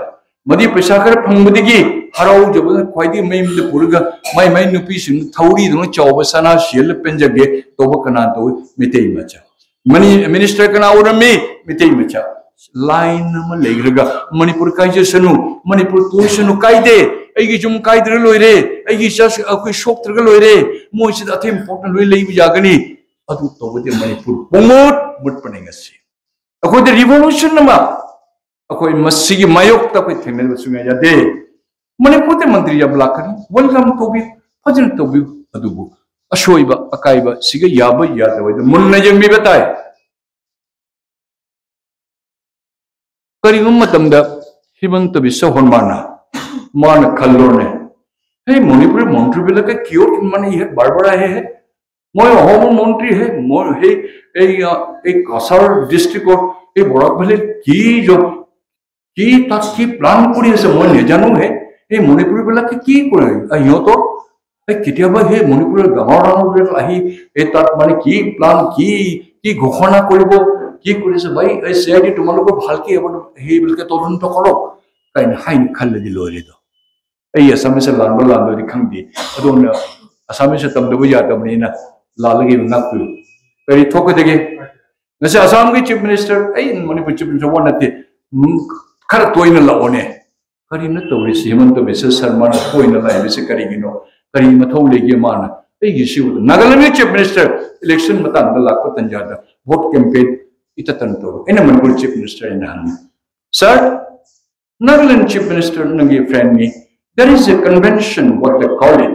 ꯃꯗꯨꯒꯤ ꯄꯩꯁꯥ ꯈꯔ ꯐꯪꯕꯗꯒꯤ ꯍꯔꯥꯎꯖꯕꯅ ꯈ꯭ꯋꯥꯏꯗꯒꯤ ꯃꯌꯨꯝꯗ ꯄꯨꯔꯒ ꯃꯥꯏ ꯃꯥꯏ ꯅꯨꯄꯤꯁꯤꯡ ꯊꯧꯔꯤꯗꯧꯅ ꯆꯥꯎꯕ ꯁꯅꯥ ꯁꯤꯍꯜꯂ ꯄꯦꯟꯖꯒꯦ ꯇꯧꯕ ꯀꯅꯥ ꯇꯧꯏ? ꯃꯤꯇꯩ ꯃꯆꯥ꯫ ꯃꯅꯤ-, ꯃꯤꯅꯤꯁꯇꯔ ꯀꯅꯥ ꯑꯣꯏꯔꯝꯃꯤ? ꯃꯤꯇꯩ ꯃꯆꯥ꯫ ꯂꯥꯏꯟ ꯑꯃ ꯂꯩꯈ꯭ꯔꯒ ꯃꯅꯤꯄꯨꯔ ꯀꯥꯏꯖꯁꯅꯨ, ꯃꯅꯤꯄꯨꯔ ꯇꯣꯏꯁꯅꯨ, ꯀꯥꯏꯗꯦ, ꯑꯩꯒꯤ ꯌꯨꯝ ꯀꯥꯏꯗ꯭ꯔꯒ ꯂꯣꯏꯔꯦ, ꯑꯩꯒꯤ ꯏꯆꯥꯁꯨ ꯑꯩꯈꯣꯏ ꯁꯣꯛꯇ꯭ꯔꯒ ꯂꯣꯏꯔꯦ, ꯃꯣꯏꯁꯤꯗ ꯑꯊꯦꯝ ꯄꯣꯛꯅ ꯂꯣꯏ ꯂꯩꯕ ꯌꯥꯒꯅꯤ꯫ ꯑꯗꯨ ꯇꯧꯕꯗꯤ ꯃꯅꯤꯄꯨꯔ ꯄꯨꯡꯃꯨꯠ ꯃꯨꯠꯄꯅꯦ ꯉꯁꯤ꯫ ꯑꯩꯈꯣꯏꯗ revolution ꯑꯃ ꯑꯩꯈꯣꯏ ꯃꯁꯤꯒꯤ ꯃꯥꯌꯣꯛꯇ ꯑꯩꯈꯣꯏ ꯊꯦꯡꯅꯕ ꯁꯨꯡꯌꯥ ꯌꯥꯗꯦ꯫ ꯃꯅꯤꯄꯨꯔꯗ ꯃꯟꯇ꯭ꯔꯤ ꯌꯥꯝ ꯂꯥꯛꯀꯅꯤ, welcome ꯇꯧꯕꯤꯌꯨ, ꯐꯖꯅ ꯇꯧꯕꯤꯌꯨ, ꯑꯗꯨꯕꯨ ꯑꯁꯣꯏꯕ ꯑꯀꯥꯏꯕ ꯁꯤꯒ ꯌꯥꯕ ꯌꯥꯗꯕ ꯍꯥꯏꯗꯣ ꯃꯨꯟꯅ ꯌꯦꯡꯕꯤꯕ ꯇꯥꯏ꯫ ꯀꯔꯤꯒꯨꯝꯕ ꯃꯇꯝꯗ ꯍꯤꯃꯟꯇ ꯕꯤꯁ꯭ꯋ ꯁꯔꯃꯥꯅ ꯃꯥꯅ ꯈꯜꯂꯣꯅꯦ, "हे, मणिपुरी मंत्री बिला के क्यों मन ये बार बार आए हैं? मैं होम मंत्री है, मैं हे, ए, ए कासार डिस्ट्रिक्ट और ए बराक भैली की जो কি তাত কি প্লান কৰি আছে মই নাজানো হে। এই মণিপুৰীবিলাকে কি কৰে? আ, সিহঁতৰ এই কেতিয়াবা সেই মণিপুৰৰ ডাঙৰ ডাঙৰবিলাক আহি এই তাত মানে কি প্লান, কি কি ঘোষণা কৰিব, কি কৰিছে ভাই, এই চি আই ডি তোমালোকে ভালকে এবাৰ সেইবিলাকে তদন্ত কৰক, তাই হাই খাল্লে দিল ꯍꯦꯗꯣ꯫ ꯑꯩ ꯑꯁꯥꯃꯤꯁ ꯂꯥꯟꯕ ꯂꯥꯟꯗꯣꯏꯗꯤ ꯈꯪꯗꯦ, ꯑꯗꯣꯝꯅ ꯑꯁꯥꯃꯤꯁ ꯇꯝꯗꯕ ꯌꯥꯗꯕꯅꯤꯅ ꯂꯥꯜꯂꯒ ꯉꯥꯛꯄꯤꯌꯨ꯫ ꯀꯔꯤ ꯊꯣꯛꯀꯗꯒꯦ? ꯉꯁꯤ ꯑꯁꯥꯝꯒꯤ ꯆꯤꯐ ꯃꯤꯅꯤꯁꯇꯔ, ꯑꯩ ꯃꯅꯤꯄꯨꯔ ꯆꯤꯐ ꯃꯤꯅꯤꯁꯇꯔ ꯋꯥ ꯅꯠꯇꯦ, ꯎꯝ, ꯈꯔ ꯇꯣꯏꯅ ꯂꯥꯛꯑꯣꯅꯦ꯫ ꯀꯔꯤꯅꯣ ꯇꯧꯔꯤꯁꯤ? ꯍꯤꯃꯟꯇ ꯕꯤꯁ꯭ꯋ ꯁꯔꯃꯅ ꯇꯣꯏꯅ ꯂꯥꯛꯏꯕꯁꯤ ꯀꯔꯤꯒꯤꯅꯣ? ꯀꯔꯤ ꯃꯊꯧ ꯂꯩꯒꯦ ꯃꯥꯅ? ꯑꯩꯒꯤ ꯁꯤꯕꯨ ꯅꯥꯒꯥꯂꯦꯟꯒꯤ ꯆꯤꯐ ꯃꯤꯅꯤꯁꯇꯔ ꯏꯂꯦꯛꯁꯟ ꯃꯇꯥꯡꯗ ꯂꯥꯛꯄ ꯇꯟꯖꯥꯗ ꯚꯣꯠ ꯀꯦꯝꯄꯦꯟ ꯏꯇꯠꯇꯅ ꯇꯧꯔꯤ꯫ ꯑꯩꯅ ꯃꯅꯤꯄꯨꯔ ꯆꯤꯐ ꯃꯤꯅꯤꯁꯇꯔ ꯑꯩꯅ ꯍꯪꯉꯤ, "ꯁꯥꯔ, ꯅꯥꯒꯥꯂꯦꯟ ꯆꯤꯐ ꯃꯤꯅꯤꯁꯇꯔ ꯅꯪꯒꯤ ꯐ꯭ꯔꯦꯟꯅꯤ, there is a convention, what they call it,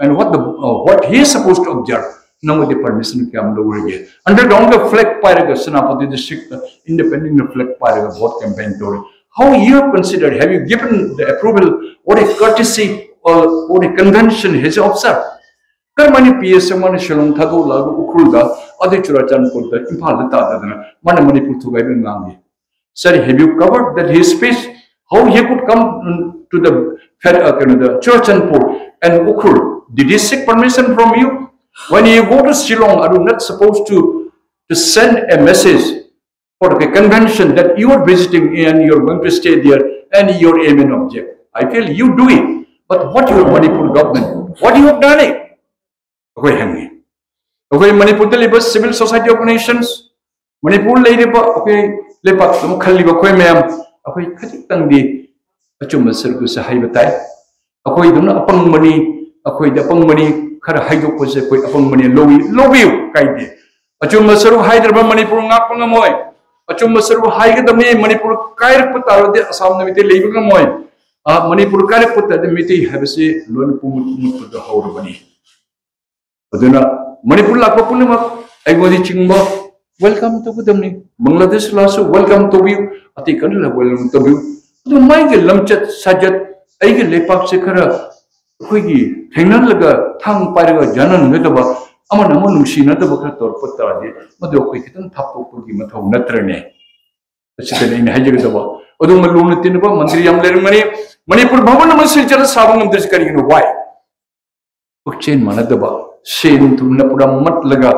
and what the, uh, what he is supposed to observe, ꯅꯪꯉꯣꯟꯗ ꯄꯔꯃꯤꯁꯟ ꯀꯌꯥꯝ ꯂꯧꯔꯒꯦ? ꯑꯟꯗꯔꯒ꯭ꯔꯥꯎꯟꯗ ꯐ꯭ꯂꯦꯒ ꯄꯥꯏꯔꯒ ꯁꯦꯅꯥꯄꯇꯤ ꯗꯤꯁꯇ꯭ꯔꯤꯛꯇ ꯏꯟꯗꯤꯄꯦꯟꯗꯦꯟ ꯐ꯭ꯂꯦꯒ ꯄꯥꯏꯔꯒ ꯚꯣꯠ ꯀꯦꯝꯄꯦꯟ ꯇꯧꯔꯤ꯫ How you have considered, have you given the approval or a courtesy or, or a convention has observed?" ꯀꯔꯝꯍꯥꯏꯅ P S ꯑꯃꯅ ꯁꯤꯂꯣꯡ ꯊꯥꯗꯣꯛꯂꯛꯑꯒ ꯎꯈ꯭ꯔꯨꯜꯗ, ꯑꯗꯩ ꯆꯨꯔꯥꯆꯥꯟꯄꯨꯔꯗ, ꯏꯝꯐꯥꯜꯗ ꯇꯥꯗꯗꯅ ꯃꯥꯅ ꯃꯅꯤꯄꯨꯔ ꯊꯨꯒꯥꯏꯕ ꯉꯥꯡꯉꯤ? Sir, have you covered that his speech? How he could come, mm, to the Fed-, uh, you know, the Churachandpur and Ukhrul? Did he seek permission from you? When you go to Shillong, are you not supposed to, to send a message for the convention that you are visiting and you are going to stay there and your aim and object? I feel you do it, but what your Manipur government, what you have done it? ꯑꯩꯈꯣꯏ ꯍꯪꯉꯤ꯫ ꯑꯩꯈꯣꯏ ꯃꯅꯤꯄꯨꯔꯗ ꯂꯩꯕ civil society organizations, Manipur ꯂꯩꯔꯤꯕ ꯑꯩꯈꯣꯏ ꯂꯩꯕꯥꯛꯇ ꯑꯃꯨꯛ ꯈꯜꯂꯤꯕ ꯑꯩꯈꯣꯏ ꯃꯌꯥꯝ, ꯑꯩꯈꯣꯏ ꯈꯖꯤꯛꯇꯪꯗꯤ ꯑꯆꯨꯝꯕ ꯁꯔꯨꯛꯁꯦ ꯍꯥꯏꯕ ꯇꯥꯏ꯫ ꯑꯩꯈꯣꯏꯗꯧꯅ ꯑꯄꯪꯕꯅꯤ, ꯑꯩꯈꯣꯏꯗꯤ ꯑꯄꯪꯕꯅꯤ, ꯈꯔ ꯍꯥꯏꯗꯣꯛꯄꯁꯦ ꯑꯩꯈꯣꯏ ꯑꯄꯪꯕꯅꯤ, ꯂꯧꯏ-, ꯂꯧꯕꯤꯌꯨ, ꯀꯥꯏꯗꯦ꯫ ꯑꯆꯨꯝꯕ ꯁꯔꯨꯛ ꯍꯥꯏꯗ꯭ꯔꯕ ꯃꯅꯤꯄꯨꯔ ꯉꯥꯛꯄ ꯉꯝꯃꯣꯏ꯫ ꯑꯆꯨꯝꯕ ꯁꯔꯨꯛ ꯍꯥꯏꯒꯗꯕꯅꯤ꯫ ꯃꯅꯤꯄꯨꯔ ꯀꯥꯏꯔꯛꯄ ꯇꯥꯔꯗꯤ ꯑꯁꯥꯝꯗ ꯃꯤꯇꯩ ꯂꯩꯕ ꯉꯝꯃꯣꯏ꯫ ꯑ, ꯃꯅꯤꯄꯨꯔ ꯀꯥꯏꯔꯛꯄ ꯇꯥꯔꯗꯤ ꯃꯤꯇꯩ ꯍꯥꯏꯕꯁꯤ ꯂꯣꯏꯅ ꯄꯨꯡꯃꯨꯠ ꯃꯨꯠꯄꯗ ꯍꯧꯔꯕꯅꯤ꯫ ꯑꯗꯨꯅ ꯃꯅꯤꯄꯨꯔ ꯂꯥꯛꯄ ꯄꯨꯝꯅꯃꯛ ꯑꯩꯉꯣꯟꯗ ꯆꯤꯡꯕ welcome ꯇꯧꯒꯗꯕꯅꯤ꯫ ꯕꯪꯒ꯭ꯂꯥꯗꯦꯁ ꯂꯥꯛꯑꯁꯨ welcome ꯇꯧꯕꯤꯌꯨ, ꯑꯇꯩ country ꯂꯥꯛꯄ welcome ꯇꯧꯕꯤꯌꯨ꯫ ꯑꯗꯨ ꯃꯥꯒꯤ ꯂꯝꯆꯠ ꯁꯥꯖꯠ, ꯑꯩꯒꯤ ꯂꯩꯄꯥꯛꯁꯦ ꯈꯔ ꯑꯩꯈꯣꯏꯒꯤ ꯊꯦꯡꯅꯍꯜꯂꯒ ꯊꯥꯡ ꯄꯥꯏꯔꯒ ꯌꯥꯅꯍꯟꯒꯗꯕ, ꯑꯃꯅ ꯑꯃ ꯅꯨꯡꯁꯤꯅꯗꯕ ꯈꯔ ꯇꯧꯔꯛꯄ ꯇꯥꯔꯗꯤ ꯃꯗꯨ ꯑꯩꯈꯣꯏ ꯈꯤꯇꯪ ꯊꯥꯞꯇꯣꯛꯄꯒꯤ ꯃꯊꯧ ꯅꯠꯇ꯭ꯔꯅꯦ? ꯑꯁꯤꯗꯅꯤ ꯑꯩꯅ ꯍꯥꯏꯖꯒꯗꯕ꯫ ꯑꯗꯨꯒꯨꯝꯕ ꯂꯨꯅ ꯇꯤꯟꯅꯕ ꯃꯟꯗꯤꯔ ꯌꯥꯝ ꯂꯩꯔꯝꯒꯅꯤ꯫ ꯃꯅꯤꯄꯨꯔ ꯚꯕꯟ ꯑꯃ ꯁꯤꯜꯆꯔꯗ ꯁꯥꯕ ꯉꯝꯗ꯭ꯔꯤꯁꯤ ꯀꯔꯤꯒꯤꯅꯣ? Why? ꯄꯨꯛꯆꯦꯜ ꯃꯥꯟꯅꯗꯕ, ꯁꯦꯟ ꯊꯨꯝꯅ ꯄꯨꯔꯥ ꯃꯠꯂꯒ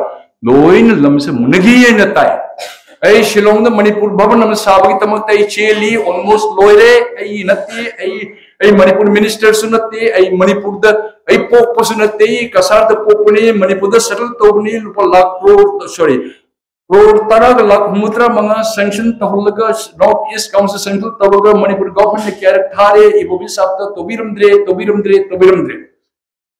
ꯂꯣꯏꯅ ꯂꯝꯁꯦ ꯃꯨꯟꯅꯈꯤ ꯍꯥꯏꯅ ꯇꯥꯏ꯫ ꯑꯩ ꯁꯤꯂꯣꯡꯗ ꯃꯅꯤꯄꯨꯔ ꯚꯕꯟ ꯑꯃ ꯁꯥꯕꯒꯤꯗꯃꯛꯇ ꯑꯩ ꯆꯦꯜꯂꯤ, almost ꯂꯣꯏꯔꯦ꯫ ꯑꯩ ꯅꯠꯇꯦ, ꯑꯩ, ꯑꯩ ꯃꯅꯤꯄꯨꯔ ministerꯁꯨ ꯅꯠꯇꯦ, ꯑꯩ ꯃꯅꯤꯄꯨꯔꯗ ꯑꯩ ꯄꯣꯛꯄꯁꯨ ꯅꯠꯇꯦ, ꯑꯩ ꯀꯁꯥꯔꯗ ꯄꯣꯛꯄꯅꯤ, ꯃꯅꯤꯄꯨꯔꯗ settle ꯇꯧꯕꯅꯤ, ꯂꯨꯄꯥ ꯂꯥꯈ ꯀ꯭ꯔꯣꯔ, sorry, ꯀ꯭ꯔꯣꯔ ꯇꯔꯥꯒ ꯂꯥꯈ ꯍꯨꯝꯐꯨꯇꯔꯥ ꯃꯉꯥ sanction ꯇꯧꯍꯜꯂꯒ, North East Council sanction ꯇꯧꯔꯒ ꯃꯅꯤꯄꯨꯔ governmentꯅ ꯀꯌꯥꯔꯛ ꯊꯥꯔꯦ, ꯏꯕꯣꯕꯤ ꯁꯥꯕꯇ ꯇꯧꯕꯤꯔꯝꯗ꯭ꯔꯦ, ꯇꯧꯕꯤꯔꯝꯗ꯭ꯔꯦ, ꯇꯧꯕꯤꯔꯝꯗ꯭ꯔꯦ꯫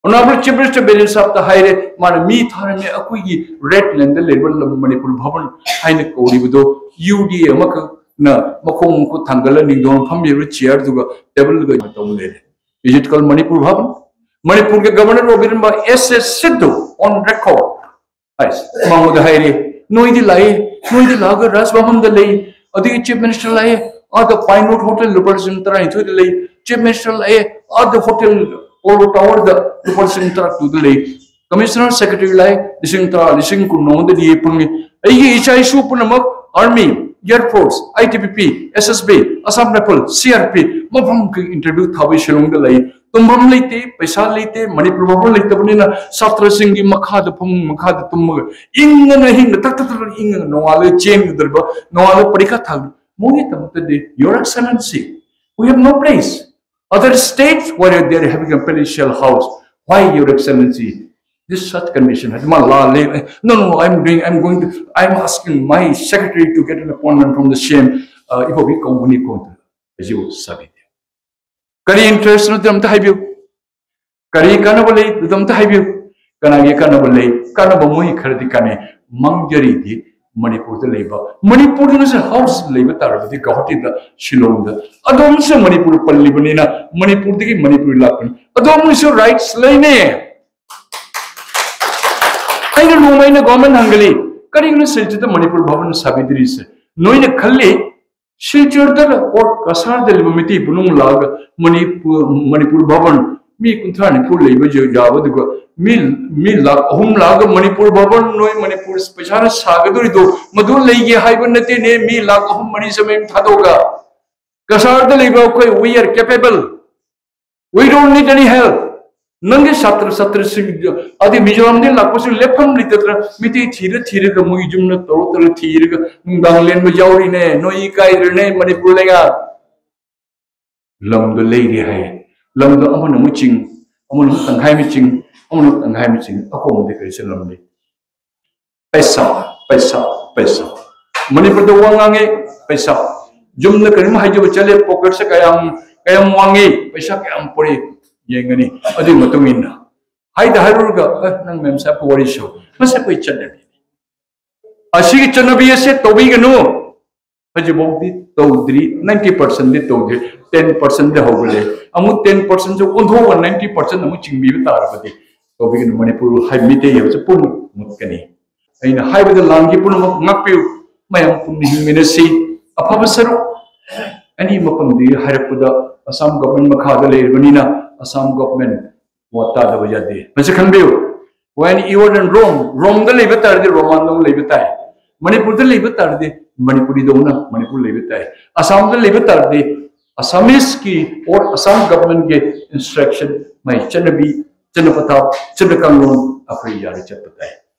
Honorable Chief Minister ꯕꯤꯔꯦꯟ ꯁꯥꯕꯇ ꯍꯥꯏꯔꯦ, ꯃꯥꯅ ꯃꯤ ꯊꯥꯔꯝꯃꯦ, ꯑꯩꯈꯣꯏꯒꯤ red landꯗ ꯂꯩꯔꯤꯕ ꯂꯝ ꯃꯅꯤꯄꯨꯔ ꯚꯕꯟ ꯍꯥꯏꯅ ꯀꯧꯔꯤꯕꯗꯣ UDA ꯑꯃꯈꯛꯅ ꯃꯈꯣꯡ ꯃꯈꯨꯠ ꯊꯥꯡꯒꯠꯂ ꯅꯤꯡꯊꯧꯅ ꯐꯝꯂꯤꯕ chairꯗꯨꯒ tableꯒ ꯇꯧ ꯂꯩꯔꯦ꯫ Is it called Manipur Bhavan? ꯃꯅꯤꯄꯨꯔꯒꯤ governor ꯑꯣꯏꯕꯤꯔꯝꯕ S S Sidhu on record ꯍꯥꯏꯁ, ꯃꯉꯣꯟꯗ ꯍꯥꯏꯔꯦ, "ꯅꯣꯏꯗꯤ ꯂꯥꯛꯑꯦ, ꯅꯣꯏꯗꯤ ꯂꯥꯛꯑꯒ ꯔꯥꯖ ꯚꯕꯟꯗ ꯂꯩ, ꯑꯗꯒꯤ Chief Minister ꯂꯥꯛꯑꯦ, ꯑꯥꯗ Pine Wood Hotel ꯂꯨꯄꯥ ꯂꯤꯁꯤꯡ ꯇꯔꯥꯅꯤꯊꯣꯏꯗ ꯂꯩ, Chief Minister ꯂꯥꯛꯑꯦ, ꯑꯥꯗ Hotel Polo Towerꯗ ꯂꯨꯄꯥ ꯂꯤꯁꯤꯡ ꯇꯔꯥꯇꯔꯨꯛꯇ ꯂꯩ, Commissioner Secretary ꯂꯥꯛꯑꯦ, ꯂꯤꯁꯤꯡ ꯇꯔꯥ, ꯂꯤꯁꯤꯡ ꯀꯨꯟ ꯃꯉꯣꯟꯗꯗꯤ ꯐꯪꯉꯤ, ꯑꯩꯒꯤ ꯏꯆꯥ ꯏꯁꯨ ꯄꯨꯝꯅꯃꯛ Army, Air Force, ITBP, SSB, Assam Rifle, CRP ꯃꯐꯝ ꯈꯨꯗꯤꯡ interview ꯊꯥꯕ ꯁꯤꯂꯣꯡꯗ ꯂꯩ, ꯇꯨꯝꯐꯝ ꯂꯩꯇꯦ, ꯄꯩꯁꯥ ꯂꯩꯇꯦ, ꯃꯅꯤꯄꯨꯔ ꯚꯕꯟ ꯂꯩꯇꯕꯅꯤꯅ ꯁꯥꯇ꯭ꯔꯁꯤꯡꯒꯤ ꯃꯈꯥꯗ ꯐꯃꯨꯡ ꯃꯈꯥꯗ ꯇꯨꯝꯃꯒ ꯏꯪꯉꯅ ꯏꯪꯅ ꯊꯛ ꯊꯛ ꯊꯛ ꯏꯪꯉꯒ ꯅꯣꯡꯉꯥꯜꯂꯒ ꯆꯦꯟꯒꯗꯧꯔꯤꯕ, ꯅꯣꯡꯉꯥꯜꯂꯒ ꯄꯔꯤꯈꯥ ꯊꯥꯕ, ꯃꯣꯏꯒꯤꯗꯃꯛꯇꯗꯤ, Your Excellency, we have no place. Other states where they are having a palatial house, why, Your Excellency, this such condition?" ꯍꯥꯏꯗꯤ ꯃꯥ ꯂꯥꯜꯂꯦ꯫ "No, no, I'm doing, I'm going to, I'm asking my secretary to get an appointment from the same, uh, ꯏꯕꯣꯕꯤ ꯀꯧꯕꯅꯤ ꯀꯣꯟꯗ ꯑꯩꯁꯤꯕꯨ ꯁꯥꯕꯤꯗꯦ꯫ ꯀꯔꯤ interest ꯅꯣ ꯑꯝꯇ ꯍꯥꯏꯕꯤꯌꯨ꯫ ꯀꯔꯤ ꯀꯥꯟꯅꯕ ꯂꯩ ꯑꯗꯨ ꯑꯝꯇ ꯍꯥꯏꯕꯤꯌꯨ꯫ ꯀꯅꯥꯒꯤ ꯀꯥꯟꯅꯕ ꯂꯩ? ꯀꯥꯟꯅꯕ ꯃꯣꯏ ꯈꯔꯗꯤ ꯀꯥꯟꯅꯩ꯫ ꯃꯥꯡꯖꯔꯤꯗꯤ ꯃꯅꯤꯄꯨꯔꯗ ꯂꯩꯕ, ꯃꯅꯤꯄꯨꯔꯗ ꯉꯁꯤ ꯍꯥꯎꯁ ꯂꯩꯕ ꯇꯥꯔꯕꯗꯤ ꯒꯧꯍꯥꯇꯤꯗ, ꯁꯤꯂꯣꯡꯗ, ꯑꯗꯣꯝꯁꯨ ꯃꯅꯤꯄꯨꯔ ꯄꯜꯂꯤꯕꯅꯤꯅ ꯃꯅꯤꯄꯨꯔꯗꯒꯤ ꯃꯅꯤꯄꯨꯔ ꯂꯥꯛꯄꯅꯤ, ꯑꯗꯣꯝꯒꯤꯁꯨ ꯔꯥꯏꯠꯁ ꯂꯩꯅꯦ꯫ ꯑꯩꯅ ꯅꯣꯡꯃ ꯑꯩꯅ ꯒꯣꯔꯃꯦꯟ ꯍꯪꯒꯜꯂꯤ, ꯀꯔꯤꯒꯤꯅꯣ ꯁꯤꯜꯆꯔꯗ ꯃꯅꯤꯄꯨꯔ ꯚꯕꯟ ꯁꯥꯕꯤꯗ꯭ꯔꯤꯁꯦ? ꯅꯣꯏꯅ ꯈꯜꯂꯤ ꯁꯤꯜꯆꯔꯗ ꯑꯣꯔ ꯀꯁꯥꯔꯗ ꯂꯩꯕ ꯃꯩꯇꯩ ꯄꯨꯝꯅꯃꯛ ꯂꯥꯛꯑꯒ ꯃꯅꯤꯄꯨꯔ, ꯃꯅꯤꯄꯨꯔ ꯚꯕꯟ ꯃꯤ ꯀꯨꯟꯊ꯭ꯔꯥ ꯅꯤꯐꯨ ꯂꯩꯕ ꯌꯥꯕ, ꯑꯗꯨꯒ ꯃꯤ, ꯃꯤ ꯂꯥꯈ ꯑꯍꯨꯝ ꯂꯥꯛꯑꯒ ꯃꯅꯤꯄꯨꯔ ꯚꯕꯟ ꯅꯣꯏ ꯃꯅꯤꯄꯨꯔ ꯄꯩꯁꯥꯅ ꯁꯥꯒꯗꯧꯔꯤꯗꯣ ꯃꯗꯨ ꯂꯩꯒꯦ ꯍꯥꯏꯕ ꯅꯠꯇꯦꯅꯦ꯫ ꯃꯤ ꯂꯥꯈ ꯑꯍꯨꯝ ꯃꯔꯤ ꯆꯥꯝꯃꯔꯤ ꯊꯥꯗꯣꯛꯑꯒ ꯀꯁꯥꯔꯗ ꯂꯩꯕ ꯑꯩꯈꯣꯏ, we are capable, we don't need any help. ꯅꯪꯒꯤ ꯁꯥꯇ꯭ꯔ ꯁꯥꯇ꯭ꯔꯁꯤꯡ, ꯑꯗꯩ ꯃꯤꯖꯣꯔꯥꯝꯗꯒꯤ ꯂꯥꯛꯄꯁꯨ ꯂꯦꯞꯐꯝ ꯂꯩꯇꯗꯅ ꯃꯤꯇꯩ ꯊꯤꯔ ꯊꯤꯔꯒ ꯃꯣꯏꯒꯤ ꯌꯨꯝꯗ ꯇꯧꯔ ꯇꯧꯔ ꯊꯤꯔꯒ ꯅꯨꯡꯗꯥꯡ ꯂꯦꯟꯕ ꯌꯥꯎꯔꯤꯅꯦ꯫ ꯅꯣꯏ ꯏꯀꯥꯏꯗ꯭ꯔꯅꯦ ꯃꯅꯤꯄꯨꯔ ꯂꯩꯉꯥꯛ? ꯂꯝꯗꯣ ꯂꯩꯔꯦ ꯍꯥꯏꯌꯦ꯫ ꯂꯝꯗꯣ ꯑꯃꯅ ꯑꯃꯨꯛ ꯆꯤꯡ, ꯑꯃꯅ ꯑꯃꯨꯛ ꯇꯪꯈꯥꯏ ꯑꯃ ꯆꯤꯡ, ꯑꯃꯅ ꯑꯃꯨꯛ ꯇꯪꯈꯥꯏ ꯑꯃ ꯆꯤꯡ, ꯑꯀꯣꯟꯕꯗꯤ ꯀꯔꯤꯁꯨ ꯂꯝ ꯂꯩ? ꯄꯩꯁꯥ, ꯄꯩꯁꯥ, ꯄꯩꯁꯥ꯫ ꯃꯅꯤꯄꯨꯔꯗ ꯋꯥ ꯉꯥꯡꯉꯦ, ꯄꯩꯁꯥ꯫ ꯌꯨꯝꯗ ꯀꯔꯤꯝ ꯍꯥꯏꯖꯕ ꯆꯠꯂꯦ, ꯄꯣꯀꯦꯠꯁꯦ ꯀꯌꯥꯝ, ꯀꯌꯥꯝ ꯋꯥꯡꯉꯤ, ꯄꯩꯁꯥ ꯀꯌꯥꯝ ꯄꯨꯔꯛꯏ ꯌꯦꯡꯒꯅꯤ꯫ ꯑꯗꯨꯒꯤ ꯃꯇꯨꯡ ꯏꯟꯅ ꯍꯥꯏꯗ ꯍꯥꯏꯔꯨꯔꯒ, "ꯑꯦ, ꯅꯪ ꯃꯦꯝ ꯁꯥꯍꯦꯕꯀ ꯋꯥꯔꯤ ꯁꯥꯎ, ꯃꯁꯤ ꯑꯩꯈꯣꯏ ꯆꯠꯅꯕꯤꯅꯤ꯫ ꯑꯁꯤꯒꯤ ꯆꯠꯅꯕꯤ ꯑꯁꯦ ꯇꯧꯕꯤꯒꯅꯨ"꯫ ꯍꯧꯖꯤꯛꯐꯥꯎꯗꯤ ꯇꯧꯗ꯭ꯔꯤ, ꯅꯥꯏꯟꯇꯤ ꯄꯥꯔꯁꯦꯟꯗꯤ ꯇꯧꯗ꯭ꯔꯤ, ꯇꯦꯟ ꯄꯥꯔꯁꯦꯟꯗꯤ ꯍꯧꯒꯠꯂꯦ꯫ ꯑꯃꯨꯛ ꯇꯦꯟ ꯄꯥꯔꯁꯦꯟꯁꯨ ꯑꯣꯟꯊꯣꯛꯑꯒ ꯅꯥꯏꯟꯇꯤ ꯄꯥꯔꯁꯦꯟ ꯑꯃꯨꯛ ꯆꯤꯡꯕꯤꯕ ꯇꯥꯔꯕꯗꯤ, ꯇꯧꯕꯤꯒꯅꯨ, ꯃꯅꯤꯄꯨꯔ ꯍꯥꯏ, ꯃꯤꯇꯩ ꯍꯥꯏꯕꯁꯦ ꯄꯨꯝꯅꯃꯛ ꯃꯨꯠꯀꯅꯤ꯫ ꯑꯩꯅ ꯍꯥꯏꯕꯗ ꯂꯥꯟꯈꯤ ꯄꯨꯝꯅꯃꯛ ꯉꯥꯛꯄꯤꯌꯨ꯫ ꯃꯌꯥꯝ ꯄꯨꯟꯅ ꯍꯤꯡꯃꯤꯟꯅꯁꯤ꯫ ꯑꯐꯕ ꯁꯔꯨꯛ ꯑꯅꯤ ꯃꯐꯝꯗꯒꯤ ꯍꯥꯏꯔꯛꯄꯗ, ꯑꯁꯥꯝ ꯒꯣꯚꯔꯟꯃꯦꯟ ꯃꯈꯥꯗ ꯂꯩꯔꯕꯅꯤꯅ ꯑꯁꯥꯝ ꯒꯣꯚꯔꯟꯃꯦꯟ ꯋꯥ ꯇꯥꯗꯕ ꯌꯥꯗꯦ꯫ ꯃꯁꯤ ꯈꯪꯕꯤꯌꯨ꯫ When you are in Rome, ꯔꯣꯝꯗ ꯂꯩꯕ ꯇꯥꯔꯗꯤ ꯔꯣꯃꯥꯟꯗꯧꯅ ꯂꯩꯕ ꯇꯥꯏ꯫ ꯃꯅꯤꯄꯨꯔꯗ ꯂꯩꯕ ꯇꯥꯔꯗꯤ ꯃꯅꯤꯄꯨꯔꯤꯗꯧꯅ ꯃꯅꯤꯄꯨꯔ ꯂꯩꯕ ꯇꯥꯏ꯫ ꯑꯁꯥꯝꯗ ꯂꯩꯕ ꯇꯥꯔꯗꯤ ꯑꯁꯥꯃꯤꯁꯀꯤ ꯑꯣꯔ ꯑꯁꯥꯝ ꯒꯚꯔꯟꯃꯦꯟꯒꯤ ꯏꯟꯁꯇ꯭ꯔꯛꯁꯟ, ꯃꯥꯏ ꯆꯠꯅꯕꯤ, ꯆꯠꯅ ꯄꯊꯥꯞ, ꯆꯠꯅ ꯀꯥꯡꯂꯣꯟ ꯑꯩꯈꯣꯏ ꯌꯥꯔ ꯆꯠꯄ ꯇꯥꯏ꯫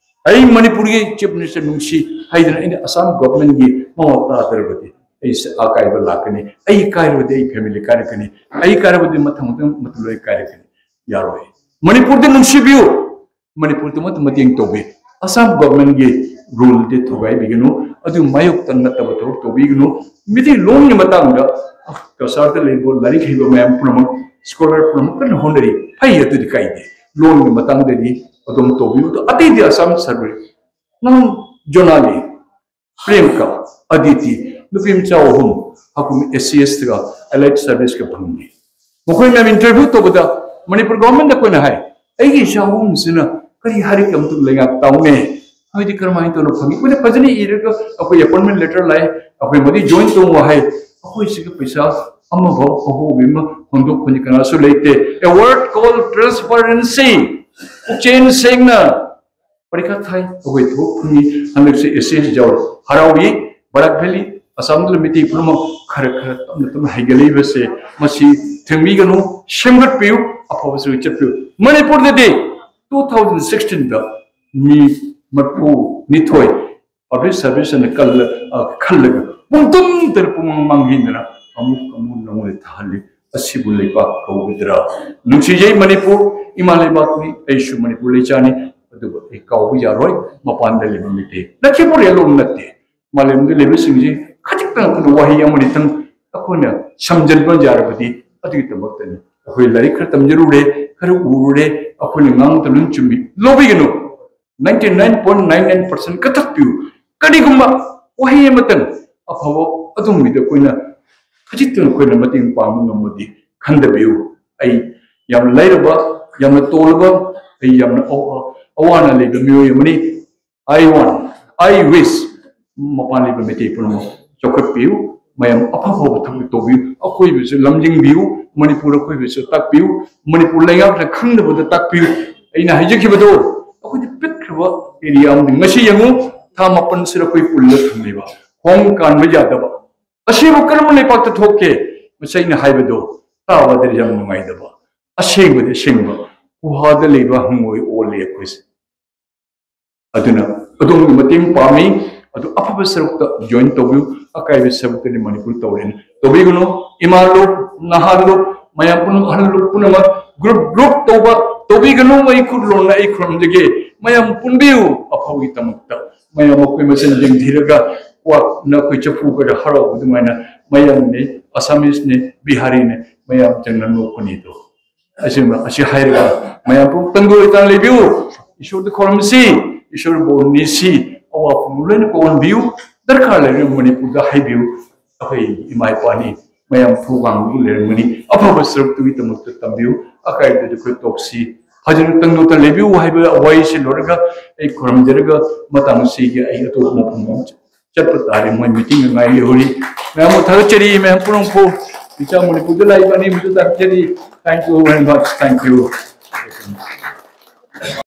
ꯑꯩ ꯃꯅꯤꯄꯨꯔꯒꯤ ꯆꯤꯐ ꯃꯤꯅꯤꯁꯇꯔ ꯅꯨꯡꯁꯤ ꯍꯥꯏꯗꯅ ꯑꯩꯅ ꯑꯁꯥꯝ ꯒꯚꯔꯟꯃꯦꯟꯒꯤ ꯃꯃꯥ ꯇꯥꯗ꯭ꯔꯕꯗꯤ ꯑꯩꯁꯦ ꯑꯀꯥꯏꯕ ꯂꯥꯛꯀꯅꯤ꯫ ꯑꯩ ꯀꯥꯏꯔꯕꯗꯤ ꯑꯩ ꯐꯦꯃꯤꯂꯤ ꯀꯥꯏꯔꯛꯀꯅꯤ꯫ ꯑꯩ ꯀꯥꯏꯔꯕꯗꯤ ꯃꯊꯪ ꯃꯊꯪ ꯃꯇꯝ ꯂꯣꯏ ꯀꯥꯏꯔꯛꯀꯅꯤ꯫ ꯌꯥꯔꯣꯏ꯫ ꯃꯅꯤꯄꯨꯔꯗ ꯅꯨꯡꯁꯤꯕꯤꯌꯨ꯫ ꯃꯅꯤꯄꯨꯔꯗꯃꯛꯇ ꯃꯇꯦꯡ ꯇꯧꯕꯤ꯫ ꯑꯁꯥꯝ ꯒꯚꯔꯟꯃꯦꯟꯒꯤ ꯔꯨꯜꯗꯤ ꯊꯨꯒꯥꯏꯕꯤꯒꯅꯨ, ꯑꯗꯨ ꯃꯥꯌꯣꯛꯇ ꯅꯠꯇꯕ ꯊꯕꯛ ꯇꯧꯕꯤꯒꯅꯨ꯫ ꯃꯤꯇꯩ ꯂꯣꯟꯒꯤ ꯃꯇꯥꯡꯗ, ꯑ, ꯀꯁꯥꯔꯗ ꯂꯩꯕ ꯂꯥꯏꯔꯤꯛ ꯍꯩꯕ ꯃꯌꯥꯝ ꯄꯨꯝꯅꯃꯛ, ꯁ꯭ꯀꯣꯂꯔ ꯄꯨꯝꯅꯃꯛ ꯀꯟꯅ ꯍꯣꯠꯅꯔꯤ, ꯐꯩ, ꯑꯗꯨꯗꯤ ꯀꯥꯏꯗꯦ꯫ ꯂꯣꯟꯒꯤ ꯃꯇꯥꯡꯗꯗꯤ ꯑꯗꯨꯝ ꯇꯧꯕꯤꯌꯨ꯫ ꯑꯗꯣ ꯑꯇꯩꯗꯤ ꯑꯁꯥꯝ ꯁꯔꯀꯥꯔ, ꯅꯪ ꯖꯣꯅꯥꯂꯤ, ꯄ꯭ꯔꯦꯝꯀ, ꯑꯗꯤꯇꯤ, ꯅꯨꯄꯤ ꯃꯆꯥ ꯑꯍꯨꯝ ꯍꯥꯀꯨꯝ ꯑꯦꯁ ꯁꯤ ꯑꯦꯁ ꯇꯒ ꯑꯦꯂꯥꯏꯠ ꯁꯔꯚꯤꯁꯀ ꯐꯪꯂꯤ꯫ ꯃꯈꯣꯏ ꯃꯌꯥꯝ ꯏꯟꯇꯔꯚ꯭ꯌꯨ ꯇꯧꯕꯗ ꯃꯅꯤꯄꯨꯔ ꯒꯚꯔꯟꯃꯦꯟꯗ ꯑꯩꯈꯣꯏꯅ ꯍꯥꯏ, "ꯑꯩꯒꯤ ꯏꯆꯥ ꯑꯍꯨꯝꯁꯤꯅ ꯀꯔꯤ ꯍꯥꯏꯔꯛꯀꯦ ꯑꯝꯇ ꯂꯩꯉꯥꯛ ꯇꯥꯎꯅꯦ, ꯍꯥꯏꯗꯤ ꯀꯔꯝꯍꯥꯏꯅ ꯇꯧꯅ ꯐꯪꯉꯤ?" ꯑꯩꯈꯣꯏꯅ ꯐꯖꯅ ꯏꯔꯒ ꯑꯩꯈꯣꯏ ꯑꯦꯄꯣꯏꯟꯃꯦꯟ ꯂꯦꯇꯔ ꯂꯥꯛꯑꯦ, ꯑꯩꯈꯣꯏ ꯃꯗꯤ ꯖꯣꯏꯟ ꯇꯧꯕ ꯍꯥꯏ, ꯑꯩꯈꯣꯏꯁꯤꯒ ꯄꯩꯁꯥ ꯑꯃꯐꯥꯎ ꯑꯍꯣꯕ ꯑꯃ ꯍꯣꯟꯗꯣꯛꯄꯅꯤ ꯀꯅꯥꯁꯨ ꯂꯩꯇꯦ꯫ A word called transparency꯫ ꯄꯨꯛꯆꯦꯟ ꯁꯦꯡꯅ ꯄꯔꯤꯈꯥ ꯊꯥꯏ, ꯑꯩꯈꯣꯏ ꯊꯕꯛ ꯐꯪꯉꯤ꯫ ꯍꯟꯗꯛꯁꯦ ꯑꯦꯁ ꯑꯦꯁ ꯌꯥꯎꯔꯦ, ꯍꯔꯥꯎꯏ꯫ ꯕꯔꯥꯛ ꯚꯦꯂꯤ, ꯑꯁꯥꯝꯗ ꯃꯤꯇꯩ ꯄꯨꯝꯅꯃꯛ ꯈꯔ ꯈꯔ ꯇꯞꯅ ꯇꯞꯅ ꯍꯩꯒꯠꯂꯛꯏꯕꯁꯦ, ꯃꯁꯤ ꯊꯦꯡꯕꯤꯒꯅꯨ, ꯁꯦꯝꯒꯠꯄꯤꯌꯨ, ꯑꯐꯕꯁꯨ ꯆꯠꯄꯤꯌꯨ꯫ ꯃꯅꯤꯄꯨꯔꯗꯗꯤ ꯇꯨ ꯊꯥꯎꯖꯟ ꯁꯤꯛꯁꯇꯤꯟꯗ ꯃꯤ ꯃꯔꯤꯐꯨ ꯅꯤꯊꯣꯏ ꯄꯕ꯭ꯂꯤꯛ ꯁꯔꯚꯤꯁ ꯑꯅ ꯀꯜꯂ-, ꯑ, ꯈꯜꯂꯒ ꯄꯨꯡꯇꯨꯝ ꯇꯔꯨꯛ ꯄꯨꯡ ꯃꯥꯡꯍꯟꯗꯅ ꯑꯃꯨꯛ ꯑꯃꯨꯛ ꯅꯉꯣꯟꯗ ꯊꯥꯍꯜꯂꯤ꯫ ꯑꯁꯤꯕꯨ ꯂꯩꯕꯥꯛ ꯀꯧꯒꯗ꯭ꯔꯥ? ꯅꯨꯡꯁꯤꯖꯩ ꯃꯅꯤꯄꯨꯔ, ꯏꯃꯥ ꯂꯩꯕꯥꯛꯅꯤ, ꯑꯩꯁꯨ ꯃꯅꯤꯄꯨꯔ ꯂꯩꯆꯥꯅꯤ, ꯑꯗꯨꯕꯨ ꯑꯩ ꯀꯥꯎꯕ ꯌꯥꯔꯣꯏ꯫ ꯃꯄꯥꯟꯗ ꯂꯩꯕ ꯃꯤꯇꯩ ꯂꯛꯈꯤꯄꯨꯔ ꯑꯂꯣꯝ ꯅꯠꯇꯦ, ꯃꯥꯂꯦꯝꯗ ꯂꯩꯕꯁꯤꯡꯁꯤ ꯈꯖꯤꯛꯇꯪ ꯑꯩꯈꯣꯏꯅ ꯋꯥꯍꯩ ꯑꯃꯅꯤꯇꯪ ꯑꯩꯈꯣꯏꯅ ꯁꯝꯖꯤꯟꯕ ꯌꯥꯔꯕꯗꯤ ꯑꯗꯨꯒꯤꯗꯃꯛꯇꯅꯤ꯫ ꯑꯩꯈꯣꯏ ꯂꯥꯏꯔꯤꯛ ꯈꯔ ꯇꯝꯖꯔꯨꯔꯦ, ꯈꯔ ꯎꯔꯨꯔꯦ, ꯑꯩꯈꯣꯏꯅ ꯉꯥꯡꯕꯗ ꯂꯣꯏ ꯆꯨꯝꯃꯤ꯫ ꯂꯧꯕꯤꯒꯅꯨ꯫ Ninety nine point nine nine percent ꯀꯛꯊꯠꯄꯤꯌꯨ꯫ ꯀꯔꯤꯒꯨꯝꯕ ꯋꯥꯍꯩ ꯑꯃꯇꯪ ꯑꯐꯕ ꯑꯗꯨꯝꯕꯤꯗ ꯑꯩꯈꯣꯏꯅ ꯈꯖꯤꯛꯇꯪ ꯑꯩꯈꯣꯏꯅ ꯃꯇꯦꯡ ꯄꯥꯡꯕ ꯉꯝꯃꯗꯤ ꯈꯟꯊꯕꯤꯌꯨ꯫ ꯑꯩ ꯌꯥꯝꯅ ꯂꯥꯏꯔꯕ, ꯌꯥꯝꯅ ꯇꯣꯜꯂꯕ, ꯑꯩ ꯌꯥꯝꯅ ꯑꯋꯥ-, ꯑꯋꯥꯅ ꯂꯩꯕ ꯃꯤꯑꯣꯏ ꯑꯃꯅꯤ꯫ I want, I wish ꯃꯄꯥꯟ ꯂꯩꯕ ꯃꯩꯇꯩ ꯄꯨꯝꯅꯃꯛ ꯆꯥꯎꯈꯠꯄꯤꯌꯨ, ꯃꯌꯥꯝ ꯑꯐ ꯑꯐꯕ ꯊꯕꯛ ꯇꯧꯕꯤꯌꯨ, ꯑꯀꯣꯏꯕꯁꯨ ꯂꯝꯖꯤꯡꯕꯤꯌꯨ, ꯃꯅꯤꯄꯨꯔ ꯑꯀꯣꯏꯕꯁꯨ ꯇꯥꯛꯄꯤꯌꯨ, ꯃꯅꯤꯄꯨꯔ ꯂꯩꯉꯥꯛꯅ ꯈꯪꯗꯕꯗ ꯇꯥꯛꯄꯤꯌꯨ꯫ ꯑꯩꯅ ꯍꯥꯏꯖꯈꯤꯕꯗꯣ, ꯑꯩꯈꯣꯏꯗꯤ ꯄꯤꯛꯈ꯭ꯔꯕ ꯑꯦꯔꯤꯌꯥ ꯑꯃꯅꯤ꯫ ꯉꯁꯤ ꯌꯦꯡꯉꯨ, ꯊꯥ ꯃꯥꯄꯟꯁꯤꯗ ꯑꯩꯈꯣꯏ ꯄꯨꯜꯂ ꯊꯝꯂꯤꯕ, ꯍꯣꯝ ꯀꯥꯟꯕ ꯌꯥꯗꯕ, ꯑꯁꯤꯕꯨ ꯀꯔꯝꯕ ꯂꯩꯄꯥꯛꯇ ꯊꯣꯛꯀꯦ? ꯉꯁꯤ ꯑꯩꯅ ꯍꯥꯏꯕꯗꯣ ꯇꯥꯕꯗ ꯌꯥꯝ ꯅꯨꯡꯉꯥꯏꯇꯕ, ꯑꯁꯦꯡꯕꯗꯤ ꯑꯁꯦꯡꯕ, ꯒꯨꯍꯥꯗ ꯂꯩꯕ ꯍꯪꯉꯣꯏ ꯑꯣꯜꯂꯦ ꯑꯩꯈꯣꯏꯁꯦ꯫ ꯑꯗꯨꯅ ꯑꯗꯣꯝꯒꯤ ꯃꯇꯦꯡ ꯄꯥꯝꯃꯤ꯫ ꯑꯗꯨ ꯑꯐꯕ ꯁꯔꯨꯛꯇ ꯖꯣꯏꯟ ꯇꯧꯕꯤꯌꯨ, ꯑꯀꯥꯏꯕ ꯁꯔꯨꯛꯇꯗꯤ ꯃꯅꯤꯄꯨꯔ ꯇꯧꯔꯦꯅ ꯇꯧꯕꯤꯒꯅꯨ꯫ ꯏꯃꯥ ꯂꯣꯛ, ꯅꯍꯥ ꯂꯣꯛ, ꯃꯌꯥꯝ ꯄꯨꯝꯅꯃꯛ, ꯑꯍꯜ ꯂꯣꯛ ꯄꯨꯝꯅꯃꯛ ꯒ꯭ꯔꯨꯞ ꯒ꯭ꯔꯨꯞ ꯇꯧꯕ ꯇꯧꯕꯤꯒꯅꯨ꯫ ꯑꯩ ꯈꯨꯠ ꯂꯣꯟꯅ ꯑꯩ ꯈꯨꯔꯨꯝꯖꯒꯦ꯫ ꯃꯌꯥꯝ ꯄꯨꯟꯕꯤꯌꯨ ꯑꯐꯕꯒꯤꯗꯃꯛꯇ꯫ ꯃꯌꯥꯝ ꯑꯩꯈꯣꯏ ꯃꯁꯦꯟ ꯌꯦꯡꯊꯤꯔꯒ ꯀ꯭ꯋꯥꯛꯅ ꯑꯩꯈꯣꯏ ꯆꯐꯨ ꯈꯔ ꯍꯔꯥꯎꯕ ꯑꯗꯨꯃꯥꯏꯅ ꯃꯌꯥꯡꯅꯦ, ꯑꯁꯥꯃꯤꯁꯅꯦ, ꯕꯤꯍꯥꯔꯤꯅꯦ, ꯃꯌꯥꯝ ꯆꯪꯅ ꯅꯣꯛꯀꯅꯤꯗꯣ꯫ ꯑꯁꯤꯃ-, ꯑꯁꯤ ꯍꯥꯏꯔꯒ ꯃꯌꯥꯝ ꯄꯨꯝ ꯇꯪꯗꯨ ꯑꯣꯏꯇꯥꯅ ꯂꯩꯕꯤꯌꯨ꯫ ꯏꯁꯣꯔꯗ ꯈꯣꯏꯔꯝꯁꯤ, ꯏꯁꯣꯔ ꯕꯣꯔ ꯅꯤꯁꯤ꯫ ꯑꯋꯥꯐꯝ ꯂꯣꯏꯅ ꯀꯣꯛꯍꯟꯕꯤꯌꯨ꯫ ꯗꯔꯀꯥꯔ ꯂꯩꯔꯒ ꯃꯅꯤꯄꯨꯔꯗ ꯍꯥꯏꯕꯤꯌꯨ꯫ ꯑꯩꯈꯣꯏ ꯏꯃꯥ ꯏꯄꯥꯅꯤ, ꯃꯌꯥꯝ ꯊꯧꯒꯥꯡꯗꯨ ꯂꯩꯔꯝꯒꯅꯤ꯫ ꯑꯐꯕ ꯁꯔꯨꯛꯇꯨꯒꯤꯗꯃꯛꯇ ꯇꯝꯕꯤꯌꯨ꯫ ꯑꯀꯥꯏꯕꯗꯨꯗꯤ ꯑꯩꯈꯣꯏ ꯇꯣꯛꯁꯤ꯫ ꯐꯖꯅ ꯇꯪꯗꯨꯇ ꯂꯩꯕꯤꯌꯨ ꯍꯥꯏꯕ ꯋꯥꯍꯩꯁꯤ ꯂꯣꯏꯔꯒ ꯑꯩ ꯈꯨꯔꯨꯝꯖꯔꯒ ꯃꯇꯥꯡ ꯑꯁꯤꯒꯤ ꯑꯩ ꯑꯇꯣꯞꯄ ꯃꯐꯝ ꯑꯃ ꯆꯠꯄ ꯇꯥꯔꯦ꯫ ꯃꯣꯏ ꯃꯤꯇꯤꯡ ꯉꯥꯏ ꯂꯩꯍꯧꯔꯤ꯫ ꯃꯌꯥꯝꯕꯨ ꯊꯥꯒꯠꯆꯔꯤ, ꯃꯌꯥꯝ ꯄꯨꯝꯅꯃꯛꯄꯨ꯫ ꯏꯆꯥ ꯃꯅꯤꯄꯨꯔꯗ ꯂꯥꯛꯏꯕ ꯑꯅꯤꯃꯛꯇ ꯊꯥꯒꯠꯆꯔꯤ꯫ Thank you very much. Thank you.